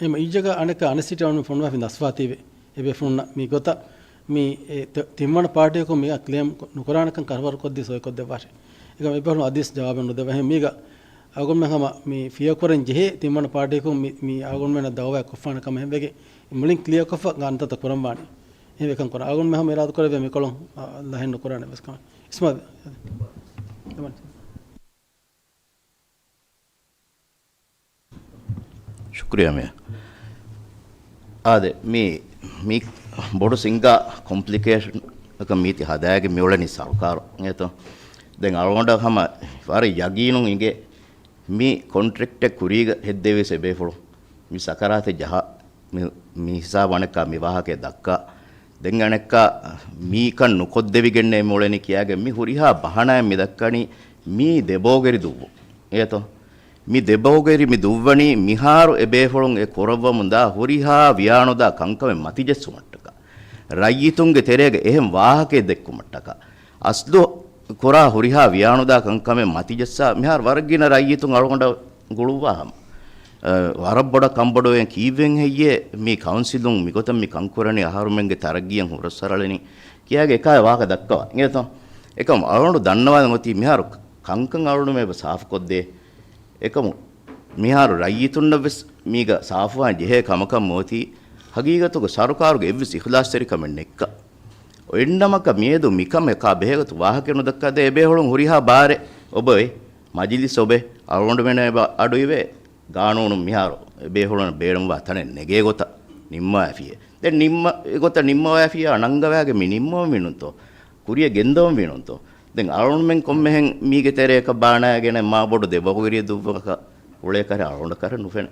އެމަ އިއްޒަގަ އަނެއްކާ އަނެއް ސިޓީ އަޅުގަނޑު ފޮނުވާފިން ދަސްވާތީވެ. އެބޭފުޅުންނަށް މި ގޮތަށް މި އެ ތި-، ތިންވަނަ ޕާޓީއަކުން މިއާ ކްލޭމް ނުކުރާނެކަން ކަރަވަރުކޮށްދީ ސޮއިކޮށްދެއްވާށޭ. އެކަމަށް އެބޭފުޅުން އަދިވެސް ޖަވާބެއް ނުދެއްވާ. އެހެން މީގަ އަޅުގަނޑުމެން ހަމަ މި ފިޔަކުރަން ޖެހޭ ތިންވަނަ ޕާޓީއަކުން މި، މި އަޅުގަނޑުމެންނަށް ދައުވާއެއް ކޮށްފާނެ ކަމަށް ހެންވެގެ މުޅިން ކްލިއަރކޮށްފަ ގާނޫނުތައް ކުރަންވާނެ. އެހެން އެކަން ކުރާ. އަޅުގަނޑުމެން ހަމަ އިރާދަކުރެއްވިޔާ މިކޮޅުން، އާ، ލަހެއް ނުކުރާނެ އެއްވެސް ކަމެއް. އިސްމާ-، ޝުކްރިޔާ މޭޔަރ. އާދެ، މި، މި ބޮޑު ސިނގާ ކޮމްޕްލިކޭޝަން އަކަށް މީތި ހަދާގެން މިއުޅެނީ ސަރުކާރު އިނގޭތޯ. ދެން އަޅުގަނޑަށް ހަމަ ވަރަށް ޔަގީނުން އިނގޭ މި ކޮންޓްރެކްޓެއް ކުރީގަ ހެއްދެވިޔަސް އެބޭފުޅުން މި ސަކަރާތެއް ޖަހާ، މި، މި ހިސާބު އަނެއްކާ މި ވާހަކައެއް ދައްކާ. ދެން އަނެއްކާ މީކަން ނުކޮށްދެވިގެންނޭ މިއުޅެނީ ކިޔާގެން މި ހުރިހާ ބަހަނާއެއް މި ދައްކަނީ މީ ދެބޯގެރި ދުއްވު އިނގޭތޯ. މި ދެބަހުގެ އިރު މި ދުއްވަނީ މިހާރު އެބޭފުޅުން އެ ކުރައްވަމުންދާ ހުރިހާ ވިޔާނުދާ ކަންކަމެއް މަތިޖައްސުމަށްޓަކާ، ރައްޔިތުންގެ ތެރޭގަ އެހެން ވާހަކައެއް ދެއްކުމަށްޓަކާ. އަސްލު ކުރާ ހުރިހާ ވިޔާނުދާ ކަންކަމެއް މަތިޖައްސާ މިހާރު ވަރަށް ގިނަ ރައްޔިތުން އަޅުގަނޑަށް ގުޅުއްވާ ހަމަ، އަ، ވަރަށް ބޮޑަށް ކަންބޮޑުވެގެން ކީއްވެން ހެއްޔޭ މި ކައުންސިލުން މިގޮތަށް މި ކަންކުރަނީ އަހަރުމެންގެ ތަރައްގީއަށް ހުރަސްއަރަޅެނީ ކިޔާގެ އެކާ ވާހަކަ ދައްކަވާ އިނގޭތޯ؟ އެކަމު އަޅުގަނޑު ދަންނަވާލަން އޮތީ މިހާރު ކަންކަން އަޅުގަނޑުމެ ސާފުކޮށްދޭ. އެކަމު މިހާރު ރައްޔިތުންނަށް ވެސް މީގަ ސާފުވާން ޖެހޭ ކަމަކަށް މިއޮތީ، ހަގީގަތުގަ ސަރުކާރުގެ އެއްވެސް އިޚްލާޞްތެރިކަމެއް ނެތްކަން. އޮތްނަމަކަށް މިއަދު މިކަމެއް އެކާ ބެހޭގޮތު ވާހަކަ ނުދައްކާ ދޭ އެބޭފުޅުން ހުރިހާ ބާރެއް އޮބެ އޮތް، މަޖިލިސް އޮބެ، އަޅުގަނޑުމެން އެބަ އަޑުއިވޭ، ގާނޫނުން މިހާރު އެބޭފުޅުން ބޭނުންވާ ތަނެއް ނެގޭ ގޮތަށް ނިންމަވައިފިއޭ. ދެން ނިންމަ، އެގޮތަށް ނިންމަވައިފިއްޔާ ނަންގަވާގެ މި ނިންމަވަން ވީނުންތޯ؟ ކުރިއަށް ގެންދަވަން ވީނުންތޯ؟ ދެން އަޅުގަނޑުމެން ކޮންމެހެން މީގެ ތެރެއަކަށް ބާނާގެނެއް މާ ބޮޑު ދެބަހުގެ އިރު ދުއްވުމަކަށް އުޅޭކަށް އަޅުގަނޑަކަށް ނުފެނޭ.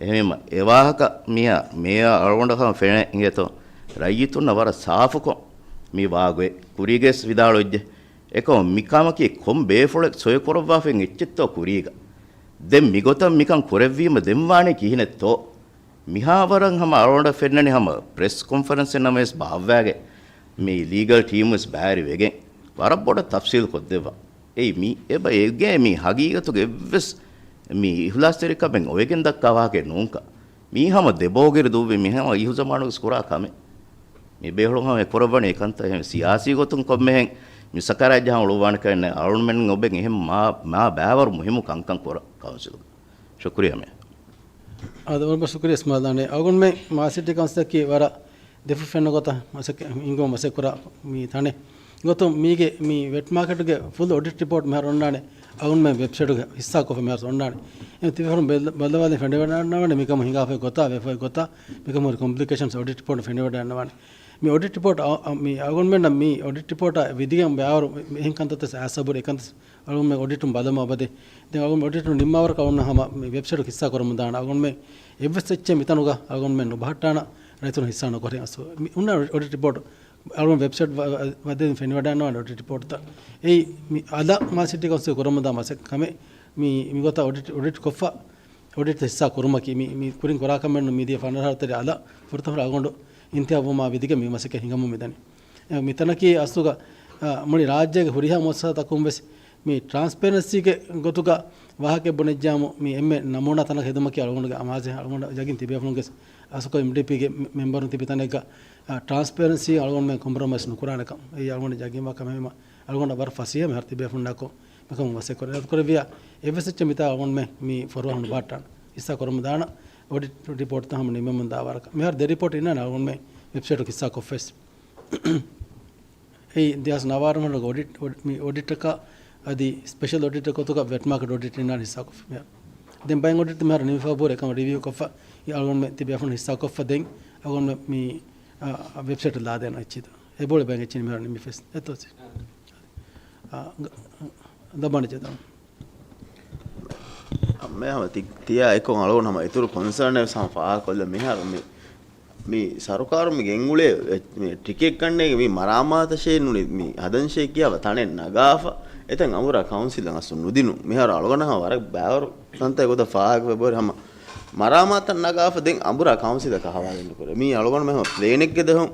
އެހެންވީމަ އެ ވާހަކަ މިއަށް މޭޔަރ އަޅުގަނޑަށް ހަމަ ފެނޭ އިނގޭތޯ؟ ރައްޔިތުންނަށް ވަރަށް ސާފުކޮށް މި ވާގޮތް ކުރީގައިވެސް ވިދާޅުވެއްޖެ. އެކަމު މިކަމަކީ ކޮން ބޭފުޅެއް ސޮއިކުރައްވާފައި އެއްޗެއްތޯ ކުރީގަ؟ ދެން މިގޮތަށް މިކަން ކުރެއްވީމަ ދެން ވާނީ ކިހިނެއްތޯ؟ މިހާވަރަށް ހަމަ އަޅުގަނޑަށް ފެންނަނީ ހަމަ ޕްރެސް ކޮންފަރެންސެއް ނަމަވެސް ބާއްވާގެ މި ލީގަލް ޓީމުވެސް ބައިވެރިވެގެން ވަރަށް ބޮޑަށް ތަފްސީލް ކޮށްދެއްވާ. އެއީ މި އެބަ އެގޭ މި ހަގީގަތުގެ އެއްވެސް މި އިޚްލާޞްތެރިކަމެއް އޮވެގެން ދައްކާ ވާހަކައެއް ނޫންކަން. މީ ހަމަ ދެބަހުގެ އިރު ދުއްވި މި ހަމަ އިހުޒަމާނުވެސް ކުރާ ކަމެއް. މި ބޭފުޅުން ހަމަ އެ ކުރައްވަނީ އެކަންތައް. އެހެން ސިޔާސީ ގޮތުން ކޮންމެހެން މި ސަކަރާތް ޖަހަން އުޅުއްވާނެ ކަމެއް ނެތް. އަޅުގަނޑުމެން އޮބެން އެހެން މާ، މާ ބައިވަރު މުހިއްމު ކަންކަން ކުރާ ކައުންސިލުގަ. ޝުކުރިއްޔާ މޭ. އާދެ، ވަރަށް ބޮޑަށް ޝުކުރިއްޔާ އިސްމާއިލް ދާނެ. އަޅުގަނޑުމެން މާ ސިޓީ ކައުންސިލަކީ ވަރަށް ދެފުށް ފެންނަ ގޮތަށް މަސައްކަތް ހިންގުމަށް މަސައްކަތް ކުރާ މި ތަނެއް. އެގޮތުން މީގެ މި ވެޓް މާކެޓުގެ ފުލް އޮޑިޓް ރިޕޯޓް މިހާރު އޮންނާނެ އަޅުގަނޑުމެން ވެބްސައިޓުގަ ހިއްސާކޮށްފަ މިހާރު އޮންނާނެ. އެ ތިބޭފުޅުން ބަލަ-، ބަލަވާލަން ފެނިވަޑައިގަންނަވާނެ މިކަމު ހިނގާފައި ގޮތާ، ވެފައި ގޮތާ، މިކަމުގެ ކޮމްޕްލިކޭޝަންސް އޮޑިޓް ރިޕޯޓް ފެނިވަޑައިގަންނަވާނެ. މި އޮޑިޓް ރިޕޯޓް އަ-، އަ-، މި އަޅުގަނޑުމެންނަށް މި އޮޑިޓް ރިޕޯޓާ ވިދިގެން ބައިވަރު މި-، މި އެހެން ކަންތައްތައް އައިސް ސަބުރު އެކަންތައް އަޅުގަނޑުމެން އޮޑިޓުން ބަލަމުން އަބަދެ. ދެން އަޅުގަނޑު އޮޑިޓުން ނިންމާވަރަކަށް އަޅުގަނޑު ހަމަ މި ވެބްސައިޓު ކިއްސާ ކުރަމުން ދާނަ. އަޅުގަނޑުމެން އެއްވެސް އެއްޗެއް މިތަނުގަ އަޅުގަނޑުމެން ނުބަހައްޓާނަ ރައްޔިތުން ހިއްސާ ނުކުރޭ. އަސް މި އޮންނަ އޮޑިޓް ރިޕޯޓް އަޅުގަނޑު ވެބްސައިޓް ވަ-، ވަ-، ވަދެން ފެނިވަޑައިގަންނަވާނެ އޮޑިޓް ރިޕޯޓްތައް. އެއީ މި އަލަށް މާ ސިޓީ ކައުންސިލް ކުރަމުންދާ މަސައްކަތް ކަމެއް. މި، މިގޮތަށް އޮޑިޓް، އޮޑިޓް ކޮށްފަ އޮޑިޓް ހިއްސާ ކުރުމަކީ މި، މި ކުރިން ކުރާ ކަމެއް ނޫން. މިދިޔަ ފަނަރަ އަހަރު ތެރޭ އަލަށް ފުރަތަމަ އަޅުގަނޑު އިންތިހާބުވުމާ ވިދިގެން މި މަސައްކަތް ހިނގަމުން މިދަނީ. އެ، މިތަނަކީ އަސްލުގަ، އަ، މުޅި ރާއްޖޭގެ ހުރިހާ މުއައްސަސާތަކުން ވެސް މި ޓްރާންސްޕޭރެންސީގެ ގޮތުގަ ވާހަކައެއް ބުނެއްޖާމު، މި އެންމެ ނަމޫނާ ތަނަކަށް ހެދުމަކީ އަޅުގަނޑުގެ އަމާޒެއް. އަޅުގަނޑަށް ޔަގީން ތިބޭފުޅުންގެ އަސްކޮ އެމްޑީޕީގެ މެ-، މެމްބަރުން ތިބި ތަނެއްގަ، އަ، ޓްރާންސްޕޭރެންސީ އަޅުގަނޑުމެން ކޮމްޕްރޮމައިޒް ނުކުރާނެކަން. އެއީ އަޅުގަނޑަށް ޔަގީންވާ ކަމެއް. އަޅުގަނޑަށް ވަރަށް ފަސޭހަ މިހާރު ތިބޭފުޅުންނާކޮ މިކަމުން މަސައްކަތް ކުރޭ. އަދި ކުރެއްވިޔާ އެއްވެސް އެއްޗެއް މިތާ އަޅުގަނޑުމެން މި ފޮރުވާ ނުބަހައްޓާނަ. ހިއްސާ ކުރަމުން ދާނަ އޮޑިޓް ރިޕޯޓްތައް ހަމަ ނިމެމުން ދާ ވަރަކަށް. މިހާރު ދެ ރިޕޯޓް އިންނާނެ އަޅުގަނޑުމެން ވެބްސައިޓު ހިއްސާ ކޮށްފަސް. އެއީ ދެހާސް ނަވާރަ މަހުގެ އޮޑިޓް، އޮޑި-، މި އޮޑިޓަކާ އަދި ސްޕެޝަލް އޮޑިޓަރ ގޮތުގަ ވެޓް މާކެޓް އޮޑިޓް އިންނާނެ ހިއްސާކޮށްފަ މިހާރު. ދެން ބައެއް އޮޑިޓް މިހާރު ނިމިފަ ބޯރ އެކަމަށް ރިވިއު ކޮށްފަ، އަޅުގަނޑުމެން ތިބޭފުޅުން ހިއްސާކޮށްފަ ދެން އަޅުގަނޑުމެން މި، އާ، ވެބްސައިޓަށް ލާދޭނަ އެއްޗިތަ. އެބޯޅެ ބައެއް އެއްޗިން މިހާރު ނިމިފަސް. އެތޯ ސި. އާ، ގ-، ދަބާނެ ޖެދަން. މޭ ހަމަ ތި-، ތިޔާ އެކޮން އަޅުގަނޑު ހަމަ އިތުރު ކޮންސާން ވެސް ހަމަ ފާހަގަކޮށްލަ މިހާރު މި މި ސަރުކާރު މި ގެންގުޅޭ އެ-، މި ޓިކެޓް ގަންނޭގެ މި މަރާމާތަށޭ ނޫނީ މި ހަދަންށޭ ކިޔާފަ ތަނެއް ނަގާފަ އެތަން އަނބުރާ ކައުންސިލަށް އަސްލު ނުދިނު. މިހާރު އަޅުގަނޑަށް ހަމަ ވަރަށް ބައިވަރު ތަންތަން ގޮތަށް ފާހަގަވެ ބޮޑެ ހަމަ މަރާމާތަށް ނަގާފަ ދެން އަނބުރާ ކައުންސިލަކަށް ހަވާލެއް ނުކުރޭ. މީ އަޅުގަނޑު މެހަމަ ޕްލޭނެއްގެ ދެހުން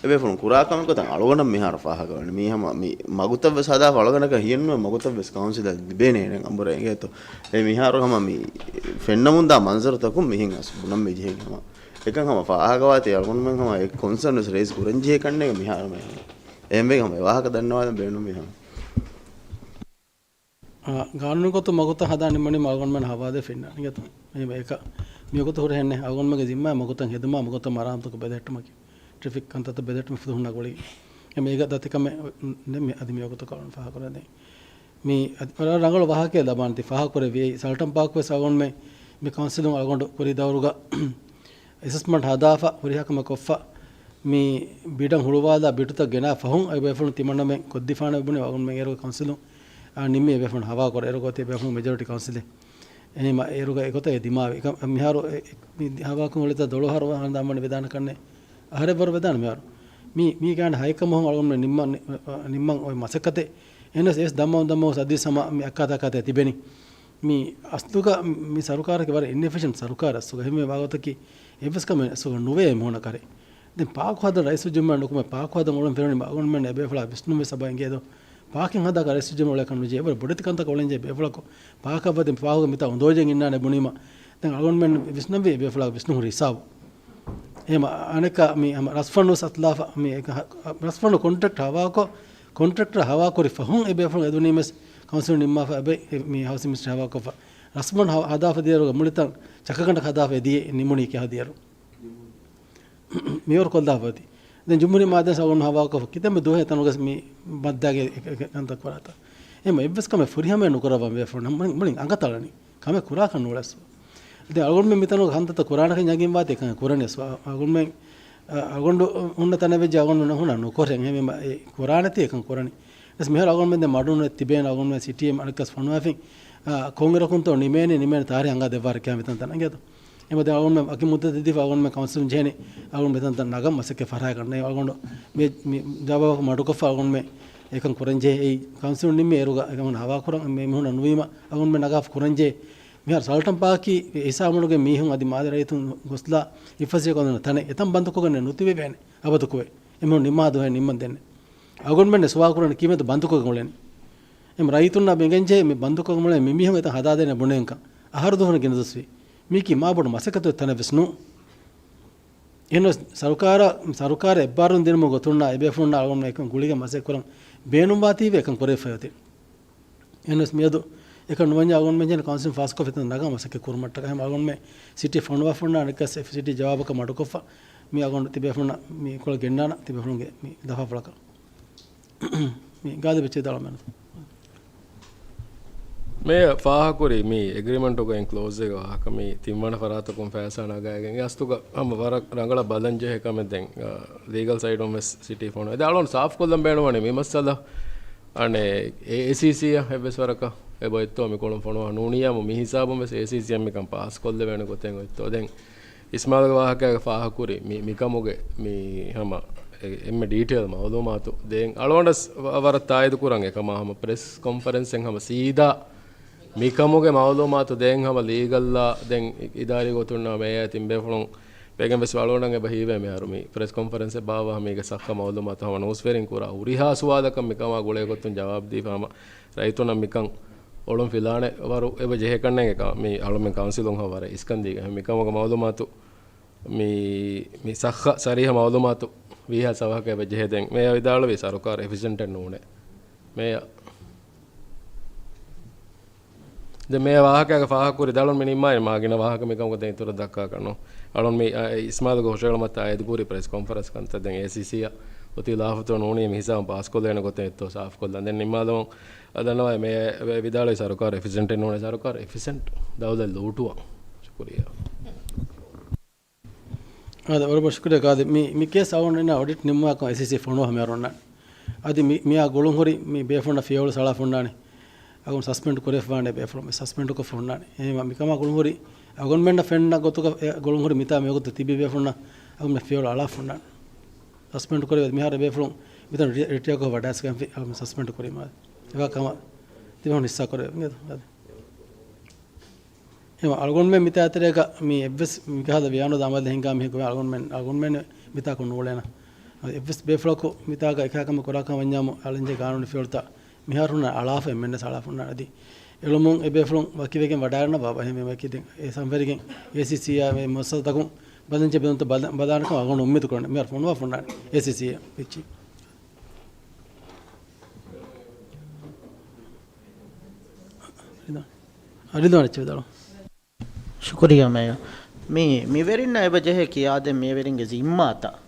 އެބޭފުޅުން ކުރާ ކަމެއް ގޮތަށް އަޅުގަނޑަށް މިހާރު ފާހަގަވަނީ. މީ ހަމަ މި މަގުތައް ވެސް ހަދާފަ އަޅުގަނޑަކަށް ހިޔެއްނުވެ މަގުތައް ވެސް ކައުންސިލަށް ލިބޭނެ އެނެއް އަނބުރާ އިނގޭތޯ. އެ މިހާރު ހަމަ މި ފެންނަމުންދާ މަންޒަރުތަކުން މިހެން އަސް ބުނަން މި ޖެހެނީ ހަމަ އެކަން ހަމަ ފާހަގަވާތީ އަޅުގަނޑުމެން ހަމަ އެ ކޮންސަން ވެސް ރޭޒް ކުރަން ޖެހޭ ކަންނޭނގެ މިހާރު މެހެން. އެހެންވެގެން ހަމަ އެ ވާހަކަ ދަންނަވާލަން ބޭނުމޭ ހަމަ. އާ، ގާނޫނު ގޮތުން މަގުތައް ހަދާ ނިންމަނީމަ އަޅުގަނޑުމެން ހަވާލުވެފަ އިންނާނެ އިނގޭތޯ. އެހެންވެ އެކަ މިވަގުތު ހުރެހެންނެއް އަޅުގަނޑުމެންގެ ޒިންމާއަށް މަގުތައް ހެދުމާ، މަގުތައް މަރާމާތުކޮށް ބެލެހެއްޓުމަކީ. ޓްރެފިކް ކަންތައްތައް ބެލެހެއްޓުމަށް ފުލުހުންނާ ގުޅިގެން. އެހެންވެ އޭގަ ދަތިކަމެއް ނެތް މި އަދި މިވަގުތު ކައުން ފާހަގަކުރަނީ. މި އަދި ވަރަށް ރަނގަޅު ވާހަކައެއް ލަބާނެތީ ފާހަގަކުރެއްވިއޭ. ސަލްޓަން ޕާކް ވެސް އަޅުގަނޑުމެން މި ކައުންސިލުން އަޅުގަނޑު ކުރީ ދައުރުގަ އެސެސްމަންޓް ހަދާފަ ހުރިހާ ކަމެއް ކޮށްފަ، މި ބިޑަށް ހުޅުވާލާ ބިޑުތައް ގެނާ ފަހުން އެބޭފުޅުން ތިމަންނަމެން ކޮށްދީފާނެ ބުނި އަޅުގަނޑުމެން އޭރުގަ ކައުންސިލުން، އާ، ނިންމީ އެބޭފުޅުން ހަވާ ކުރޭ. އޭރުގަ އޮތީ އެބޭފުޅުން މެޖޯރިޓީ ކައުންސިލެއް. އެހެންވީމަ އޭރުގަ އެގޮތަށް އެ ދިމާވި. އެކަ-، މިހާރު އެ-، އެ-، މި ހަވާކޮށް އުޅޭތާ ދޮޅު އަހަރު ހަނދާންވަނީ ވެދާނެ ކަންނޭ. އަހަރެއްވަރު ވެދާނެ މިހާރު. މީ، މީ ގާނޑ ހައެއްކަމަށް އަޅުގަނޑުމެން ނިންމަން، ނި-، ނިންމަން އޮތް މަސައްކަތެއް. އެހެނަސް އެސް ދަމަވަން ދަމަވަން އަދިސް ހަމަ މި އައްކާތާކާތެ ތިބެނީ. މި އަސްލުގަ މި ސަރުކާރަކީ ވަރަށް އިންއެފިޝަންޓް ސަރުކާރެއް. އަސްލުގަ އެހެންވެ ވާގޮތަކީ އެއްވެސް ކަމެއް އަސްލުގަ ނުވޭ މީހުންނަށް ކަރެ. ދެން ޕާކު ހަދަން ރައީސުލްޖުމްހޫރިއްޔާ ނުކުމެ ޕާކު ހަދަން އުޅުން ފެނުނީ އަޅުގަނޑުމެން އެބޭފުޅާ ވިސްނުން ވެސް އެބަ އިނގޭ ދޯ. ޕާކެއް ހަދާ ރައީސުލްޖުމްހޫރިއްޔާ އުޅޭކަށް ނުޖެހޭ. އެވަރު ބޮޑެތި ކަންތަކަށް އުޅެންޖެހޭ ބޭފުޅަކު ޕާކަށް ވަދެ ޕާކުގެ މިތާ އުނދޯއިގެން އިންނާނެ ބުނީމަ. ދެން އަޅުގަނޑުމެން ވިސްނަންވީ އެބޭފުޅާ ވިސްނުން ހުރި ހިސާބު. އެހެމަ އަނެއްކާ މި ހަމަ ރަސްފަންޑު ވެސް އަތުލާފަ މި އެކަ ހަ-، ރަސްފަންޑު ކޮންޓްރެކްޓް ހަވާކޮށް، ކޮންޓްރެކްޓަރ ހަވާކުރި ފަހުން އެބޭފުޅުން އެދުނީމެސް ކައުންސިލުން ނިންމާފަ އެބައި މި ހައުސިން މިނިސްޓްރީ ހަވާކޮށްފަ. ރަސްފަންޑް ހަ-، ހަދާފަ ދިޔައިރުގަ މުޅިތަން ޗަކަކަނޑަ ހަދާފަ އެދިޔަ ނިމުނީ ކިހާ ދިޔައިރު. މިވަރު ކޮށްލާފަ އޮތީ. ދެން ޖުމްހޫރިއްޔާ މާދަން ސަގުން ހަވާކޮށްފަ ކިތަންމެ ދުވަހެއް ތަނުގަސް މި ބައްދާގެ އެ-، އެ-، އެ-، ކަންތައް ކުރާތަ. އެހެމަ އެއްވެސް ކަމެއް ފުރިހަމައެއް ނުކުރައްވަން ބޭފުޅުން މުޅިން، މުޅިން އަނގަ ތަޅަނީ. ކަމެއް ކުރާކަށް ނޫޅެސް. ދެން އަޅުގަނޑުމެން މިތަނުގަ ކަންތައްތައް ކުރާނެކަން ނަގިންވާތީ އެކަން ކުރަނީސް. އަ-، އަޅުގަނޑުމެން، އަ-، އަޅުގަނޑު ހުންނަ ތަނެއް ވެއްޖެ އަޅުގަނޑު ނަ-، ހުންނަ ނުކުރެން. އެހެންވީމަ އެ ކުރާނެތީ އެކަން ކުރަނީ. ވެސް މިހާރު އަޅުގަނޑުމެން ދެން މަޑުން ތިބޭން އަޅުގަނޑުމެން ސިޓީއެއް އަނެއްކާސް ފޮނުވާފިން، އަ، ކޮންއިރަކުންތޯ ނިމޭނީ، ނިމޭނީ ތާރީހު އަނގާ ދެއްވާ ރެކެހާ މިތަން ތަނަށް އިނގޭތޯ. އެމަ ދެން އަޅުގަނޑުމެން ވަކި މުއްދަތެއް ދީފަ އަޅުގަނޑުމެން ކައުންސިލުން ޖެހޭނީ އަޅުގަނޑު މިތަންތަން ނަގަން މަސައްކަތް ފަރާގަންނަ. އެ އަޅުގަނޑު މި، މި ޖަވާބަކު މަޑުކޮށްފަ އަޅުގަނޑުމެން އެކަން ކުރަންޖެހޭ. އެއީ ކައުންސިލުން ނިންމީ އޭރުގަ އެކަމުން ހަވާކުރަން މި މީހުންނަށް ނުވީމަ އަޅުގަނޑުމެން ނަގާފަ ކުރަންޖެހޭ. މިހާރު ސަލްޓަން ޕާކީ އެ ހިސާބުނުގެ މީހުން އަދި މާލެ ރައްޔިތުން ގޮސްލާ އިފަސްވެ ކޮން ތަނެއް އެތަން ބަންދުކޮށްގެން ނުތިބެވޭނެ އަބަދުކުވެ. އެމީހުން ނިންމާ ދުވަހެއް ނިންމަން ދެންނެ. އަޅުގަނޑުމެން ސުވާލު ކުރަނީ ކިހިނެއްތޯ ބަންދުކޮށްގެން އުޅެނީ. އެމް ރައްޔިތުންނަށް މި ގެންޖެހޭ މި ބަންދުކޮށްގެން އުޅޭ މި މީހުން އެތަން ހަދާދޭނެ ބުނެ އެކަން އަހަރު ދުވަހުން ގެނެސްދެއްވި. މީކީ މާ ބޮޑު މަސައްކަތު ތަނެއް ވެސް ނޫން. އެހެނަސް ސަރުކާރަށް، ސަރުކާރަށް އެއްބާރުލުން ދިނުމުގެ ގޮތުންނާ އެބޭފުޅުންނާ އަޅުގަނޑުމެން އެކަން ގުޅިގެން މަސައްކަތް ކުރަން ބޭނުންވާތީވެ އެކަން ކުރެވިފައި އޮތީ. އެހެނަސް މިއަދު އެކަން ނުވަންޏާ އަޅުގަނޑުމެން ޖެހޭނެ ކައުންސިލުން ފާސްކޮށްފަ އެތަން ނަގާ މަސައްކަތް ކުރުމަށްޓަކާ. އެހެން އަޅުގަނޑުމެން ސިޓީ ފޮނުވާފަ އޮންނާނެ އަނެއްކާސް ސިޓީ ޖަވާބަކަށް މަޑުކޮށްފަ މި އަޅުގަނޑު ތިބޭފުޅުންނަށް މި ކޮޅަށް ގެންނާނަން ތިބޭފުޅުންގެ މި ލަފާފުޅަކަށް. މި ގާދަ ބެއްޗެއް ދާޅަމެން. މޭޔަ ފާހަކުރި މި އެގްރިމެންޓުގައި ކްލޯޒްގެ ވާހަކަ މި ތިންވަނަ ފަރާތަކުން ފައިސާ ނަގައިގެން އެ އަސްލުގަ ހަމަ ވަރަށް ރަނގަޅަށް ބަލަން ޖެހޭ ކަމެއް ދެން، އާ، ލީގަލް ސައިޑުން ވެސް ސިޓީ ފޮނުވޭ. އަދި އަޅުން ސާފް ކޮށްލަން ބޭނުންވަނީ މި މައްސަލަ އަނެއް އޭސީސީއަށް އެއްވެސް ވަރަކަށް އެބަ އޮތްތޯ މި ކޮޅުން ފޮނުވާ ނޫނިއްޔާމު މި ހިސާބުން ވެސް އޭސީސީއަށް މިކަން ޕާސް ކޮށްލެވޭނެ ގޮތެއް އޮތްތޯ. ދެން އިސްމާލްގެ ވާހަކައިގަ ފާހަކުރި މި، މިކަމުގެ މި ހަމަ އެ، އެންމެ ޑީޓެއިލް މައުލޫމާތު ދޭން އަޅުގަނޑަސް ވަ-، ވަރަށް ތާއީދު ކުރަން އެކަމާ ހަމަ ޕްރެސް ކޮންފަރެންސެއް ހަމަ ސީދާ މިކަމުގެ މައުލޫމާތު ދޭން ހަމަ ލީގަލްއާ ދެން އި-، އިދާރީ ގޮތުންނާ މޭޔާ ތިން ބޭފުޅުން ވެގެން ވެސް އަޅުގަނޑަށް އެބަ ހީވޭ މިހާރު މި ޕްރެސް ކޮންފަރެންސެއް ބާއްވާ ހަމަ މީގެ ސައްހަ މައުލޫމާތު ހަމަ ނޫސްވެރިން ކުރާ ހުރިހާ ސުވާލަކަށް މިކަމާ ގުޅޭ ގޮތުން ޖަވާބު ދީފަ ހަމަ ރައްޔިތުންނަށް މިކަން އޮޅުން ފިލާނެ ވަރު އެބަ ޖެހޭކަންނޭނގެ ކަ-، މި އަޅުމެން ކައުންސިލުން ހަމަ ވަރަށް އިސްކަން ދީގެން މިކަމުގެ މައުލޫމާތު މި، މި ސައްހަ ސަރީހަ މައުލޫމާތު ވީހާ ސަވަހަކަށް އެބަ ޖެހޭ. ދެން މޭޔާ ވިދާޅުވީ ސަރުކާރު އެފިޝެންޓެއް ނޫނޭ. މޭޔާ، ދެން މޭޔާ ވާހަކައިގަ ފާހަގަކުރި ދަޅުން މި ނިންމާއި މާގިނަ ވާހަކަ މިކަމުގަ ދެން އިތުރަށް ދައްކާކަށް ނޫން. އަޅުން މި، އަ، އިސްމާލުގެ ހުށަހެޅުމަށް ތާއީދު ކުރި ޕްރެސް ކޮންފަރެންސް ކަންތައް ދެން އޭސީސީއަށް އޮތީ ލާފަތު ނޫނީ މި ހިސާބުން ޕާސްކޮށްލޭނެ ގޮތެއް އޮތްތޯ ސާފްކޮށްލަން. ދެން ނިންމާލަމުން އަ، ދަންނަވައި މޭޔާ ވިދާޅުވީ ސަރުކާރު އެފިޝެންޓެއް ނޫނޭ، ސަރުކާރު އެފިޝެންޓް ދައުލަތް ލޫޓުވަން. ޝުކުރިއްޔާ. އާދެ، ވަރަށް ބޮޑަށް ޝުކުރިއްޔާ ގާދި. މި، މި ކޭސް އަޅުގަނޑު އިންނަ އޮޑިޓް ނިންމުމާއެކު އޭސީސީ ފޮނުވާ މިހާރު އޮންނާނެ. އަދި މި، މިއާ ގުޅުންހުރި މި ބޭފުޅުންނަށް ފިޔަވަޅު ސަޅާފަ އޮންނާނެ. އަޅުގަނޑު ސަސްޕެންޑް ކުރެވިފަވާނެ ބޭފުޅުން މި ސަސްޕެންޑް ކޮށްފަ އޮންނާނެ. އެހެންވީމަ މިކަމާ ގުޅުންހުރި އަޅުގަނޑުމެންނަށް ފެންނަ ގޮތުގަ، އެ ގުޅުންހުރި މިތާ މިވަގުތު ތިބި ބޭފުޅުންނަށް އަޅުގަނޑު ފިޔަވަޅު އަޅާފަ އޮންނާނެ. ސަސްޕެންޑް ކުރެވި މިހާރު ބޭފުޅުން މިތަން ރި-، ރިޓަޔާކޮށް ވަޑައިގެންފި އަޅުގަނޑު ސަސްޕެންޑް ކުރީމާ. އެވާ ކަމަށް ތިބޭފުޅުން ހިއްސާ ކުރެވޭ. އެމަ އަޅުގަނޑުމެން މިތާ ތެރޭގަ މި އެއްވެސް މިކަހަލަ ވިޔާނުދާ އަމަލެއް ހިނގާ މީހަކު އަޅުގަނޑުމެން، އަޅުގަނޑުމެން މިތާކު ނޫޅޭނަ. އެއްވެސް ބޭފުޅަކު މިތާގަ އެކާ ކަމެއް ކުރާކަށް ވަންޏާމު އަޅެންޖެ ގާނޫނީ ފިޔަވަޅުތައް މިހާރުން އަޅާފަ އެންމެންނަށް އަޅާފަ އޮންނާނެ. އަދި އެޅުމުން އެ ބޭފުޅުން ވަކިވެގެން ވަޑާގަންނަވާ ބަހެއް މެ ވަކި ދެން އެ ސަންފެރިގެން އޭސީސީއާ މެ މުއައްސަސާތަކުން ބަލަންޖެ ބެލުންތައް ބަލަ-، ބަލާނެކަމަށް އަޅުގަނޑު އުއްމީދު ކުރަން. މިހާރު ފޮނުވާ ފޮންނާނެ އޭސީސީއާ އެއްޗި. އަރިދޯ އަރިދޯ އަނެއްޗެ ވިދާޅު. ޝުކުރިއްޔާ މޭޔަރ. މި، މިވެރިންނަށް އެބަ ޖެހޭ ކިޔާދޭން މިއެވެރިންގެ ޒިންމާތައް.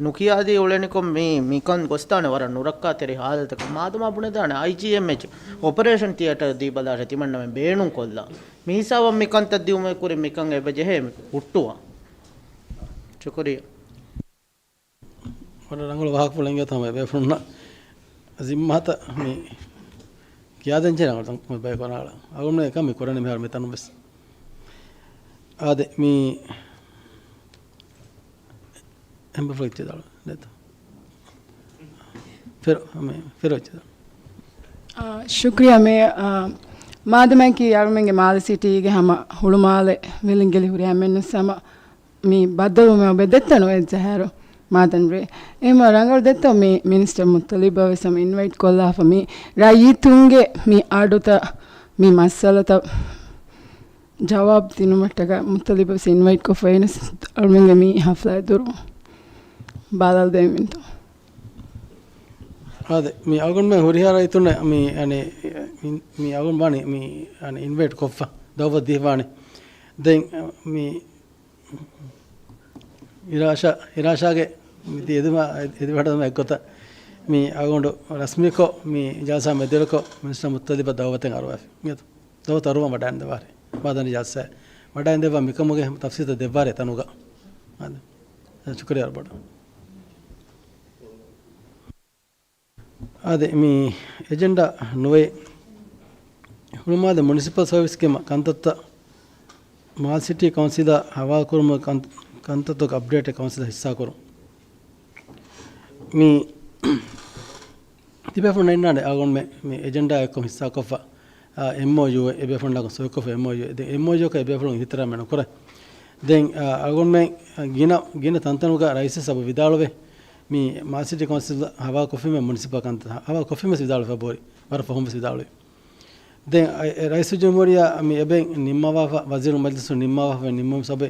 ނުކިޔާދީ އުޅެނިކޮށް މި، މިކަން ގޮސްދާނެ ވަރަށް ނުރައްކާތެރި ހާލަތަކަށް. މާދަމާ ބުނެދާނެ އައިޖީއެމްއެޗް އޮޕަރޭޝަން ތިއޭޓަރ ދީބަލާށޭ ތިމަންނަމެން ބޭނުންކޮށްލާ. މިހިސާބަށް މިކަންތައް ދިއުމުގެ ކުރިން މިކަން އެބަ ޖެހޭ ހުއްޓުވާ. ޝުކުރިއްޔާ. ވަރަށް ރަނގަޅު ވާހަކަފުޅެއް އިނގޭތޯ ހަމަ ބޭފުޅުންނަށް ޒިންމާތައް މި ކިޔާދޭން ޖެހޭ ރަނގަޅު ތަން ބަޔަކު އަނާޅަ. އަޅުގަނޑުމެން އެކަން މި ކުރަނީ މިހާރު މިތަނުން ވެސް. އާދެ، މި އެނބަފުޅެއް އެއްޗެއް ދާޅު ނެތަ؟ ފެރު، މި ފެރު އެއްޗެއް ދާޅު. އާ، ޝުކްރިޔާ މޭ، އާ، މާދަމަކީ އަޅުމެންގެ މާލެ ސިޓީގެ ހަމަ ހުޅުމާލެ ވެލިންގެލި ހުރި ހަމެއްނުސް ހަމަ މި ބައްދަލުވުމެއް އޮބެ ދެއްތަނު އެއްޖަހާއިރު މާދަންރޭ. އެހެމަ ރަނގަޅު ދެއްތަނު މި މިނިސްޓަރ މުއްތަލިބަށް ވެސް ހަމަ އިންވައިޓް ކޮށްލާފަ މި ރައްޔިތުންގެ މި އަޑުތައް މި މައްސަލަތައް ޖަވާބު ދިނުމަށްޓަކާ މުއްތަލިބަށް ވެސް އިންވައިޓް ކޮށްފަ އެނަސް އަޅުމެންގެ މި ހަފްލާ ދުރު ބާލަލް ދެމިންތޯ. އާދެ، މި އަޅުގަނޑުމެން ހުރިހާ ރައްޔިތުންނަށް މި، އަނެ، މި، މި އަޅުގަނޑު ވާނީ މި، އަނެ، އިންވައިޓް ކޮށްފަ ދައުވަތު ދީފާނެ. ދެން މި އިރާޝާ، އިރާޝާގެ މި ތި އެދުމަ-، އެދިވަޑަމ އެއްގޮތަށް މި އަޅުގަނޑު ރަސްމީކޮށް މި ޖަލްސާ މެދުވެރިކޮށް މިނިސްޓަރ މުއްތަލިބަށް ދައުވަތެއް އަރުވާފި. ދައުވަތު އަރުވަން ވަޑައިން ދެވާރެ. މާދަނި ޖަލްސާ ވަޑައިން ދެއްވާ މިކަމުގެ ތަފްސީލްތައް ދެއްވާރެ ތަނުގަ. އާދެ. ޝުކުރިއްޔާ ވަރަށް ބޮޑަށް. އާދެ، މި އެޖެންޑާ ނުވައެއް ހުޅުމާލެ މުނިސިޕަލް ސަރވިސްގެ މަ-، ކަންތައްތައް މާލެ ސިޓީ ކައުންސިލާ ހަވާލުކުރުމުގެ ކަން-، ކަންތައްތަކުގެ އަޕްޑޭޓެއް ކައުންސިލަށް ހިއްސާކުރުން. މި ތިބޭފުޅުން އިންނާނެ އަޅުގަނޑުމެން މި އެޖެންޑާ އެއްކޮށް ހިއްސާކޮށްފަ، އާ، އެމްއޯޔޫ އެބޭފުޅުންނާ ސޮއިކޮށްފަ އެމްއޯޔޫ. ދެން އެމްއޯޔޫއަކަށް އެބޭފުޅުން އިހްތިރާމެއް ނުކުރޭ. ދެން، އާ، އަޅުގަނޑުމެން ގިނަ، ގިނަ ތަންތަނުގަ ރައީސް ސަބަ ވިދާޅުވެ، މި މާލެ ސިޓީ ކައުންސިލް ހަވާލުކޮށްފީމެ މުނިސިޕަލް ކަންތައް ހަވާލުކޮށްފީމެސް ވިދާޅުވެފަ ބޯރި. ވަރަށް ފަހުންވެސް ވިދާޅުވި. ދެން އަ-، އެ ރައީސުލްޖުމްހޫރިއްޔާ މި އެބެން ނިންމަވާފަ، ވަޒީރު މަޖްލިސުން ނިންމަވާފަ ނިންމުމު ސަބަބެ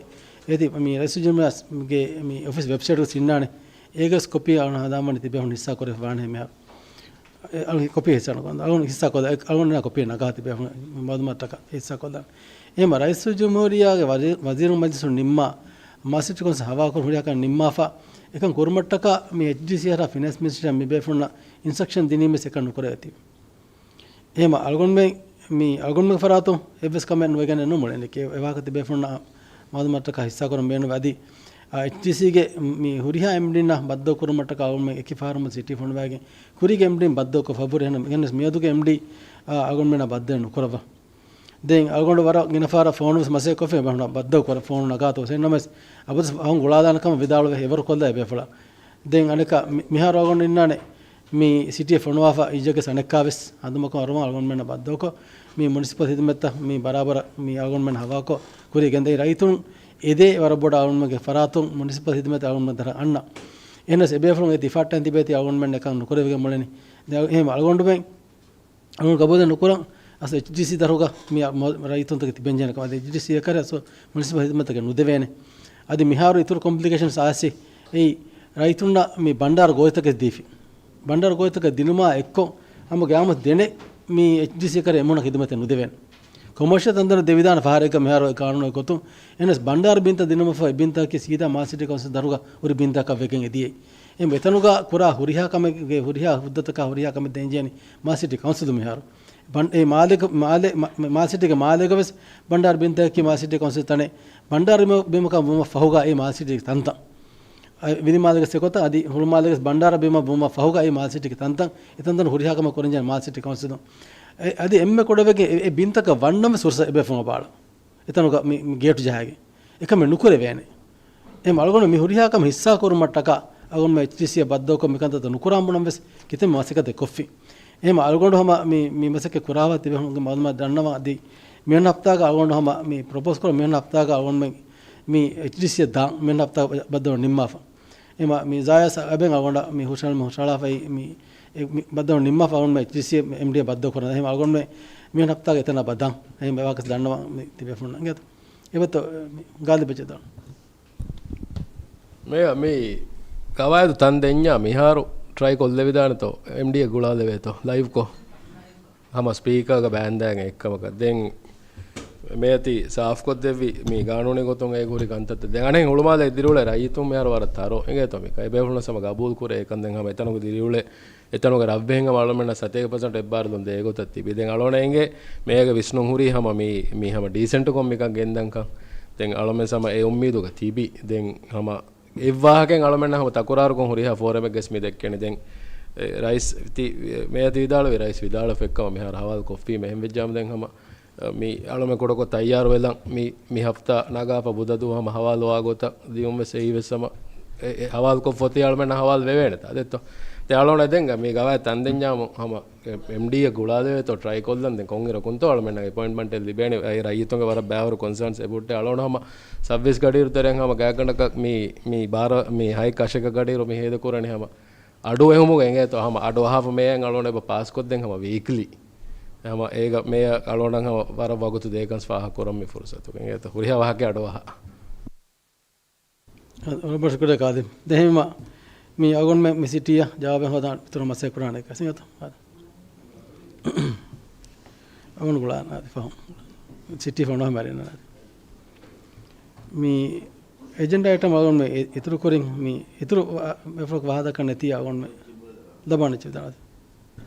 އޭތި މި ރައީސުލްޖުމްހޫރިއްޔާގެ މި އޮފީސް ވެބްސައިޓުގަ ސިންނާނެ. އޭގަސް ކޮޕީ އަޅުން ހަދާމަނި ތިބޭފުޅުން ހިއްސާ ކުރެފަ ވާނެ މިހާރު. އެ، އަޅުން ކޮޕީ ހިއްސާ ނުކޮށް، އަޅުން ހިއްސާ ކޮށް، އަޅުންނާ ކޮޕީ ނަގާ ތިބޭފުޅުން މައުލޫމާތަކަށް ހިއްސާ ކޮށްލާނެ. އެހެމަ ރައީސުލްޖުމްހޫރިއްޔާގެ ވަޒީ-، ވަޒީރު މަޖްލިސުން ނިންމާ، މާލެ ސިޓީ ކައުންސިލް ހަވާލުކުރުން ހުރިހާ ކަން ނިންމާފަ، އެކަން ކުރުމަށްޓަކާ މި އެޗްޑީސީ އަށާ ފިނޭންސް މިނިސްޓަރ މިބޭފުޅުންނަށް އިންސްޓްރަކްޝަން ދިނީމެސް އެކަން ނުކުރެވޭތީ. އެހެމަ އަޅުގަނޑުމެން މި އަޅުގަނޑުމެންގެ ފަރާތުން އެއްވެސް ކަމެއް ނުވެގެން ނުމުޅެން އެ ވާހަކަ ތިބޭފުޅުންނަށް މައުލޫމާތަކަށް ހިއްސާކުރަން ބޭނުންވެ. އަދި، އާ، އެޗްޑީސީގެ މި ހުރިހާ އެމްޑީންނާ ބައްދަލު ކުރުމަށްޓަކާ އަޅުގަނޑުމެން އެކި ފަހަރުން ސިޓީ ފޮނުވާގެން ކުރީގެ އެމްޑީން ބައްދަލުކޮށް ފަބުރި އެހެން މިއަދުގެ އެމްޑީ، އާ، އަޅުގަނޑުމެންނާ ބައްދަލެއް ނުކުރައްވާ. ދެން އަޅުގަނޑު ވަރަށް ގިނަ ފަހަރަށް ފޯނުވެސް މަސައްކަތް ކޮށްފި ބަހުނަ ބައްދަލު ކުރަ ފޯނު ނަގާތޯ ސެންނަމެސް އަބަދު ފަހުން ގުޅާލާނެ ކަމަށް ވިދާޅުވެ އެވަރު ކޮށްލާ އެބޭފުޅާ. ދެން އަނެކާ މި-، މިހާރު އަޅުގަނޑު އިންނާނެ މި ސިޓީ ފޮނުވާފަ އިއްޔެގެ ސަނެއްކާވެސް ހަނދުމަކޮށް އަރުވާ އަޅުގަނޑުމެންނަށް ބައްދަލުކޮށް، މި މުނިސިޕަލް ހިދުމަތްތައް މި ބަރާބަރަށް މި އަޅުގަނޑުމެން ހަވާކޮށް ކުރި ގެންދައި ރައްޔިތުން އެދޭ ވަރަށް ބޮޑަށް އަޅުގަނޑުމެންގެ ފަރާތުން މުނިސިޕަލް ހިދުމަތް އަޅުގަނޑުމެން ދަރަށް އަންނަ. އެހެނަސް އެބޭފުޅުން އެ ތިފާއްޓަން ތިބޭތީ އަޅުގަނޑުމެން އެކަން ނުކުރެވިގެން މުޅެނީ. ދެން އެހެން އަޅުގަނޑުމެން އަޅުގަނޑު ގަބޫލެއް ނުކުރަން. އަސް އެޗްޑީސީ ދަރުގަ މި މަ-، ރައްޔިތުންތަކެއް ތިބެންޖެހޭނެ ކަމަށް. އަދި އެޗްޑީސީ އެކަރެ އަސް މުނިސިޕަލް ހިދުމަތްތަކެއް ނުދެވޭނެ. އަދި މިހާރު އިތުރު ކޮމްޕްލިކޭޝަންސް އާސި އެއީ ރައްޔިތުންނަށް މި ބަންޑާރަ ގޮވައިތަކެއް ދީފި. ބަންޑާރަ ގޮވައިތަކަށް ދިނުމާ އެއްކޮށް ހަމަ ގިޔާމަސް ދެނެ މި އެޗްޑީސީ އެކަރެ އެމޫނަށް ހިދުމަތެއް ނުދެވޭނެ. ކޮމާޝަލް ތަންތަނަށް ދެވިދާނެ ފަހަރެއްގަ މިހާރު އެ ގާނޫނުގެ ގޮތުން. އެހެނަސް ބަންޑާރަ ބިންތައް ދިނުމަށްފަހު އެ ބިންތަކަކީ ސީދާ މާލެ ސިޓީ ކައުންސިލް ދަރުގަ ހުރި ބިންތަކަށް ވެގެން އެދިޔައީ. އެހެން އެތަނުގަ ކުރާ ހުރިހާ ކަމެއްގެ ހުރިހާ ހުއްދަތަކާ ހުރިހާ ކަމެއް ދޭންޖެހެނީ މާލެ ސިޓީ ކައުންސިލު މިހާރު. ބަން-، އެ މާލޭގަ-، މާލެ-، މާ-، މާލެ ސިޓީގެ މާލޭގަވެސް ބަންޑާރަ ބިންތަކަކީ މާލެ ސިޓީ ކައުންސިލް ތަނެއް. ބަންޑާރަ ބިމަ-، ބިމަކަށް ވުމަށް ފަހުގަ އެ މާލެ ސިޓީގެ ތަންތަން. އަ، ވިލިމާލޭގެ ސެކޮތަށް އަދި ހުޅުމާލޭގެ ބަންޑާރަ ބިމަށް ވުމަށް ފަހުގަ އެ މާލެ ސިޓީގެ ތަންތަން. އެތަންތަން ހުރިހާ ކަމެއް ކުރަންޖެހޭ މާލެ ސިޓީ ކައުންސިލުން. އެ، އަދި އެންމެ ކުޑަވެގެން އެ، އެ ބިންތަކަށް ވަންނަން ވެސް ފުރުސަތު އެބޭފުޅުން ބާޅަ. އެތަނުގަ މި، މި ގޭޓު ޖަހައިގެން. އެކަމެއް ނުކުރެވޭނެ. އެހެން އަޅުގަނޑު މި ހުރިހާ ކަމެއް ހިއްސާ ކުރުމަށްޓަކާ އަޅުގަނޑުމެން އެޗްޑީސީއަށް ބައްދަލުކޮށް މިކަންތައް ނުކުރާން ބުނަން ވެސް ކިތަންމެ މަސައްކަތެއް ކޮށްފި. އެހެން އަޅުގަނޑު ހަމަ މި، މި މަސައްކަތް ކުރާފަ ތިބޭފުޅުންގެ މައުލޫމާތު ދަންނަވާ އަދި މިހަން ހަފްތާގަ އަޅުގަނޑު ހަމަ މި ޕްރޮޕޯސް ކުރަން މިހަން ހަފްތާގަ އަޅުގަނޑުމެން މި އެޗްޑީސީއަށް ދާން މިހަން ހަފްތާ ބައްދަލު ނިންމާފަ. އެމަ މި ޒާޔަސް އަބެން އަޅުގަނޑަށް މި ހުށަހަޅުމަށް ހުށަހަޅާފައި މި، އެ، މި ބައްދަލު ނިންމާފަ އަޅުގަނޑުމެން އެޗްޑީސީ އެމްޑީއަށް ބައްދަލު ކުރަން. އެހެން އަޅުގަނޑުމެން މިހަން ހަފްތާގަ އެތަނަށް ބަ ދާން. އެހެން ވާކަސް ދަންނަވަން މި ތިބޭފުޅުންނަށް އިނގޭތޯ. އެބަތޯ މި ގާލިބް އެއްޗެއް ދާން. މޭޔަ މި ގަވާއިދު ތަން ދެންޏާ މިހާރު ޓްރައި ކޮށްލެވިދާނެތޯ، އެމްޑީއެއް ގުޅާލެވޭތޯ، ލައިވްކޮށް. ހަމަ ސްޕީކަރގަ ބައިންދާގެން އެއްކަމަކަށް. ދެން މޭޔަ ތި ސާފްކޮށްދެއްވި މި ގާނޫނީ ގޮތުން އޭގަ ހުރި ކަންތައްތައް. ދެން އަނެއް ހުޅުމާލެ ދިރިއުޅޭ ރައްޔިތުން މިހާރު ވަރަށް ތަރޯ އިނގޭތޯ މި ކައިބޭފުޅުން ހަމަ ގަބޫލު ކުރޭ އެކަން. ދެން ހަމަ އެތަނުގެ ދިރިއުޅޭ އެތަނުގެ ރަށްވެހިން ހަމަ އަޅުމެންނަށް ސަތޭކަ ޕަސެންޓް އެއްބާރުލުން ދޭ ގޮތަށް ތިބި. ދެން އަޅުގަނޑަށް އެނގޭ މޭޔަގެ ވިސްނުން ހުރީ ހަމަ މި، މި ހަމަ ޑީސެންޓުކޮށް މިކަން ގެންދަންކަން. ދެން އަޅުމެން ހަމަ އެ އުއްމީދުގަ ތިބި. ދެން ހަމަ އެއްވާހަކައިން އަޅުމެންނަށް ހަމަ ތަކުރާރުކޮށް ހުރިހާ ފޯރަމެއްގަސް މި ދެއްކެނީ. ދެން، އެ، ރައީސް ތި، މޭޔަ ތި ވިދާޅުވި ރައީސް ވިދާޅުވެފަ އެއްކަމަށް މިހާރު ހަވާލު ކޮށްފީމަ އެހެން ވެއްޖާމަ ދެން ހަމަ، އަ، މި އަޅުމެން ކުޑަކޮށް ތައްޔާރު ވެލަން މި، މި ހަފްތާ ނަގާފަ ބުދަ ދުވަހު ހަމަ ހަވާލުވާ ގޮތަށް ދިޔުން ވެސް އެއީ ވެސް ހަމަ، އެ، އެ ހަވާލު ކޮށްފަ އޮތީ އަޅުމެންނަށް ހަވާލު ވެވޭނެތާ ދެއްތޯ. އަޅޯނަ ދެން މި ގަވާއި ތަންދެންޏާމު ހަމަ އެމްޑީއެ ގުޅާލެވޭތޯ ޓްރައި ކޮށްލަން ދެން ކޮންއިރަކުންތޯ އަޅަމެންނަށް އެޕޮއިންޓްމަންޓެއް ލިބޭނެ؟ އެ ރައްޔިތުންގެ ވަރަށް ބައިވަރު ކޮންސާންސް އެބުއްޓޭ. އަޅޯނަ ހަމަ ސައްވީސް ގަޑިއިރު ތެރެއިން ހަމަ ގާތްގަނޑަކަށް މި މި ބާރަ މި ހަތް ކަށަކަށް ގަޑިއިރު މި ހޭދަ ކުރަނީ ހަމަ އަޑު އެހުމުގެ އެނގޭތޯ ހަމަ އަޑު އަހާފަ މޭޔަށް އަޅޯނަ އެބަ ޕާސް ކޮށްދެން ހަމަ ވީކްލީ. ހަމަ އޭގަ މޭޔަށް އަޅޯނަ ހަމަ ވަރަށް ވަގުތު ދޭކަން ފާހަގަ ކުރަން މި ފުރުސަތު އެނގޭތޯ ހުރިހާ ވާހަކަ އަޑު އަހާ. އަ، ރައްބަ ޝުކުރެއް ކާދިމް. ދެން މި އަޅުގަނޑުމެން މި ސިޓީއަށް ޖަވާބެއް ހޯދާން އިތުރަށް މަސައްކަތް ކުރާނެ ކަސިން އަތު. އަޅުގަނޑު ގުޅާނަ އަދި ފަހުން. ސިޓީ ފޮނުވަން މަރިނަ އަދި. މި އެޖެންޑާ އައިޓަމް އަޅުގަނޑުމެ އި-، އިތުރު ކުރިން މި އިތުރު ވާ-، ވެފަ ވާހަކަ ނެތި އަޅުގަނޑުމެ ލަބާނެ ޗިވިދާނަ އަދި.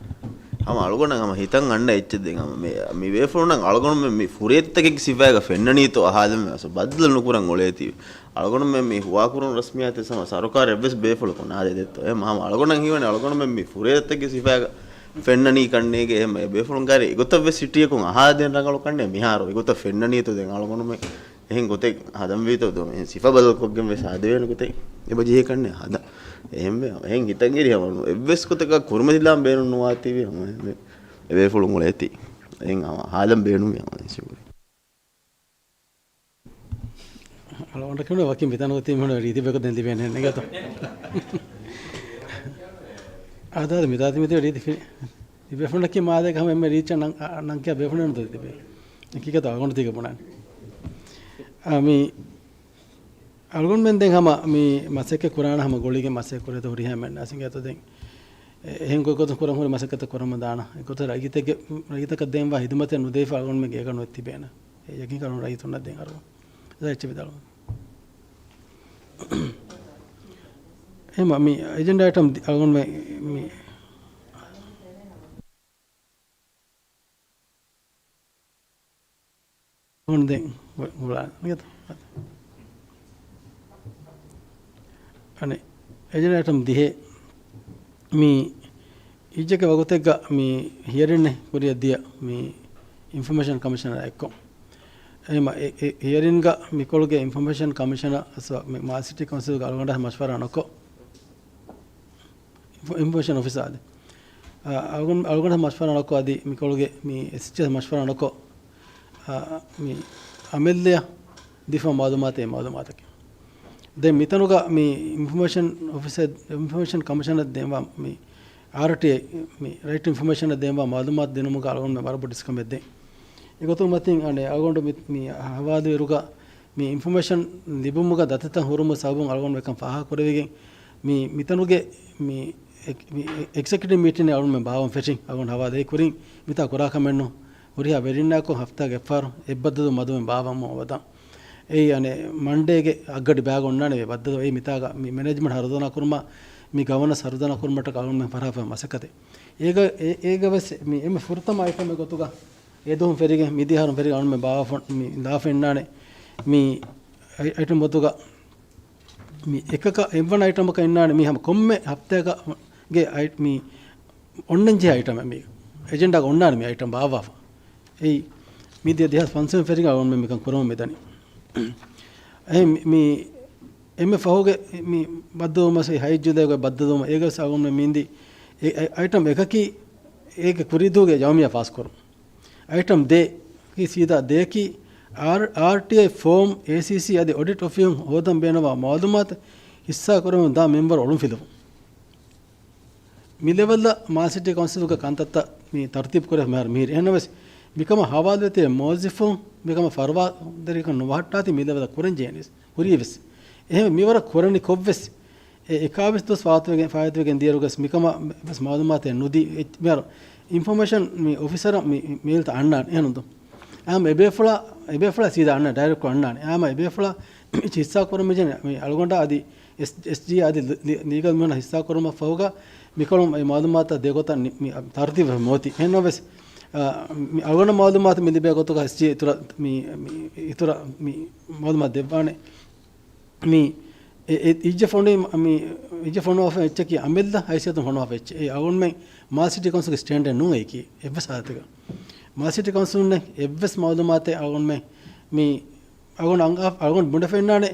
ހަމަ އަޅުގަނޑަށް ހަމަ ހިތަށް އަންނަ އެއްޗެއް ދެން ހަމަ މި، މި ބޭފުޅުންނަށް އަޅުގަނޑުމެން މި ފުރިހައްތަކެއްގެ ސިފައިގަ ފެންނަނީތޯ އަހާލެން ވެސް ބައްދަލު ނުކުރަން އުޅޭތީ. އަޅުގަނޑުމެން މި ހުވާކުރުން ރަސްމިއްޔާތެއް ހަމަ ސަރުކާރެއް ވެސް ބޭފުޅަކު ނާދެދެއްތޯ. އެ ހަމަ އަޅުގަނޑަށް ހީވަނީ އަޅުގަނޑުމެން މި ފުރިހައްތަކެއްގެ ސިފައިގަ ފެންނަނީ ކަންނޭގެ އެހެން ބޭފުޅުން ކާރި އެގޮތަށް ވެސް ސިޓީއަކުން އަހާދޭން ރަނގަޅު ކަންނޭ މިހާރު އެގޮތަށް ފެންނަނީތޯ ދެން އަޅުގަނޑުމެން އެހެން ގޮތެއް ހަދަންވީތޯ ދޯ ސިފަ ބަދަލުކޮށްގެން ވެސް ހަދަވޭނެ ގޮތެއް އެބަ ޖެހޭ ކަންނޭ ހަދަން. އެހެންވެ، އެހެން ހިތަށް އެރި ހަމަ ނު އެއްވެސް ގޮތަކަށް ކުރިމަތިލާން ބޭނުން ނުވާތީވެ ހަމަ އެ ބޭފުޅުން އުޅޭތީ. އެހެން ހަމަ ހާލަން ބޭނުންވި ހަމަ އެ ޝުކުރި. އަޅުގަނޑަކަށް ވަކި މިތަނުގަ ތިބުނު ރީތި ބަޔަކު ދެން ލިބޭނެ ނެގަތޯ. އާދާ މިދާ ތިމިތި ރީތި ފި-، ތިބޭފުންނަކީ މާދޭގަ ހަމަ އެންމެ ރީއްޗަށް ނަން-، އަ، ނަންކިޔާ ބޭފުނެއް ނުދޯ ތިބޭ. އެކީ ކަތަ އަޅުގަނޑު ތީގަ ބުނާނެ. އާ، މި އަޅުގަނޑުމެން ދެން ހަމަ މި މަސައްކަތް ކުރާނަ ހަމަ ގޮޅިގެން މަސައްކަތް ކުރޭތޯ ހުރިހާ މެން އަސިނގޭތޯ ދެން. އެ-، އެހެން ގޮތްގޮތުން ކުރަން ހުރި މަސައްކަތެއް ކުރަމުން ދާނަ. އެގޮތަށް ރައްޔިތެއްގެ، ރައްޔިތަކަށް ދޭންވާ ހިދުމަތެއް ނުދެވިފަ އަޅުގަނޑުމެން ގޭގަ ނުވެ ތިބޭނަ. އެ ޔަގީން ކަރުން ރައްޔިތުންނަށް ދެން އަރުވަ. އެއްޗެއް ވިދާޅުވަން. އެހެން މި އެޖެންޑާ އައިޓަމް ދި-، އަޅުގަނޑުމެ މި އޮން ދެން ގު-، ގުޅާ ނެގެތަ؟ އަނެއް އެޖެންޑާ އައިޓަމް ދިހަ މި އިއްޒަކެ ވަގުތެއްގަ މި ހިޔަރިން ކުރިއަށް ދިޔަ މި އިންފޮމޭޝަން ކަމިޝަނަރ އެއްކޮށް. އެހެން މަ-، އެ، އެ ހިޔަރިންގަ މިކޮޅުގެ އިންފޮމޭޝަން ކަމިޝަނަރ އަސް މި މާލެ ސިޓީ ކައުންސިލްގެ އަޅުގަނޑާ މަޝްވަރާ ނުކޮށް، އިންފޮ-، އިންފޮމޭޝަން އޮފިސާ އަދި. އަ، އަޅުގަނޑު، އަޅުގަނޑު މަޝްވަރާ ނުކޮށް އަދި މިކޮޅުގެ މި އެސްއެޗްއެސް މަޝްވަރާ ނުކޮށް، އަ، މި އަމިއްލައަށް ދީފަ މައުލޫމާތެއް، މައުލޫމާތަކީ. ދެން މިތަނުގަ މި އިންފޮމޭޝަން އޮފިސަރ، އިންފޮމޭޝަން ކަމިޝަނަށް ދޭންވާ މި އާރްޓީއައި، މި ރައިޓް އިންފޮމޭޝަނަށް ދޭންވާ މައުލޫމާތު ދިނުމުގަ އަޅުގަނޑުމެން ވަރަށް ބޮޑު އިސްކަމެއް ދޭން. އެގޮތުން މަތިން އަނެއް އަޅުގަނޑު މި، މި ހަވާލުވިއިރުގަ މި އިންފޮމޭޝަން ލިބުމުގަ ދަތިތައް ހުރުމުގެ ސަބަބުން އަޅުގަނޑު އެކަން ފާހަގަކުރެވިގެން، މި، މިތަނުގެ މި އެ-، މި އެ-، އެގްޒެކެޓިވް މީޓިން އަޅުގަނޑުމެން ބާވަން ފެށިން އަޅުގަނޑު ހަވާލުވި ކުރިން މިތާ ކުރާ ކަމެއް ނޫން. ހުރިހާ ވެރިންނާއެކު ހަފްތާގެ އެއްފަހަރު އެއްބައްދަލު މަދުމެން ބާވަމުން އަބަދަށް. އެއީ އަނެއް މަންޑޭގެ އަށްގަޑި ބައިގަ އޮންނާނެ ބައްދަލު. އެއީ މިތާގަ މި މެނޭޖްމަންޓް ހަރުދަނާ ކުރުމަށް، މި ގަވަނަންސް ހަރުދަނާ ކުރުމަށްޓަކާ އަޅުގަނޑުމެން ފަރާތް މަސައްކަތެއް. އޭގަ، އޭ-، އޭގަ ވެސް މި އެންމެ ފުރަތަމަ އައިޓަމެއް ގޮތުގަ އެ ދުވަހުން ފެށިގެން މި ދިހަ އަހަރުން ފެށިގެން އަޅުގަނޑުމެން ބާވާފަ މި ލާފަ އިންނާނެ. މި އައި-، އައިޓަމް ގޮތުގަ މި އެކަކަށް އެއްވަނަ އައިޓަމަކަށް އިންނާނެ މި ހަމަ ކޮންމެ ހަފްތާގަ ގެ އައި-، މި އޮންނަން ޖެހޭ އައިޓަމެއް މި އެޖެންޑާގަ އޮންނާނެ މި އައިޓަމް ބާއްވާފަ. އެއީ މި ދިޔަ ދެހާސް ފަންސަވީސް ފެށިގެން އަޅުގަނޑުމެން މިކަން ކުރަމުން މިދަނީ. އެހެން މި، މި އެންމެ ފަހުގެ މި ބައްދަލުވުމަށް ހައި ޖުލައިގެ ބައްދަލުވުމަށް އޭގަސް އަޅުގަނޑުމެން މި އިންދި އެ، އެ، އައިޓަމް އެކަކީ އޭގެ ކުރީދޫގެ ޖަމިއްޔާ ފާސްކުރުން. އައިޓަމް ދޭ ކީ ސީދާ ދޭއަކީ އާރް-، އާރްޓީއައި ފޯމް އޭސީސީ އަދި އޮޑިޓް އޮފީހުން ހޯދަން ބޭނުންވާ މައުލޫމާތު ހިއްސާކުރަމުން ދާ މިންވަރު އޮޅުންފިލުވުން. މި ލެވެލްއަށް މާލެ ސިޓީ ކައުންސިލުގެ ކަންތައްތައް މި ތަރުތީބު ކުރެވޭ މިހާރު މިހިރީ. އެހެންނަމަވެސް، މިކަމަށް ހަވާލުވެތި މުވައްޒަފުން މިކަމަށް ފަރުވާ ދެރިކަން ނުވަހައްޓާތީ މި ލެވެލްއަށް ކުރަން ޖެހޭނީސް ހުރީވެސް. އެހެން މިވަރަށް ކުރަނިކޮށްވެސް، އެ އެކާވީސް ދުވަސް ފާއިތުވެގެން، ފާއިތުވެގެން ދިޔައިރުގަސް މިކަމަށް ވެސް މައުލޫމާތެއް ނުދީ، އެ، މިހާރު އިންފޮމޭޝަން މި އޮފިސަރ މި، މި މޭލްތައް އަންނާނެ އެހެންނު. އާމް އެބޭފުޅާ، އެބޭފުޅާ ސީދާ އަންނާ، ޑައިރެކްޓް އަންނާނެ. އާމް އެބޭފުޅާ ހިއްސާ ކުރަމުން ޖެހޭ މި އަޅުގަނޑާ އަދި އެސް، އެސްޖީ އަދި ލި-، ލި-، ލީގަލް މީހުންނަށް ހިއްސާ ކުރުމަށް ފަހުގަ މިކޮޅުން އެ މައުލޫމާތު ދޭ ގޮތަށް ނި-، މި ތަރުތީބު މޯތި. އެހެންނަމަވެސް، އާ، މި އަޅުގަނޑަށް މައުލޫމާތު މި ލިބޭ ގޮތުގަ އެސްޖީ އިތުރަށް މި، މި އިތުރަށް މި މައުލޫމާތު ދެއްވާނެ. މި އެ، އެ، އިއްޒަ ފޮނުވި، މި އިއްޒަ ފޮނުވާފަ އެއްޗަކީ އަމިއްލަ ހައިސިއްޔަތުން ފޮނުވާފަ އެއްޗެއް. އެ އަޅުގަނޑުމެން މާލެ ސިޓީ ކައުންސިލްގެ ސްޓޭންޑަރޑް ނޫން އެއީކީ އެއްވެސް ހާލަތެއްގަ. މާލެ ސިޓީ ކައުންސިލުންނެއް އެއްވެސް މައުލޫމާތެއް އަޅުގަނޑުމެން މި އަޅުގަނޑު އަނގާ، އަޅުގަނޑު ބުނެފަ އިންނާނެ،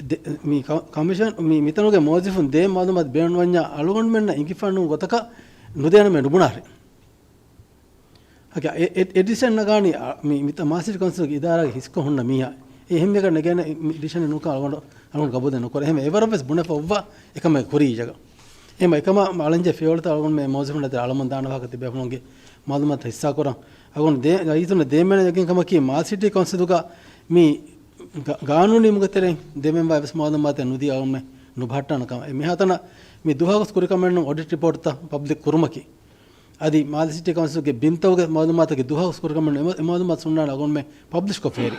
ދެ-، މި ކަ-، ކޮމިޝަން މި މިތަނުގެ މުވައްޒަފުން ދޭ މައުލޫމާތު ބޭނުންވަންޏާ އަޅުގަނޑުމެންނަށް އިނގިފަ ނޫން ގޮތަކަށް ނުދޭނަމޭ ނުބުނާށޭ. އެ، އެ، އެ ޑިސިޝަން ނަގާނީ، އަ، މި، މިތަ-، މާލެ ސިޓީ ކައުންސިލްގެ އިދާރާގެ ހިސްކޮށް ހުންނަ މީހާ. އެ އެހެންވެގަން ނެގޭނެ މި ޑިސިޝަނެއް ނޫންކަން އަޅުގަނޑު، އަޅުގަނޑު ގަބޫލެއް ނުކުރޭ. އެހެން އެވަރަށް ވެސް ބުނެފަ އޮއްވާ އެކަމެއް ކުރީ ޖަގަ. އެހެން އެކަމަށް އަޅަންޖެ ފިޔަވަޅުތައް އަޅުގަނޑުމެން މުވައްޒަފުން އަތުން އަޅަމުން ދާނެ ވާހަކަ ތިބޭފުޅުންގެ މައުލޫމާތު ހިއްސާކުރަން. އަޅުގަނޑު ދޭ، ރައްޔިތުންނަށް ދޭން މިންވަރަށް އެނގޭ ކަމަކީ މާލެ ސިޓީ ކައުންސިލުގަ މި ގާ-، ގާނޫނީ މަގުގެ ތެރެއިން ދެ މެމްބަރަށް ވެސް މައުލޫމާތެއް ނުދީ އަޅުގަނޑުމެން ނުބަހައްޓާނެ ކަމަށް. އެ މިހާތަނަށް މި ދުވަހަކުސް ކުރިކަމެއް ނޫން އޮޑިޓް ރިޕޯޓްތައް ޕަބްލިކް ކުރުމަކީ. އަދި މާލެ ސިޓީ ކައުންސިލްގެ ބިންތަކުގެ މައުލޫމާތުގެ ދުވަހަކުސް ކުރިކަމެއް ނޫން އެ މައުލޫމާތު ހުންނާނެ އަޅުގަނޑުމެން ޕަބްލިޝް ކޮށްފަ ހުރީ.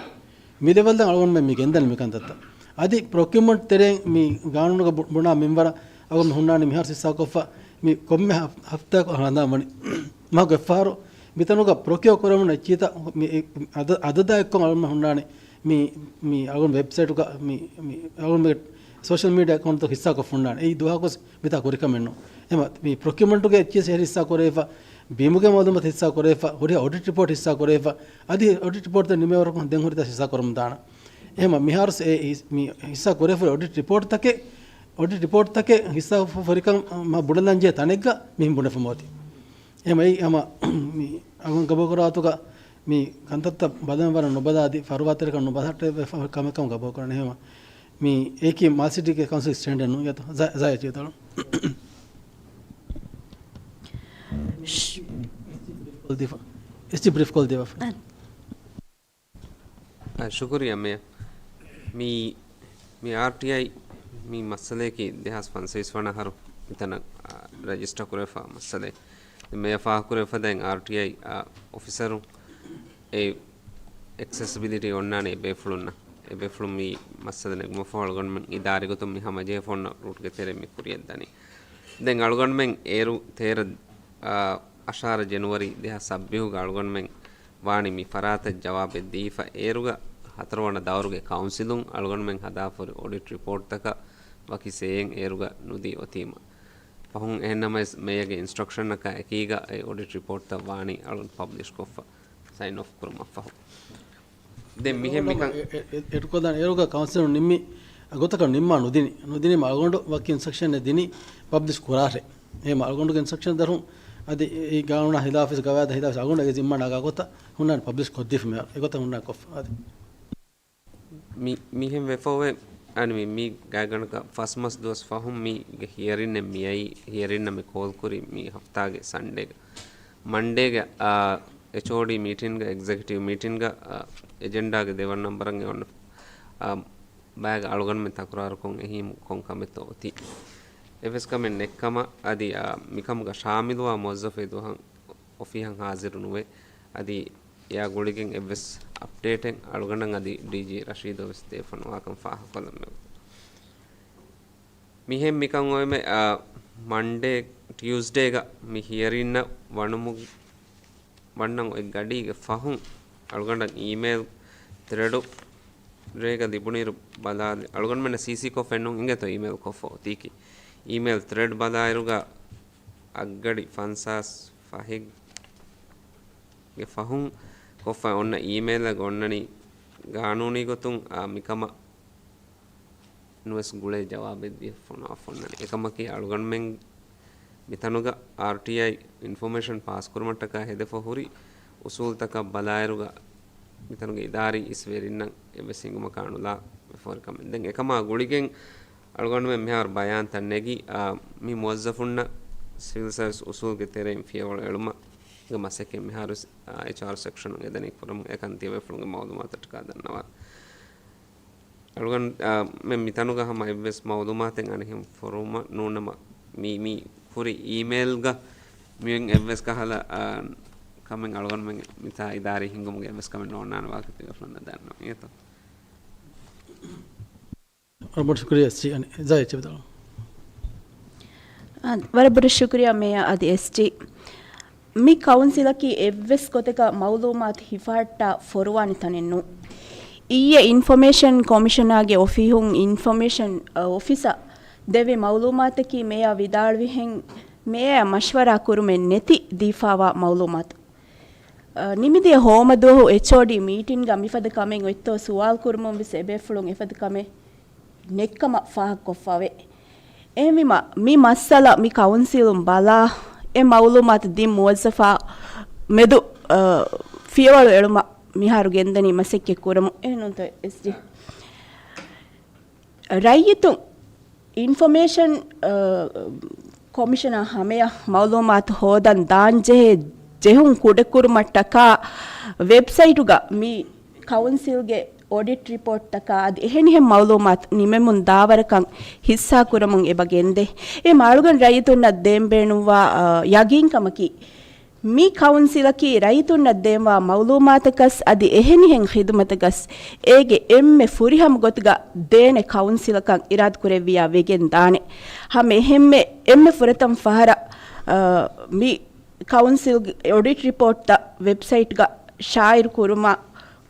މި ލެވެލްދަން އަޅުގަނޑުމެން މި ގެންދަނީ މިކަންތައްތައް. އަދި ޕްރޮކިއުމަންޓް ތެރެއިން މި ގާނޫނުގަ ބު-، ބުނާ މިންވަރަށް އަޅުގަނޑު ހުންނާނީ މިހާރު ހިއްސާކޮށްފަ މި ކޮންމެ ހަފް-، ހަފްތާއަކު ހަނދާން ވަނީ. މަހަކު އެއްފަހަރު މިތަނުގަ ޕްރޮކިއޯ ކުރެވުނު އެއްޗިތައް މި އެ-، އަދަ-، އަދަދާ އެއްކޮށް އަޅުގަނޑު ހުންނާނީ މި، މި އަޅުގަނޑު ވެބްސައިޓުގަ މި، މި އަޅުގަނޑު ސޯޝަލް މީޑިއާ އެކައުންޓްތައް ހިއްސާކޮށް ހުންނާނެ. އެއީ ދުވަހަކުސް މިތާ ކުރިކަމެއް ނޫން. އެމަ މި ޕްރޮކިއުމަންޓުގެ އެއްޗިސް ހިއްސާ ކުރެވިފަ، ބިމުގެ މައުލޫމާތު ހިއްސާ ކުރެވިފަ، ހުރިހާ އޮޑިޓް ރިޕޯޓް ހިއްސާ ކުރެވިފަ، އަދި އޮޑިޓް ރިޕޯޓްތައް ނިމޭވަރަކު ދެން ހުރިތަ ހިއްސާ ކުރަމުން ދާނަ. އެހެމަ މިހާރުސް އެ ހި-، މި ހިއްސާ ކުރެވިފަ އޮޑިޓް ރިޕޯޓްތަކެއް، އޮޑިޓް ރިޕޯޓްތަކެއް ހިއްސާ ފު-، ފުރިކަން މަ ބުނެލަން ޖެހޭ ތަނެއްގަ މިހެން ބުނެފަ މޯތި. އެހެމަ އެއީ ހަމަ މި އަޅުގަނޑު ގަބޫލު ކުރާ ގޮތުގަ މި ކަންތައްތައް ބަލަން ވަރަށް ނުބަލާ އަދި ފަރުވާތެރިކަން ނުބަލާ ކަމެއް ކަމަށް ގަބޫލު ކުރަނީ. އެހެމަ މި އެއީކީ މާލެ ސިޓީގެ ކައުންސިލް ސްޓޭންޑަރޑް ނޫން. އިތުރަށް ޒަ-، ޒަޔަ ޗިތަޅު. އެސްޓީ ބްރީފް ކޮށްދީފަ. އެސްޓީ ބްރީފް ކޮށްދީފަ. އަ، ޝުކުރިއްޔާ މޭޔަރ. މި، މި އާރްޓީއައި މި މައްސަލަޔަކީ ދެހާސް ފަންސަވީސް ވަނަ އަހަރު މިތަނަށް، އަ، ރަޖިސްޓަރ ކުރެވިފަ މައްސަލައެއް. މޭޔަރ ފާހަގަކުރެވިފަދައިން އާރްޓީއައި، އަ، އޮފިސަރު އެ އެކްސެސިބިލިޓީ އޮންނާނެ އެބޭފުޅުންނަށް. އެބޭފުޅުން މި މައްސަލަ ނެގުމަށްފަހު އަޅުގަނޑުމެން އިދާރީގޮތުން މި ހަމަޖެހިފަ އޮންނަ ރޫޓްގެ ތެރެއިން މި ކުރިއަށް ދަނީ. ދެން އަޅުގަނޑުމެން އޭރު ތޭރަ، އާ، އަށާރަ ޖެނުއަރީ ދެހާސް ސައްބީސްގަ އަޅުގަނޑުމެން ވާނީ މި ފަރާތަށް ޖަވާބެއް ދީފަ. އޭރުގަ ހަތަރުވަނަ ދައުރުގެ ކައުންސިލުން އަޅުގަނޑުމެން ހަދާފަ ހުރި އޮޑިޓް ރިޕޯޓްތަކަށް ވަކި ސޭއެއް އޭރުގަ ނުދީ އޮތީމަ. ފަހުން އެހެންނަމަވެސް މޭޔަރގެ އިންސްޓްރަކްޝަނަކާ އެކީގަ އެ އޮޑިޓް ރިޕޯޓްތައް ވާނީ އަޅުގަނޑު ޕަބްލިޝް ކޮށްފަ ސައިން އޮފް ކުރުމަށްފަހު. ދެން މިހެން މިކަން އެ-، އެ-، އެ-، އެޑްކޮށްދާނެ އޭރުގަ ކައުންސިލުން ނިންމި ގޮތަކަށް ނިންމާ ނުދިނީ. ނުދިނީމަ އަޅުގަނޑު ވަކި އިންސްޓްރަކްޝަނެއް ދިނީ ޕަބްލިޝް ކުރާށޭ. އެހެމަ އަޅުގަނޑުގެ އިންސްޓްރަކްޝަން ދަށުން އަދި އެ-، އެ ގާނޫނާ ހިލާފަށް ގަވާއިދާ ހިލާފަށް އަޅުގަނޑު އެ ޒިންމާ ނަގާ ގޮތަށް ހުންނާނެ ޕަބްލިޝް ކޮށްދީފަ މިހާރު. އެގޮތަށް ހުންނާނެ ކޮށްފަ އަދި. މި-، މިހެން ވެފަ އޮވޭ. އަނި މި، މި ގާތްގަނޑަކަށް ފަސް މަސް ދުވަސް ފަހުން މީގެ ހިޔަރިންއެއް މިއައީ، ހިޔަރިންއަށް މި ކޯލް ކުރީ މި ހަފްތާގެ ސަންޑޭގަ. މަންޑޭގެ، އާ، އެޗްއޯޑީ މީޓިންގަ، އެގްޒެކެޓިވް މީޓިންގަ، އާ، އެޖެންޑާގެ ދެވަނަ ނަންބަރަށް އެ އޮންނަ، އާ، ބައިގަ އަޅުގަނޑުމެން ތަކުރާރުކޮށް އެހީމު ކޮން ކަމެއްތޯ އޮތީ. އެއްވެސް ކަމެއް ނެއްކަމަށް އަދި، އާ، މިކަމުގަ ޝާމިލުވާ މުވައްޒަފެއް ދުވަހަށް އޮފީހަށް ހާޒިރު ނުވޭ. އަދި އެއާ ގުޅިގެން އެއްވެސް އަޕްޑޭޓެއް އަޅުގަނޑަށް އަދި ޑީޖީ ރަޝީދަށް ވެސް ދޭފަ ނުވާކަން ފާހަގަކޮށްލަން މިވަގުތު. މިހެން މިކަން އޮވެމެ، އާ، މަންޑޭ، ޓިއުސްޑޭގަ މި ހިޔަރިންއަށް ވަނުމު-، ވަންނަން އޮތް ގަޑީގެ ފަހުން އަޅުގަނޑަށް އީމެއިލް ތްރެޑު ރޭގަ ލިބުނިއިރު ބަލާލި، އަޅުގަނޑުމެންނަށް ސީސީ ކޮށްފައެއް ނޫން އިނގޭތޯ އީމެއިލް ކޮށްފަ އޮތީކީ. އީމެއިލް ތްރެޑް ބަލާއިރުގަ އަށްގަޑި ފަންސާސް ފަހެއްގެ ފަހުން ކޮށްފަ އޮންނަ އީމެއިލަށް އޮންނަނީ ގާނޫނީ ގޮތުން، އާ، މިކަމަށް ނުވެސް ގުޅޭ ޖަވާބެއް ދިޔަ ފޮނުވާފަ އޮންނަނީ. އެކަމަކީ އަޅުގަނޑުމެން މިތަނުގަ އާރްޓީއައި އިންފޮމޭޝަން ޕާސްކުރުމަށްޓަކާ ހެދެފަ ހުރި އުސޫލްތަކަށް ބަލާއިރުގަ މިތަނުގެ އިދާރީ އިސްވެރިންނަށް އެއްވެސް ހިނގުމަކާ ނުލާ ވެފަ ހުރި ކަމެއް. ދެން އެކަމާ ގުޅިގެން އަޅުގަނޑުމެން މިހާރު ބަޔާންތައް ނެގި، އާ، މި މުވައްޒަފުންނަށް ސިވިލް ސާވިސް އުސޫލްގެ ތެރެއިން ފިޔަވަޅު އެޅުމުގެ މަސައްކަތް މިހާރު، އާ، އެޗްއާރް ސެކްޝަނުން އެދެނީ ކުރަމުން އެކަން ތިޔަބޭފުޅުންގެ މައުލޫމާތަށްޓަކާ ދަންނަވާ. އަޅުގަނޑު، އާ، މެ މިތަނުގަ ހަމަ އެއްވެސް މައުލޫމާތެއް އަނެއްހެން ފޮރުވުމަށް ނޫންނަމަ، މި، މި ހުރި އީމެއިލްގަ މިއޮތް އެއްވެސް ކަހަލަ، އާ، ކަމެއް އަޅުގަނޑުމެން މިތާ އިދާރީ ހިނގުމުގެ އެއްވެސް ކަމެއް ނޯންނާނެ ވާހަކަ ތިބޭފުޅުންނަށް ދަންނަވަން އިނގޭތޯ. ވަރަށް ބޮޑަށް ޝުކުރިއްޔާ އެސްޖީ. އަނެއް ޒާހިދް ޗެބިދަޅު. އާ، ވަރަށް ބޮޑަށް ޝުކުރިއްޔާ މޭޔާ އަދި އެސްޖީ. މި ކައުންސިލަކީ އެއްވެސް ގޮތަކަށް މައުލޫމާތު ހިފަހައްޓާ ފޮރުވާނެ ތަނެއް ނޫން. އިއްޔެ އިންފޮމޭޝަން ކޮމިޝަނާގެ އޮފީހުން އިންފޮމޭޝަން، އަ، އޮފިސަށް ދެއްވި މައުލޫމާތަކީ މޭޔާ ވިދާޅުވިހެން މޭޔާ މަޝްވަރާ ކުރުމެއް ނެތި ދީފާވާ މައުލޫމާތު. އަ، ނިމިދިޔަ ހޯމަ ދުވަހު އެޗްއޯޑީ މީޓިންގަ މިފަދަ ކަމެއް އޮތްތޯ ސުވާލު ކުރުމުން ވެސް އެބޭފުޅުން އެފަދަ ކަމެއް ނެތްކަމަށް ފާހަގަކޮށްފަވޭ. އެހެންވީމަ، މި މައްސަލަ މި ކައުންސިލުން ބަލާ، އެ މައުލޫމާތު ދިން މުވައްޒަފާ މެދު، އަ، ފިޔަވަޅު އެޅުމަށް މިހާރު ގެންދަނީ މަސައްކަތް ކުރަމުން. އެހެންނޫންތޯ އެސްޖީ؟ ރައްޔިތުން އިންފޮމޭޝަން، އަ، ކޮމިޝަނާ ހަމަޔަށް މައުލޫމާތު ހޯދަން ދާންޖެހޭ ޖެހުން ކުޑަކުރުމަށްޓަކާ ވެބްސައިޓުގަ މި ކައުންސިލްގެ އޮޑިޓް ރިޕޯޓްތަކާ އަދި އެހެނިހެން މައުލޫމާތު ނިމެމުން ދާވަރަކަށް ހިއްސާކުރަމުން އެބަ ގެންދޭ. އެ އަޅުގަނޑު ރައްޔިތުންނަށް ދޭން ބޭނުންވާ، އަ، ޔަގީންކަމަކީ، މި ކައުންސިލަކީ ރައްޔިތުންނަށް ދޭންވާ މައުލޫމާތަކަސް އަދި އެހެނިހެން ޚިދުމަތަކަސް އޭގެ އެންމެ ފުރިހަމަ ގޮތުގަ ދޭނެ ކައުންސިލަކަށް އިރާދަކުރެއްވިޔާ ވެގެން ދާނެ. ހަމަ އެހެންމެ އެންމެ ފުރަތަމަ ފަހަރަށް، އަ، މި ކައުންސިލްގެ އޮޑިޓް ރިޕޯޓްތައް ވެބްސައިޓްގަ ޝާއިރު ކުރުމާ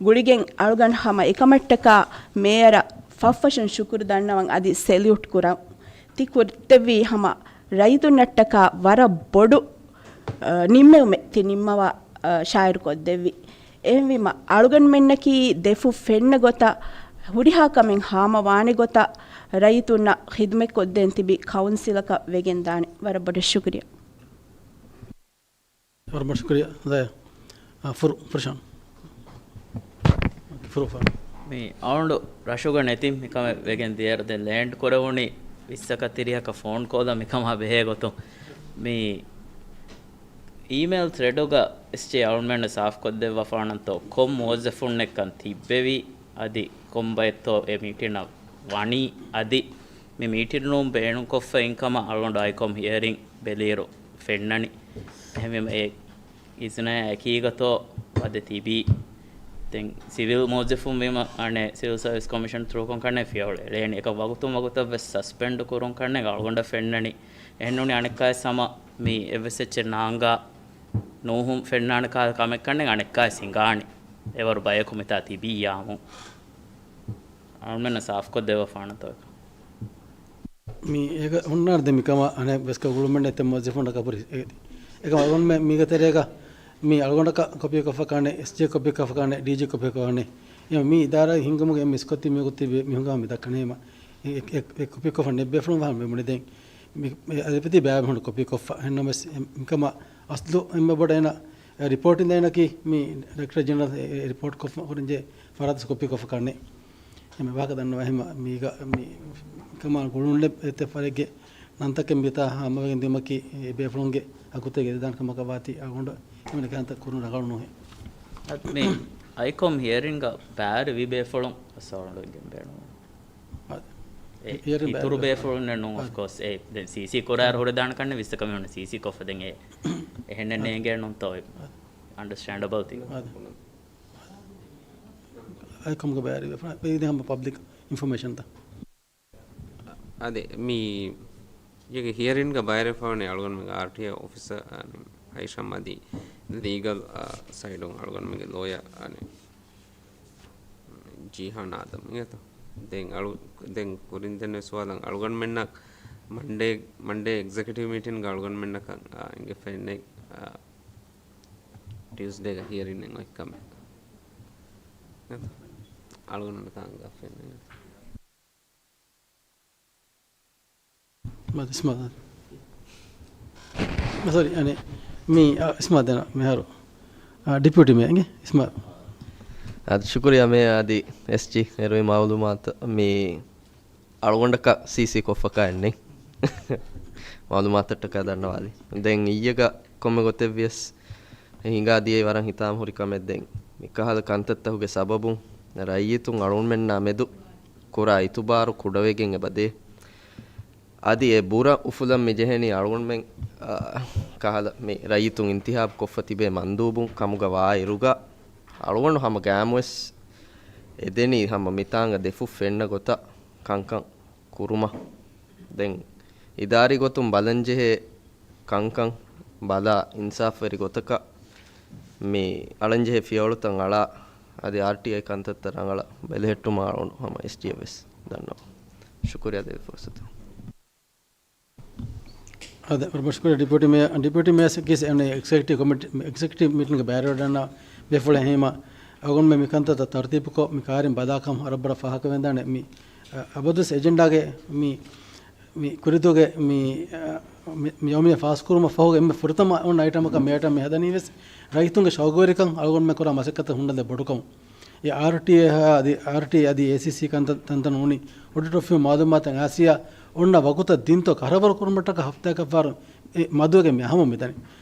ގުޅިގެން އަޅުގަނޑު ހަމަ އެކަމަށްޓަކާ މޭޔަރަށް ފަށްފަށުން ޝުކުރު ދަންނަވަން އަދި ސެލިއުޓް ކުރަން. ތި ކުރިތެއްވީ ހަމަ ރައްޔިތުންނަށްޓަކާ ވަރަށް ބޮޑު، އަ، ނިންމެވުމެއް ތި ނިންމަވާ، އަ، ޝާއިރު ކޮށްދެއްވި. އެހެންވީމަ، އަޅުގަނޑުމެންނަކީ ދެފުށް ފެންނަ ގޮތަށް ހުރިހާ ކަމެއް ހާމަވާނެ ގޮތަށް ރައްޔިތުންނަށް ޚިދުމަތްކޮށްދޭން ތިބި ކައުންސިލަކަށް ވެގެންދާނެ. ވަރަށް ބޮޑަށް ޝުކުރިއްޔާ. ވަރަށް ބޮޑަށް ޝުކުރިއްޔާ. ދަޔަ. އާ، ފުރު، ފުރުޝާން. ފުރު، ފުރު. މި އަޅުގަނޑު ރަށުގަ ނެތި މިކަމެއް ވެގެން ދިޔައިރު ދެން ލޭންޑް ކުރެވުނީ ވިއްސަކަށް ތިރީހަކަށް ފޯން ކޯލަށް މިކަމާ ބެހޭ ގޮތުން. މި އީމެއިލް ތްރެޑުގަ އެސްޖީ އަޅުމެންނަށް ސާފްކޮށްދެއްވަފާނަންތޯ ކޮން މުވައްޒަފުންނެއްކަން ތިއްބެވި އަދި ކޮންބައެއްތޯ އެ މީޓިނަށް ވަނީ އަދި މި މީޓިން ރޫމް ބޭނުންކޮށްފަ އިންކަމަށް އަޅުގަނޑު އައިކޮމް ހިއަރިން ބެލިއިރު ފެންނަނީ. އެހެންވީމަ އެ އިޒުނައާ އެކީގަތޯ ވަދެ ތިބީ. ދެން ސިވިލް މުވައްޒަފުން ވީމަ އަނެއް ސިވިލް ސަރވިސް ކޮމިޝަން ތްރޫކޮން ކަންނެ ފިޔަވަޅު އެޅޭނީ. އެކަ ވަގުތުން ވަގުތަށް ވެސް ސަސްޕެންޑް ކުރުން ކަންނެ އަޅުގަނޑަށް ފެންނަނީ. އެހެންނޫނީ އަނެއްކާވެސް ހަމަ މި އެއްވެސް އެއްޗެއް ނާނގާ ނޫހުން ފެންނާނެ ކާ ކަމެއް ކަންނެ އަނެއްކާވެސް ހިނގާނެ. އެވަރު ބަޔަކު މިތާ ތިބިއްޔާމު. އަޅުމެންނަށް ސާފްކޮށްދެއްވަފާނަންތޯ އެކަން. މި އޭގަ ހުންނާނެ ދެ މިކަމާ އަނެއް ވެސް ގުޅުމެއް ނެތް މުވައްޒަފުންނަށް ކަބުރި. އެ، އެކަމަ އަޅުގަނޑުމެން މީގަ ތެރޭގަ މި އަޅުގަނޑަކަށް ކޮޕީ ކޮށްފަ ކާނެ، އެސްޖީ ކޮޕީ ކޮށްފަ ކާނެ، ޑީޖީ ކޮޕީ ކޮށްފަ ކާނެ. އެ، މި އިދާރާ ހިންގުމުގެ އެންމެ އިސްކޮށްތި މި ގޮތި މި ހުނގާ މި ދައްކަނީ މަ. އެ، އެ، އެ، އެ ކޮޕީ ކޮށްފަ ނެއްބޭފުޅުން ވާހަ މި ބުނި ދެން. މި، މި އަދި ޕެތި ބައިވެރިން ކޮޕީ ކޮށްފަ. އެހެންނަމަވެސް އެ، މިކަމަށް އަސްލު އެންމެ ބޮޑަށް އޭނަ އެ ރިޕޯޓިން ދޭނަކީ މި ޑައިރެކްޓަރ ޖެނެރަލް އެ، އެ ރިޕޯޓް ކޮށްފަ ކުރަންޖެހޭ ފަރާތް ކޮޕީ ކޮށްފަ ކާނެ. އެމެ ވާހަކަ ދަންނަވާ އެހެން މީގަ މި ކަމާ ގުޅުން އެތެއް ފަރެއްގެ ނަންތަކެއް މިތާ ހަމަވެގެން ދިއުމަކީ އެ ބޭފުޅުންގެ ހައްގުތަކެއް ގެދިދާނެ ކަމަކަށް ވާތީ އަޅުގަނޑު އެމެން ކަންތައް ކުރުން ރަނގަޅު ނުހޭ. އަދި މި އައިކޮމް ހިއަރިންގަ ބައިވެރިވި ބޭފުޅުން ވެސް އަޅުގަނޑު އިނގެން ބޭނުން. އަދި އެ ހިޔަރިން އިތުރު ބައިވެރި ބޭފުޅުންނެއް ނޫން، އަދި އޮފްކޯސް، އެ ދެން ސީސީ ކުރާއިރު ހުރެދާނެ ކަންނެ ވިއްސަކަށް މި ހުންނަ ސީސީ ކޮށްފަ ދެން އެ އެހެންނެއް އަދި ނޭނގޭ ނޫންތޯ އަދި އަންޑަސްޓޭންޑަބަލް ތި. އަދި. އައިކޮމްގެ ބައިވެރިވެފަ އިދި ހަމަ ޕަބްލިކް އިންފޮމޭޝަންތައް. އަދި މި އޭގެ ހިޔަރިންގަ ބައިވެރިވެފަވަނީ އަޅުގަނޑުމެންގެ އާރްޓީއޭ އޮފިސަރ، އަނެ، ހައިޝަމް އަދި ލީގަލް، އާ، ސައިޑުން އަޅުގަނޑުމެންގެ ލޯޔަރ، އަނެ، ޖީހާން އާދަމް އިނގޭތޯ. ދެން އަޅު، ދެން ކުރިން ދެން ސުވާލަށް އަޅުގަނޑުމެންނަށް މަންޑޭ، މަންޑޭ އެގްޒެކެޓިވް މީޓިންގ އަޅުގަނޑުމެންނަކަށް، އާ، އިނގެ ފެންނެ، އާ، ޓިއުސްޑޭގަ ހިޔަރިން އޮތް ކަމެއް. އަޅުގަނޑު ތާނގަ ފެންނެ. މަދު އިސްމާ-، ސޮރީ، އަނެ، މީ، އާ، އިސްމާ ދެނަ މިހާރު، އާ، ޑިޕިއުޓީ މޭޔަރ އިނގޭ، އިސްމާ. އާ، ޝުކުރިއްޔާ މޭޔަރ އަދި އެސްޖީ އެރުވި މައުލޫމާތު މީ އަޅުގަނޑަކަށް ސީސީ ކޮށްފަކާ އެއްނެތް. މައުލޫމާތަށްޓަކާ ދަންނަވާލި. ދެން އިއްޔެގަ ކޮންމެ ގޮތެއްވިޔަސް ހިނގާ ދިޔައީ ވަރަށް ހިތާމަ ހުރި ކަމެއް. ދެން މިކަހަލަ ކަންތައްތަކުގެ ސަބަބުން ރައްޔިތުން އަޅުގަނޑުމެންނާ މެދު ކުރާ އިތުބާރު ކުޑަވެގެން އެބަދޭ. އަދި އެ ބުރަ އުފުލަން މި ޖެހެނީ އަޅުގަނޑުމެން، އާ، ކަހަލަ މި ރައްޔިތުން އިންތިހާބު ކޮށްފަ ތިބޭ މަންދޫބުން ކަމުގަ ވާއިރުގަ، އަޅުގަނޑު ހަމަ ގައިމުވެސް އެދެނީ ހަމަ މިތާނގަ ދެފުށް ފެންނަ ގޮތަށް ކަންކަން ކުރުމަށް. ދެން އިދާރީ ގޮތުން ބަލަންޖެހޭ ކަންކަން ބަލާ، އިންސާފުވެރި ގޮތަކަށް މި އަޅަންޖެހޭ ފިޔަވަޅުތައް އަޅާ، އަދި އާރްޓީއައި ކަންތައްތައް ރަނގަޅަށް ބެލެހެއްޓުމަށް އަޅުގަނޑު ހަމަ އެސްޖީއަށް ވެސް ދަންނަވަން. ޝުކުރިއްޔާ ދެއްވި ފުރުސަތަށް. އާދެ، ވަރަށް ބޮޑަށް ޝުކުރިއްޔާ ޑިޕިއުޓީ މޭޔަރ، ޑިޕިއުޓީ މޭޔަރ ކީސް އެން އެގްޒެކެޓިވް ކޮމިޓީ، އެގްޒެކެޓިވް މީޓިންގ ބައިވެރިވެވަޑައިގަންނަ ބޭފުޅެއް ހީމަ، އަޅުގަނޑުމެން މި ކަންތައްތައް ތަރުތީބުކޮށް، މި ކާރިން ބަލާކަމަށް ވަރަށް ބޮޑަށް ފާހަގަވެގެންދާނެ. މި އަބަދުވެސް އެޖެންޑާގެ މި، މި ކުރިދުވަހުގެ މި، މި، މި ޔައުމިއްޔާ ފާސްކުރުމަށް ފަހުގެ އެންމެ ފުރަތަމަ އޮންނަ އައިޓަމަކަށް މި އައިޓަމް މި ހަދަނީ ވެސް ރައްޔިތުންގެ ޝައުގުވެރިކަން އަޅުގަނޑުމެން ކުރާ މަސައްކަތަށް ހުންނަލެއް ބޮޑުކަމުން. އެ އާރްޓީއޭ އަދި، އާރްޓީއޭ އަދި އޭސީސީ ކަންތައް، ތަންތަން އުނި އޮޑިޓް އޮފީހުން މައުލޫމާތު އައިސް އޮންނަ ވަގުތަށް ދިންތޯ ކަށަވަރު ކުރުމަށްޓަކާ ހަފްތާއަކަށްފަހަރު އެ މަދުވެގެން މި އަހަމުން މިދަނީ.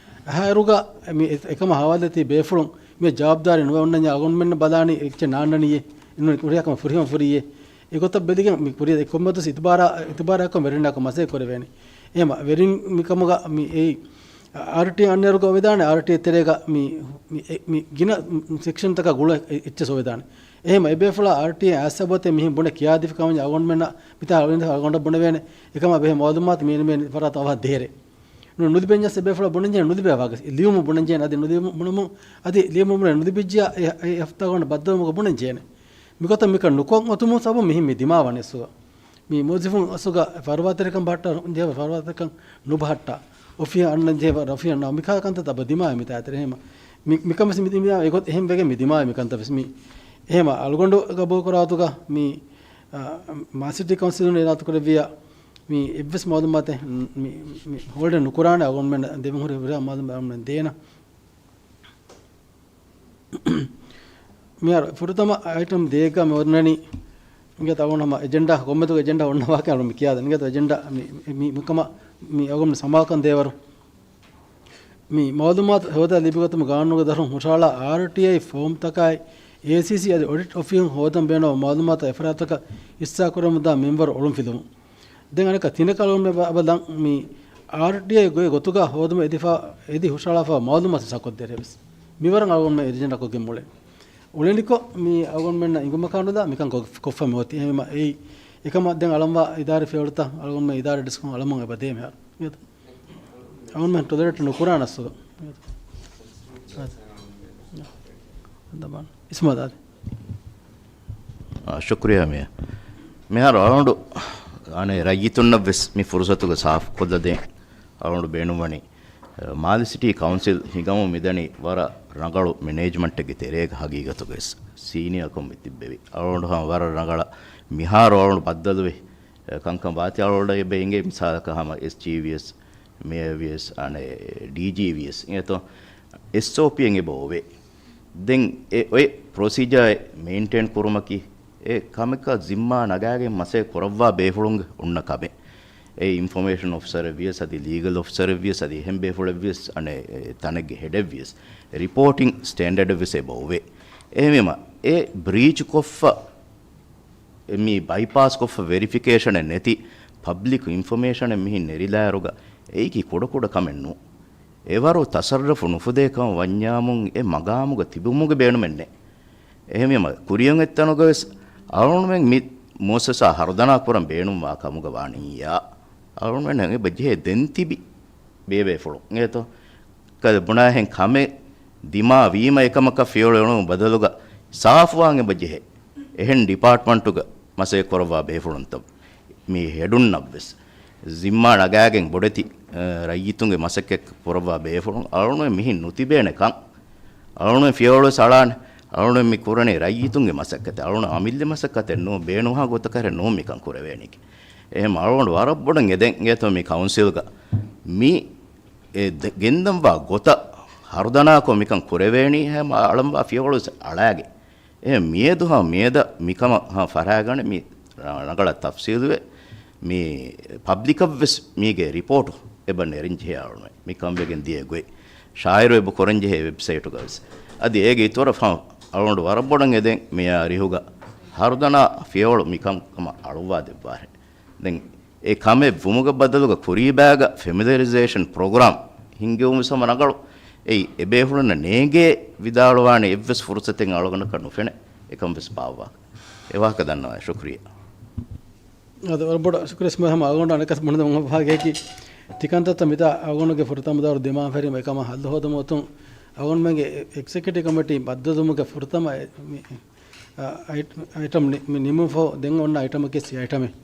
އަހައިރުގަ މި އެ-، އެކަމަށް ހަވާލުވެތި ބޭފުޅުން މި ޖަވާބުދާރީ ނުވެ އޮންނަންޏާ އަޅުގަނޑުމެންނަށް ބަލާނީ އެއްޗެއް ނާންނަނީއޭ، އެންމެ ކުރިހާ ކަމަށް ފުރިހަމަ ފުރިއޭ. އެ ގޮތަށް ބެލިގެން މި ކުރިޔަށް ކޮންމެ ދުވަސް އިތުބާރާ-، އިތުބާރާއެއްކޮށް ވެރިންނާކޮށް މަސައްކަތް ކުރެވޭނެ. އެހެމަ ވެރިން މިކަމުގަ މި އެއީ އާރްޓީ އަންނައިރުގަ އޮވެދާނެ، އާރްޓީ ތެރޭގަ މި، މި، އެ، މި ގިނަ ސެކްޝަންތަކާ ގުޅޭ އެ-، އެއްޗެއް އޮވެދާނެ. އެހެމަ އެބޭފުޅާ އާރްޓީ އައިސް އަބަދު މިހެން ބުނެ ކިޔާދީފި ކަމަށް އަޅުގަނޑުމެންނަށް މިތާ އަޅުގަނޑަށް ބުނެވޭނެ. އެކަމާ ބެހޭ މައުލޫމާތު މި އެންމެ ފަރާތަށް އަވަހަށް ދޭރޭ. ނު-، ނުލިބެންޏަސް އެބޭފުޅާ ބުނެންޖެހޭ ނުލިބޭ ވާގަސް. ލިޔުމުން ބުނެންޖެހޭ އަދި ނުލިބުމުން އަދި ލިޔުމުން ބުނެ ނުލިބިއްޖިޔާ އެ، އެ ހަފްތާ ގަނޑު ބައްދަލުވުމުގަ ބުނެންޖެހޭނެ. މިގޮތަށް މިކަން ނުކޮށް އޮތުމުން ސަބަބުން މިހެން މި ދިމާވަނީ އަސްލުގަ. މި މުވައްޒަފުން އަސްލުގަ ފަރުވާތެރިކަން ބަހައްޓާ ޖެހޭ ފަރުވާތެރިކަން ނުބަހައްޓާ. އޮފީހަށް އަންނަން ޖެހޭ އޮފީހަށް ނާ މިކާ ކަންތައް އަބަ ދިމާވެ މިތާތެރެ ހެމަ. މި، މިކަން ވެސް މި ދިމާ އެގޮތް އެހެން ވެގެން މި ދިމާވެ މި ކަންތައް ވެސް މި. އެހެމަ އަޅުގަނޑު ގަބޫލު ކުރާ ގޮތުގަ މި، އާ، މާލެ ސިޓީ ކައުންސިލުން އިރާދަ ކުރެއްވިޔާ މި އެއްވެސް މައުލޫމާތެއް މި، މި ހޯލްޑެއް ނުކުރާނެ އަޅުގަނޑުމެން ދެމެހުރި ހުރިހާ މައުލޫމާތު އަޅުގަނޑުމެން ދޭނަ. މިހާރު ފުރަތަމަ އައިޓަމް ދޭއްގަ މި އޮންނަނީ އިނގޭތޯ އަޅުގަނޑު ހަމަ އެޖެންޑާ ކޮންމެތަކު އެޖެންޑާ އޮންނަ ވާހަކަ އަޅު މި ކިޔާދެން އިނގޭތޯ އެޖެންޑާ މި، މި، މިކަމަށް މި އަޅުގަނޑު ސަމާލުކަން ދޭވަރު. މި މައުލޫމާތު ހޯދާ ލިބިގަތުމުގެ ގާނޫނުގެ ދަށުން ހުށަހަޅާ އާރްޓީއައި ފޯމްތަކާއި އޭސީސީ އަދި އޮޑިޓް އޮފީހުން ހޯދަން ބޭނުންވާ މައުލޫމާތު އެފަރާތްތަކަށް ހިއްސާކުރަމުންދާ މިންވަރު އޮޅުންފިލުމުން. ދެން އަނެއްކާ ތިނަކަށް އަޅުގަނޑުމެން ބަ-، ބަލަން މި އާރްޓީއައި ގޮތް ގޮތުގަ ހޯދުމަށް އެދިފަ-، އެދި ހުށަހަޅާފަ މައުލޫމާތު ސަކޮށްދޭރޭ ވެސް. މިވަރަށް އަޅުގަނޑުމެން އެޖެންޑާކޮށްގެން މުޅެން. އުޅެނިކޮށް މި އަޅުގަނޑުމެންނަށް އިނގުމަކާނުލާ މިކަން ކޮ-، ކޮށްފަ މިއޮތީ. އެހެންވީމަ އެއީ އެކަމަށް ދެން އަޅަންވާ އިދާރީ ފިޔަވަޅުތައް އަޅުގަނޑުމެން އިދާރީ ޑިސްކައުންޓް އަޅަމުން އެބަ ދޭ މިހާރު. އަޅުގަނޑުމެން ޓޮލަރޭޓް ނުކުރާނަސް. އިސްމާ ދާދި. އާ، ޝުކުރިޔާ މިޔާ. މިހާރު އަޅުގަނޑު އަނެއް ރައްޔިތުންނަށް ވެސް މި ފުރުސަތުގަ ސާފުކޮށްލަދޭން އަޅުގަނޑު ބޭނުންވަނީ، އަ، މާލެ ސިޓީ ކައުންސިލް ހިނގަމުން މިދަނީ ވަރަށް ރަނގަޅު މެނޭޖްމަންޓެއްގެ ތެރޭގަ ހަގީގަތުގަ ވެސް ސީނިއާކަމެއް ތިއްބެވި. އަޅުގަނޑު ހަމަ ވަރަށް ރަނގަޅަށް މިހާރު އަޅުގަނޑު ބައްދަލުވެ، އަ، ކަންކަން ވާތީ އަޅުގަނޑަށް އެބަ އެނގޭ މިސާލަކަށް ހަމަ އެސްޖީ ވިޔަސް، މޭޔަރ ވިޔަސް، އަނެއް ޑީޖީ ވިޔަސް. އެތޯ އެސްއޯޕީއެއް އެބަ އޮވޭ. ދެން އެ އޮތް ޕްރޮސީޖާއެއް މެއިންޓެއިން ކުރުމަކީ، އެ ކަމަކަށް ޒިންމާ ނަގާގެން މަސައްކަތް ކުރައްވާ ބޭފުޅުންގެ އޮންނަ ކަމެއް. އެ އިންފޮމޭޝަން އޮފިސަރެއް ވިޔަސް އަދި ލީގަލް އޮފިސަރެއް ވިޔަސް އަދި އެހެން ބޭފުޅެއް ވިޔަސް އަނެއް ތަނެއްގެ ހެޑެއް ވިޔަސް ރިޕޯޓިން ސްޓޭންޑަޑެއް ވެސް އެބަ އޮވޭ. އެހެންވީމަ އެ ބްރީޗް ކޮށްފަ މި ބައިޕާސްކޮށްފަ ވެރިފިކޭޝަނެއް ނެތި ޕަބްލިކް އިންފޮމޭޝަނެއް މިހިން ނެރިލާއިރުގަ އެއީކީ ކުޑަކުޑަ ކަމެއް ނޫން. އެވަރު ތަސައްރަފު ނުފުދޭ ކަމަށް ވަންޏާމުން އެ މަގާމުގަ ތިބުމުގެ ބޭނުމެއް ނެތް. އެހެންވީމަ ކުރިއަށް އޮތް ތަނުގަވެސް އަޅުގަނޑުމެން މި މުއައްސަސާ ހަރުދަނާ ކުރަން ބޭނުންވާ ކަމުގަ ވާނީއާ، އަޅުގަނޑުމެން އެބަޖެހޭ ދެން ތިބި ބޭބޭފުޅުން އެތޯ ކަލެ ބުނާހެން ކަމެއް ދިމާ ވީމަ އެކަމަކަށް ފިޔަވަޅު އެޅުމުގެ ބަދަލުގަ ސާފުވާން އެބަޖެހޭ. އެހެން ޑިޕާޓްމަންޓުގަ މަސައްކަތް ކުރައްވާ ބޭފުޅުންތައް މި ހެޑުންނަށްވެސް ޒިންމާ ނަގާގެން ބޮޑެތި، އަ، ރައްޔިތުންގެ މަސައްކަތް ކުރައްވާ ބޭފުޅުން އަޅުގަނޑު މިހިން ނުތިބޭނެ ކަން. އަޅުގަނޑު ފިޔަވަޅުވެސް އަޅާނެ. އަޅުގަނޑު މި ކުރަނީ ރައްޔިތުންގެ މަސައްކަތެއް. އަޅުގަނޑު އަމިއްލަ މަސައްކަތެއް ނޫން، ބޭނުންހާ ގޮތަކަށް ނޫން މިކަން ކުރެވޭނީކީ. އެހެން އަޅުގަނޑު ވަރަށް ބޮޑަށް އެދެން އެތޯ މި ކައުންސިލްގަ މި އެ ދެ-، ގެންދަންވާ ގޮތަށް ހަރުދަނާކޮށް މިކަން ކުރެވޭނީ ހަމަ އަޅަންވާ ފިޔަވަޅު ވެސް އަޅާގެން. އެ މިއަދު ހަ މިއަދަށް މިކަމަށް ހަ ފަރާގަނެ މި ރަ-، ރަނގަޅަށް ތަފްސީލުވެ، މި ޕަބްލިކަށް ވެސް މީގެ ރިޕޯޓު އެބަ ނެރެން ޖެހޭ އަޅުނެ. މި ކަން ވެގެން ދިޔަ ގޮތް ޝާއިރު އެބަ ކުރަން ޖެހޭ ވެބްސައިޓުގަ ވެސް. އަދި އޭގެ އިތުރަށް ހަ އަޅުގަނޑު ވަރަށް ބޮޑަށް އެދެން މިއާ ރިހުގަ ހަރުދަނާ ފިޔަވަޅު މިކަން ކަމަށް އަޅުއްވާ ދެއްވާށޭ. ދެން އެ ކަމެއް ވުމުގެ ބަދަލުގަ ކުރީބާގަ ފެމިލިއަރައިޒޭޝަން ޕްރޮގްރާމް ހިންގެވުމު ސަމަ ރަނގަޅު. އެއީ އެބޭފުޅުންނަށް ނޭނގޭ ވިދާޅުވާނެ އެއްވެސް ފުރުސަތެއް އަޅުގަނޑަކަށް ނުފެނޭ. އެކަން ވެސް ބާއްވާ. އެ ވާހަކަ ދަންނަވާ. ޝުކުރިއްޔާ. އަދި ވަރަށް ބޮޑަށް ޝުކުރިއްޔާ ހަމަ އަޅުގަނޑު އަނެއްކަސް ބުނެދެމުން ވާގެކީ ތިކަންތައްތައް މިތާ އަޅުގަނޑުގެ ފުރަތަމަ ދައުރު ދިމާވެރިވުމަށް އެކަމަށް ހައްލު ހޯދުމަށް އޮތުން އަޅުގަނޑުމެންގެ އެ-، އެގްޒެކެޓިވް ކޮމިޓީ ބައްދަލުވުމުގެ ފުރަތަމަ އެ-، މި އަ، އައި-، އައިޓަމް ނި-، މި ނިމުންފަހު ދެން އޮންނަ އައިޓަމަކީ އެ އައިޓަމެއް.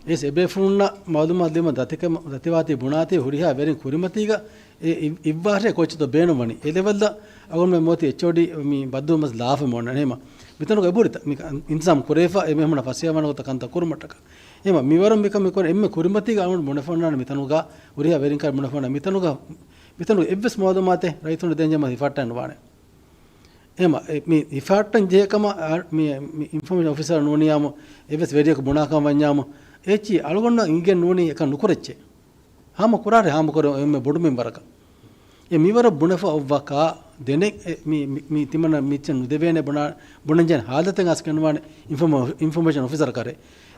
އެސް އެބޭފުޅުންނަށް މައުލޫމާތު ދިނުމަށް ދަތިކަމަ-، ދަތިވާތީ ބުނާތީ ހުރިހާ ވެރިން ކުރިމަތީގަ އެ އި-، އިއްވާށޭ ކޯޗެއްތޯ ބޭނުންވަނީ. އެ ލެވެލްއަށް އަޅުގަނޑުމެން މިއޮތީ އެޗްއޯޑީ މި ބައްދަލުވުމަށް ލާފަ މިއޮންނަނީ. އެހެމަ މިތަނުގަ އެބުރިތަ މި އިންތިޒާމް ކުރެވިފަ އެ މީހުންނަށް ފަސޭހަވާނެ ގޮތަށް ކަންތައް ކުރުމަށްޓަކާ. އެހެމަ މިވަރުން މިކަން މިކޮށް އެންމެ ކުރިމަތީގަ އަޅުގަނޑު ބުނެފަވަންނާނެ މިތަނުގަ ހުރިހާ ވެރިން ކައިރި ބުނެފަވަންނާ މިތަނުގަ، މިތަނުގަ އެއްވެސް މައުލޫމާތެއް ރައްޔިތުންނަށް ދޭން ޖެހުމަށް ހިފަހައްޓަން ނުވާނެ. އެހެމަ އެ މި ހިފަހައްޓަން ޖެހޭ ކަމަށް އާ، މި، މި އިންފޮމޭޝަން އޮފިސަރ ނޫނިއްޔާމު އެއްވެސް ވެރިޔަކު ބުނާކަމަށް ވަންޏާމު އެއްޗި އަޅުގަނޑަށް އިނގެން ނޫނީ އެކަން ނުކުރައްޗޭ. ހާމަ ކުރާރެ ހާމަ ކުރެވުން އެންމެ ބޮޑު މިންވަރަކަށް. އެ މިވަރަށް ބުނެފަ އޮއްވާކާ ދެނެއް އެ މި، މި، މި ތިމަންނަ މިއްޗެއް ނުދެވޭނެ ބުނާ، ބުނަންޖެހޭ ހާލަތެއް އަސް ގެންނުވާނެ އިންފޮމ-، އިންފޮމޭޝަން އޮފިސަރ ކަރެ.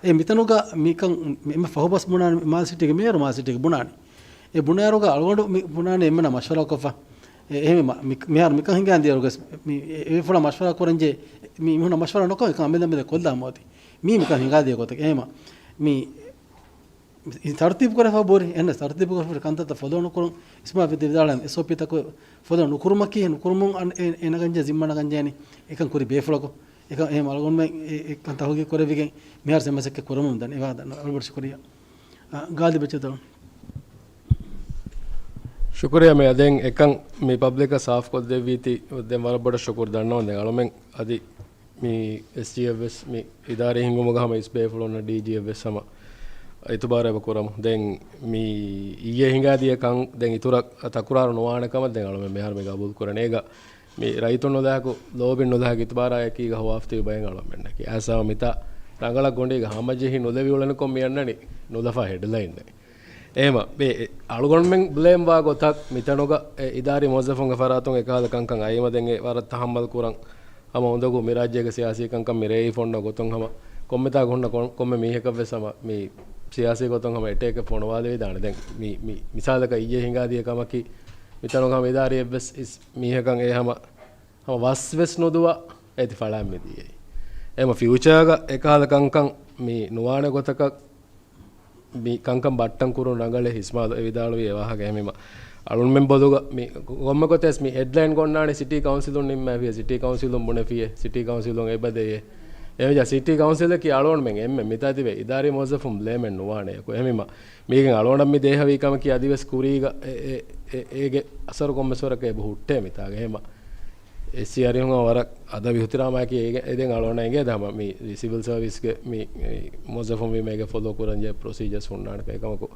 އެ މިތަނުގަ މިކަން މި، އެންމެ ފަހުބަސް ބުނާނެ މާލެ ސިޓީގެ މޭޔަރު މާލެ ސިޓީގެ ބުނާނެ. އެ ބުނާއިރުގަ އަޅުގަނޑު މި ބުނާނެ އެންމެނަށް މަޝްވަރާ ކޮށްފަ. އެ، އެހެންވީމަ މި، މިހާރު މިކަން ހިނގާ ދިޔަ އިރުގަސް މި، އެ، އެ ފުޅަށް މަޝްވަރާ ކުރަންޖެހޭ މި މީހުންނަށް މަޝްވަރާ ނުކޮށް އެކަން އަމިއްލަ އަމިއްލަ ކޮށްލާ މޯދި. މީ މިކަން ހިނގާ ދިޔަ ގޮތަކަށް. އެހެމަ މި ތަރުތީބު ކުރެފަ ބޯރި، އެންނަ ތަރުތީބު ކުރެފަ ކަންތައްތައް ފޮލޯ ނުކުރުން، އިސްމާ ވިދި ވިދާޅުވި އެސްއޯޕީތަކު ފޮލޯ ނުކުރުމަކީ، ނުކުރުމުން އަން-، އެ، އެ ނަގަންޖެ ޒިންމާ ނަގަންޖެހޭނީ، އެކަން ކުރި ބޭފުޅަކު، އެކަން އެހެމަ އަޅުގަނޑުމެން އެ، އެ، އެކަން ތަހުގީގު ކުރެވިގެން މިހާރު އެ މަސައްކަތް ކުރަމުން ދަނީ. އެވާ ދަން އަޅުގަނޑު ޝުކުރިއްޔާ. އާ، ގާލިބް އެއްޗެއް ދޯ. ޝުކުރިއްޔާ މޭޔަ. ދެން އެކަން މި ޕަބްލިކަށް ސާފު ކޮށްދެއްވީތީ، ދެން ވަރަށް ބޮޑަށް ޝުކުރު ދަންނަވަން. ދެން އަޅުމެން އަދި މި އެސްޖީއެއްވެސް މި އިދާރީ ހިންގުމުގަ ހަމަ އިސް ބޭފުޅުންނަށް ޑީޖީއެއްވެސް ހަމަ އިތުބާރު އެބަ ކުރަމު. ދެން މި އިއްޔެ ހިނގާދިޔަ ކަން ދެން އިތުރަށް ތަކުރާރު ނުވާނެ ކަމަށް ދެން އަޅުމެން މިހާރު މި ގަބޫލު ކުރަނީ. އޭގަ މި ރައްޔިތުން ނުލާހަކު، ލޯބިން ނުލާހަކު އިތުބާރާއެކީގަ ހޮވާފަ ތިބި ބައެއް އަޅުމެންނަކީ. އައިސް ހަމަ މިތާ ރަނގަޅަށް ގޮނޑީގަ ހަމަޖެހި ނުލެވި އުޅެނިކޮށް މި އަންނަނީ ނުލަފާ ހެޑްލައިން. އެހެމަ ބޭ، އެ، އަޅުގަނޑުމެން ބްލޭމް ވާ ގޮތަށް މިތަނުގަ އެ އިދާރީ މުވައްޒަފުންގެ ފަރާތުން އެކަހަލަ ކަންކަން އައީމަ ދެން އެ ވަރަށް ތަހައްމަލް ކުރަން ހަމަ އުނދަގޫ މި ރާއްޖޭގެ ސިޔާސީ ކަންކަން މި ރޭވިފަ އޮންނަ ގޮތުން ހަމަ ކޮންމެތާ ހުންނަ ކޮން-، ކޮންމެ މީހަކަށްވެސް ހަމަ މި ސިޔާސީ ގޮތުން ހަމަ އެޓޭކެއް ފޮނުވާލެވިދާނެ. ދެން މި، މި މިސާލަކަށް އިއްޔެ ހިނގާދިޔަ ކަމަކީ މިތަނުގަ ހަމަ އިދާރީ އެއްވެސް އިސް މީހަކަށް އެ ހަމަ، ހަމަ ވަސްވެސް ނުދުވާ އޭތި ފަޅާން މި ދިޔައީ. އެހެމަ ފިއުޗާގަ އެކަހަލަ ކަންކަން މި ނުވާނެ ގޮތަކަށް މި ކަންކަން ބައްޓަން ކުރުން ރަނގަޅޭ އިސްމާލު އެ ވިދާޅުވި އެ ވާހަކަ. އެހެންވީމަ އަޅުންމެން ބޮލުގަ މި ކޮންމެ ގޮތެސް މި ހެޑްލައިން ގޮންނާނެ ސިޓީ ކައުންސިލުން ނިންމާފިޔަ، ސިޓީ ކައުންސިލުން ބުނެފިޔެ، ސިޓީ ކައުންސިލުން އެބަދެޔޭ. އެވެޖާ ސިޓީ ކައުންސިލަކީ އަޅުންމެން އެންމެ މިތާ ތިބެ އިދާރީ މުވައްޒަފުން ބްލޭމެއް ނުވާނެއަކު. އެހެންވީމަ މީގެން އަޅުގަނޑަށް މި ދޭހަވީ ކަމަކީ އަދިވެސް ކުރީގަ އެ، އެ، އެ، އޭގެ އަސަރު ކޮންމެސް ވަރަކަށް އެބަ ހުއްޓޭ މިތާގަ. އެހެންވީމަ އެސްސީ އަރިހުން ވަރަށް އަދަބީ އިހުތިރާމާއެކީ އޭގެ، އެދެން އަޅުގަނޑަށް އެނގޭ ދާ ހަމަ މި ސިވިލް ސަރވިސްގެ މި، މި މުވައްޒަފުން ވީމަ އޭގެ ފޮލޯ ކުރަންޖެހޭ ޕްރޮސީޖަރސް ހުންނާނެ ކަމަކު.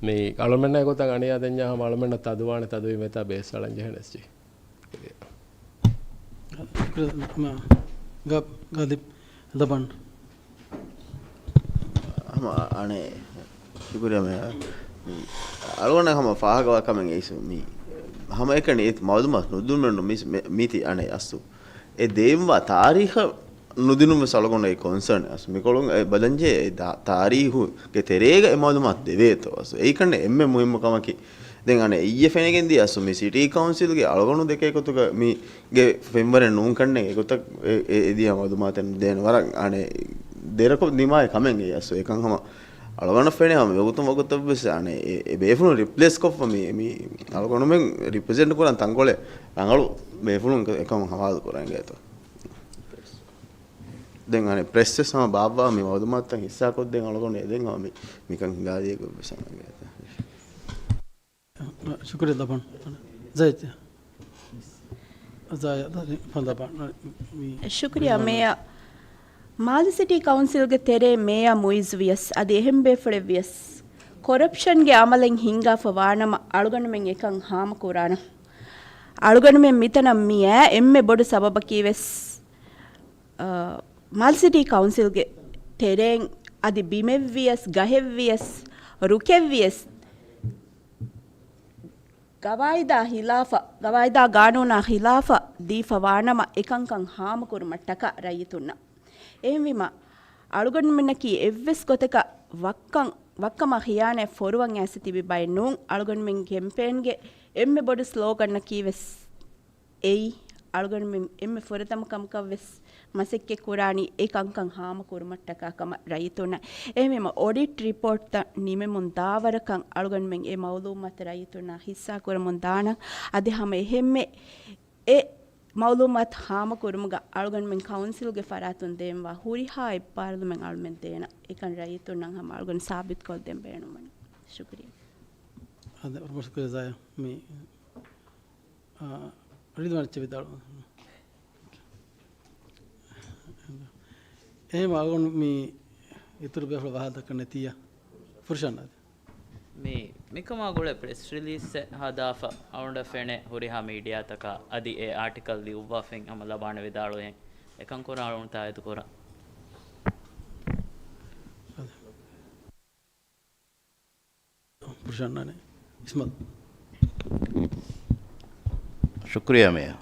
މި އަޅުމެންނާ ގޮތަށް އަނިޔާ ދެންޏާ ހަމަ އަޅުމެންނަށް ތަދުވާނެ ތަދުވީމަ އެތާ ބޭސް އަޅަން ޖެހޭނެ އެސްޖީ. ގ-، ގ-، ގާލިބް ލަބަން. ހަމަ އަނެއް ޝުކުރިއްޔާ މޭޔަރ. މި އަޅުގަނޑަށް ހަމަ ފާހަގަވާ ކަމެއް އެއީސް މި ހަމަ އެކަނި އެ މައުލޫމާތު ނުދުންމެން މި، މި، މީތި އަނެއް އަސްލު. އެ ދޭންވާ ތާރީޚަށް ނުދިނުން ވެސް އަޅުގަނޑު އެ ކޮންސާން އަސްލު. މިކޮޅުން އެ ބަލަންޖެހޭ އެ ދާ-، ތާރީޚުގެ ތެރޭގަ އެ މައުލޫމާތު ދެވޭތޯ އަސްލު. އެއީ ކަންނެ އެންމެ މުހިއްމު ކަމަކީ. ދެން އަނެއް އިއްޔެ ފެނިގެން ދިޔަ އަސްލު މި ސިޓީ ކައުންސިލްގެ އަޅުގަނޑު ދެކޭ ގޮތުގަ މީގެ ފެންވަރެއް ނޫން ކަންނެ އެގޮތަށް އެ، އެ، އެ ދިޔަ މައުލޫމާތެއް ދޭނެ ވަރަށް އަނެއް ދެރަކޮށް ދިމާވި ކަމެއް އެއީ އަސްލު. އެކަން ހަމަ އަޅުގަނޑަށް ފެނޭ ހަމަ ވަގުތުން ވަގުތަށް ވެސް އަނެއް އެ، އެ ބޭފުޅުން ރިޕްލޭސް ކޮށްފަ މި، މި އަޅުގަނޑުމެން ރިޕްރެޒެންޓް ކުރަން ތަންކޮޅެއް ރަނގަޅު ބޭފުޅުން އެކަމަށް ހަވާލު ކުރަން އެނގޭތޯ. ދެން އަނެއް ޕްރެސް ވެސް ހަމަ ބާއްވާ މި މައުލޫމާތުތައް ހިއްސާކޮށްދޭން އަޅުގަނޑު އެދެން ހަމަ މި، މިކަން ހިނގާދިޔަ ގޮތް ވެސް ހަމަ އެނގޭތޯ. ޝުކުރިއްޔާ ލަބަން. ޒައިދް. ޒާޔާ، ލަބަން. ޝުކުރިއްޔާ މޭޔަރ. މާލެ ސިޓީ ކައުންސިލްގެ ތެރޭ މޭޔަރ މުއިއްޒު ވިޔަސް، އަދި އެހެން ބޭފުޅެއް ވިޔަސް، ކޮރަޕްޝަންގެ އަމަލެއް ހިންގާފަ ވާނަމަ، އަޅުގަނޑުމެން އެކަން ހާމަކުރާނަން. އަޅުގަނޑުމެން މިތަނަށް މިއައި އެންމެ ބޮޑު ސަބަބަކީ ވެސް، އަ، މާލެ ސިޓީ ކައުންސިލްގެ ތެރެއިން އަދި ބިމެއްވިޔަސް، ގަހެއްވިޔަސް، ރުކެއްވިޔަސް، ގަވާއިދާ ހިލާފަށް، ގަވާއިދާ ގާނޫނާ ހިލާފަށް ދީފަ ވާނަމަ، އެކަންކަން ހާމަކުރުމަށްޓަކާ ރައްޔިތުންނަށް. އެހެންވީމަ، އަޅުގަނޑުމެންނަކީ އެއްވެސް ގޮތަކަށް ވައްކަން، ވައްކަމާ ޚިޔާނާތް ފޮރުވަން އައިސް ތިބި ބައެއް ނޫން. އަޅުގަނޑުމެން ކެމްޕޭންގެ އެންމެ ބޮޑު ސްލޯގަންއަކީ ވެސް އެއީ، އަޅުގަނޑުމެން އެންމެ ފުރަތަމަ ކަމަކަށް ވެސް މަސައްކަތް ކުރާނީ އެ ކަންކަން ހާމަ ކުރުމަށްޓަކާ ކަމަށް ރައްޔިތުންނަށް. އެހެންވީމަ، އޮޑިޓް ރިޕޯޓްތައް ނިމެމުން ދާވަރަކަށް އަޅުގަނޑުމެން އެ މައުލޫމާތު ރައްޔިތުންނާ ހިއްސާ ކުރަމުން ދާނަން. އަދި ހަމަ އެހެންމެ އެ މައުލޫމާތު ހާމަ ކުރުމުގަ އަޅުގަނޑުމެން ކައުންސިލްގެ ފަރާތުން ދޭންވާ ހުރިހާ އެއްބާރުލުމެއް އަޅުމެން ދޭނަން. އެކަން ރައްޔިތުންނަށް ހަމަ އަޅުގަނޑު ސާބިތުކޮށްދޭން ބޭނުންވަނީ. ޝުކުރިއްޔާ. އާދެ، ވަރަށް ބޮޑަށް ޝުކުރިއްޔާ ޒާޔާ. މި، އާ، ރިދުވާން އެއްޗެއް ވިދާޅުވާ. އެހެން އަޅުގަނޑު މި އިތުރު ބޭފުޅަށް ވާހަކަ ދައްކަން ނެތިއްޔާ ފުރުޝާން އާދެ. މި، މިކަމާ ގުޅޭ ޕްރެސް ރިލީސެއް ހަދާފަ އަޅުގަނޑަށް ފެނޭ ހުރިހާ މީޑިއާތަކަށް އަދި އެ އާޓިކަލް ލިޔުއްވާފައިން ހަމަ ލަބާނެ ވިދާޅުވެހެން. އެކަން ކުރާ އަޅުގަނޑު ތާއީދު ކުރަން. ފުރުޝާން އާދެ. އިސްމާއިލް. ޝުކުރިއްޔާ މޭޔަރ.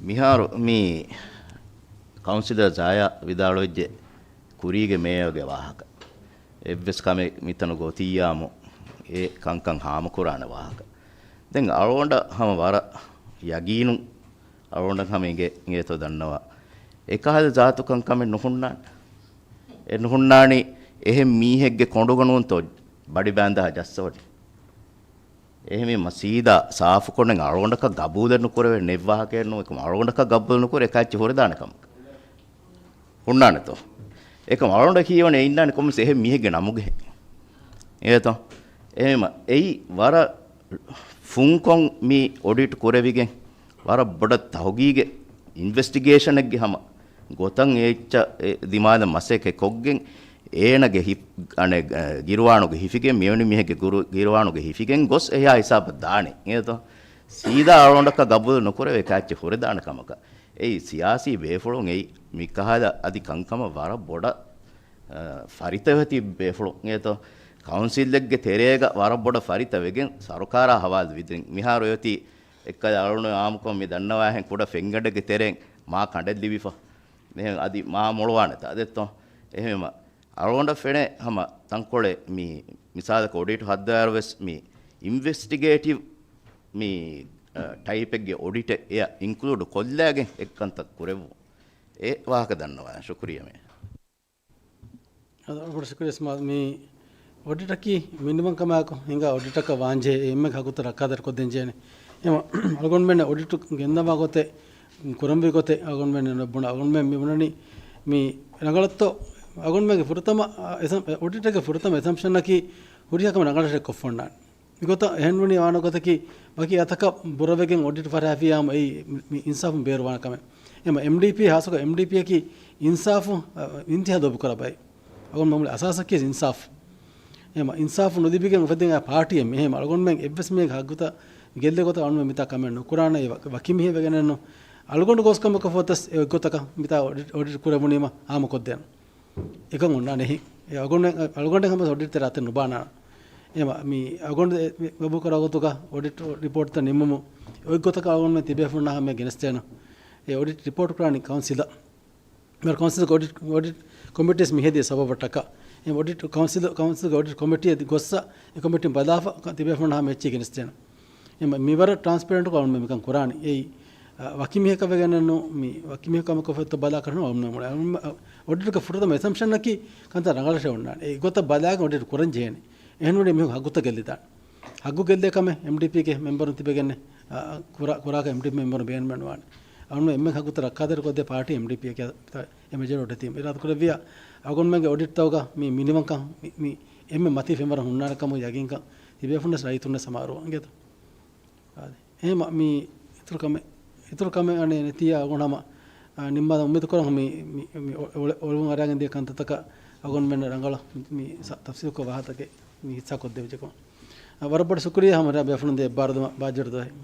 މިހާރު މި ކައުންސިލަރ ޒާޔާ ވިދާޅުވެއްޖެ ކުރީގެ މޭޔަރގެ ވާހަކަ. އެއްވެސް ކަމެއް މިތަނުގަ އޮތިއްޔާމު އެ ކަންކަން ހާމަކުރާނެ ވާހަކަ. ދެން އަޅުގަނޑަށް ހަމަ ވަރަށް ޔަގީނުން އަޅުގަނޑަށް ހަމަ އިނގޭ، އިނގޭތޯ ދަންނަވާ. އެކަހަލަ ޒާތު ކަންކަމެއް ނުހުންނާނެ. އެ ނުހުންނާނީ އެހެން މީހެއްގެ ކޮނޑުގަ ނޫންތޯ ބަޑި ބާންދާ ޖައްސަވަނީ. އެހެންވީމަ ސީދާ ސާފުކޮށް އަޅުގަނޑަކަށް ގަބޫލެއް ނުކުރެވޭ ނެތް ވާހަކައެއް ނޫން. އެކަމަ އަޅުގަނޑަކަށް ގަބޫލު ނުކުރެ އެކައްޗެއް ހުރެދާނެ ކަމަކަށް. ހުންނާނެތޯ؟ އެކަމަ އަޅުގަނޑަށް ކީވަނީ އެ އިންނާނެ ކޮންމެސް އެހެން މީހެއްގެ ނަމުގެ. އޭތޯ؟ އެހެންވީމަ އެއީ ވަރަށް ފުންކޮށް މި އޮޑިޓް ކުރެވިގެން ވަރަށް ބޮޑަށް ތަހުގީގެއް އިންވެސްޓިގޭޝަނެއްގެ ހަމަ ގޮތަށް އެއްޗަށް އެ ދިމާލަށް މަސައްކަތް ކޮށްގެން އޭނަގެ ހި-، އަނެ، ގިރުވާނުގެ ހިފިގެން މިވެނި މީހެއްގެ ގުރު-، ގިރުވާނުގެ ހިފިގެން ގޮސް އެހާ ހިސާބަށް ދާނެ. އޭތޯ؟ ސީދާ އަޅުގަނޑަކަށް ގަބޫލު ނުކުރެވޭ ކައްޗެއް ހުރެދާނެ ކަމަކަށް. އެއީ ސިޔާސީ ބޭފުޅުން އެއީ މިކަހަލަ އަދި ކަންކަމަށް ވަރަށް ބޮޑަށް، އަ، ފަރިތަވެތި ބޭފުޅުން. އޭތޯ؟ ކައުންސިލެއްގެ ތެރޭގަ ވަރަށް ބޮޑަށް ފަރިތަވެގެން ސަރުކާރާ ހަވާލު ވިދިން މިހާރު އޮތީ އެއްކަލަ އަޅުނު އާމުކޮށް މި ދަންނަވާހެން ކުޑަ ފެންގަނޑެއްގެ ތެރެއިން މާ ކަނޑެއް ލިބިފަ. އެހެން އަދި މާ މޮޅުވާނެތަ ދެއްތޯ؟ އެހެންވީމަ އަޅުގަނޑަށް ފެނޭ ހަމަ ތަންކޮޅެއް މި މިސާލަކަށް އޮޑިޓް ހައްދާއިރު ވެސް މި އިންވެސްޓިގޭޓިވް މި، އަ، ޓައިޕެއްގެ އޮޑިޓެއް އެއަށް އިންކްލޫޑް ކޮށްލާގެން އެއްކަންތައް ކުރެއްވުން. އެ ވާހަކަ ދަންނަވާ. ޝުކުރިއްޔާ މޭ. އަދި ބޮޑަށް ޝުކުރިއްޔާ އިސްމާއިލް. މި އޮޑިޓަކީ މިނިވަންކަމާއެކު ހިނގާ އޮޑިޓަކަށް ވާންޖެހޭ އެންމެ ހައްގުތައް ރައްކާތެރިކޮށްދޭންޖެހޭނެ. އެމަ އަޅުގަނޑުމެން އޮޑިޓު ގެންނަވާ ގޮތެއް، ކުރަންވީ ގޮތެއް އަޅުގަނޑުމެން ނުބުނާ. އަޅުގަނޑުމެން މި ބުނަނީ މި ރަނގަޅަށްތޯ އަޅުގަނޑުމެންގެ ފުރަތަމަ، އަ، އެސަމް-، އޮޑިޓަރގެ ފުރަތަމަ އެސަމްޝަނަކީ ހުރިހާ ކަމެއް ރަނގަޅަށް ކޮށްފަ އޮންނާނެ. މިގޮތަށް އެހެންވަނީ ވާނެ ގޮތަކީ، ވަކި އަތަކަށް ބުރަވެގެން އޮޑިޓް ފަށާފިއްޔާމު އެއީ މި، މި އިންސާފުން ބޭރުވާނެ ކަމެއް. އެމަ އެމްޑީޕީ، ހާއްސަކޮށް އެމްޑީޕީއަކީ އިންސާފު، އަ، އިންތިހާ ދޮގުކުރާ ބައެއް. އަޅުގަނޑު މައުމޫލީ އަސާސަކީ އިންސާފު. އެމަ އިންސާފު ނުލިބިގެން އުފެދެން އައި ޕާޓީއެއް މި. އެހެން އަޅުގަނޑުމެން އެއްވެސް މީހެއްގެ ހައްގުތައް ގެއްލޭ ގޮތަށް އަޅުގަނޑުމެން މިތާ ކަމެއް ނުކުރާނެ. އެ ވަ-، ވަކި މީހެއް ވެގެނެއްނު. އަޅުގަނޑު ގޯސް ކަމަކަށް ފަހު އޮތަސް އެ ގޮތަކަށް މިތާ އޮޑިޓް، އޮޑިޓް ކުރެވުނީމަ ހާމަކޮށްދޭނަން. އެކަން އޮންނާނެ އެހެން. އެ އަޅުގަނޑުމެން، އަޅުގަނޑެއް ހަމަ އޮޑިޓް ތެރޭ އަތެއް ނުބާނާނަން. އެމަ މި އަޅުގަނޑު އެ މި ގަބޫލު ކުރާ ގޮތުގަ އޮޑިޓް ރިޕޯޓްތައް ނިންމުމު އޮތް ގޮތަކަށް އަޅުގަނޑުމެން ތިބޭފުޅުންނާ ހަމަޔަށް ގެނެސްދޭނަން. އެ އޮޑިޓް ރިޕޯޓް ކުރާނީ ކައުންސިލަށް. މިވަރަށް ކައުންސިލްގެ އޮޑިޓް، އޮޑިޓް ކޮމިޓީސް މި ހެދި ސަބަބަށްޓަކާ. އެ އޮޑިޓް ކައުންސިލް، ކައުންސިލްގެ އޮޑިޓް ކޮމިޓީ އަދި ގޮއްސަ އެ ކޮމިޓީން ބަލާފަ ތިބޭފުޅުންނާ ހަމަ އެއްޗެއް ގެނެސްދޭނަން. އެމަ މިވަރަށް ޓްރާންސްޕެރެންޓްކޮށް އަޅުގަނޑުމެން މިކަން ކުރާނީ. އެއީ، އަ، ވަކި މީހަކަށް ވެގެނެއްނު، މި ވަކި މީހަކު ކަމަކަށް އޮތްތޯ ބަލާކަށް ނޫން އަޅުގަނޑުމެން މުޅި. އަ، އޮޑިޓްގެ ފުރަތަމަ އެސަމްޝަނަކީ ކަންތައް ރަނގަޅަށޭ އޮންނާނެ. އެ ގޮތަށް ބަލާގެން އޮޑިޓް ކުރަން ޖެހޭނެ. އެހެންވެ މީހުން ހައްގުތައް ގެއްލިދާނެ. ހައްގު ގެއްލޭ ކަމެއް އެމްޑީޕީގެ މެމްބަރުން ތިބެގެން، އަ، ކުރާ، ކުރާކަށް އެމްޑީޕީ މެމްބަރުން ބޭނުމެއް ނުވާނެ. އަޅުގަނޑު އެންމެ ހައްގުތައް ރައްކާތެރިކޮށްދޭ ޕާޓީ އެމްޑީޕީއަކީ އެ މެޖޯރިޓީ ޓީމް. އިރާދަ ކުރެއްވިއްޔާ އަޅުގަނޑުމެންގެ އޮޑިޓްތަކުގަ މި މިނިވަންކަން މި، މި އެންމެ މަތީ ފެންވަރަށް ހުންނާނެ ކަމުގެ ޔަގީންކަން ތިބޭފުންނަސް ރައްޔިތުންނަސް ސަމާލުވާން އިނގޭތޯ. އާދެ. އެހެން މި އިތުރު ކަމެއް، އިތުރު ކަމެއް އަނެއް ނެތިއްޔާ އަޅުގަނޑު ހަމަ، އާ، ނިންމާލަން އުއްމީދު ކުރަން މި، މި، މި އޮ-، އޮޅެ-، އޮޅުވުން އަރާގެން ދިޔަ ކަންތައްތަކަށް އަޅުގަނޑުމެން ރަނގަޅަށް މި ސަ-، ތަފްސީލުކޮށް ވާހަކަތަކެއް މި ހިއްސާ ކޮށްދެވިއްޖެކަމަށް. އާ، ވަރަށް ބޮޑަށް ޝުކުރިއްޔާ ހަމަ ރަ ބޭފުޅުން ދޭ އެއްބާރުލުމަށް ބާއްޖަވެރި ދުވަހެއް.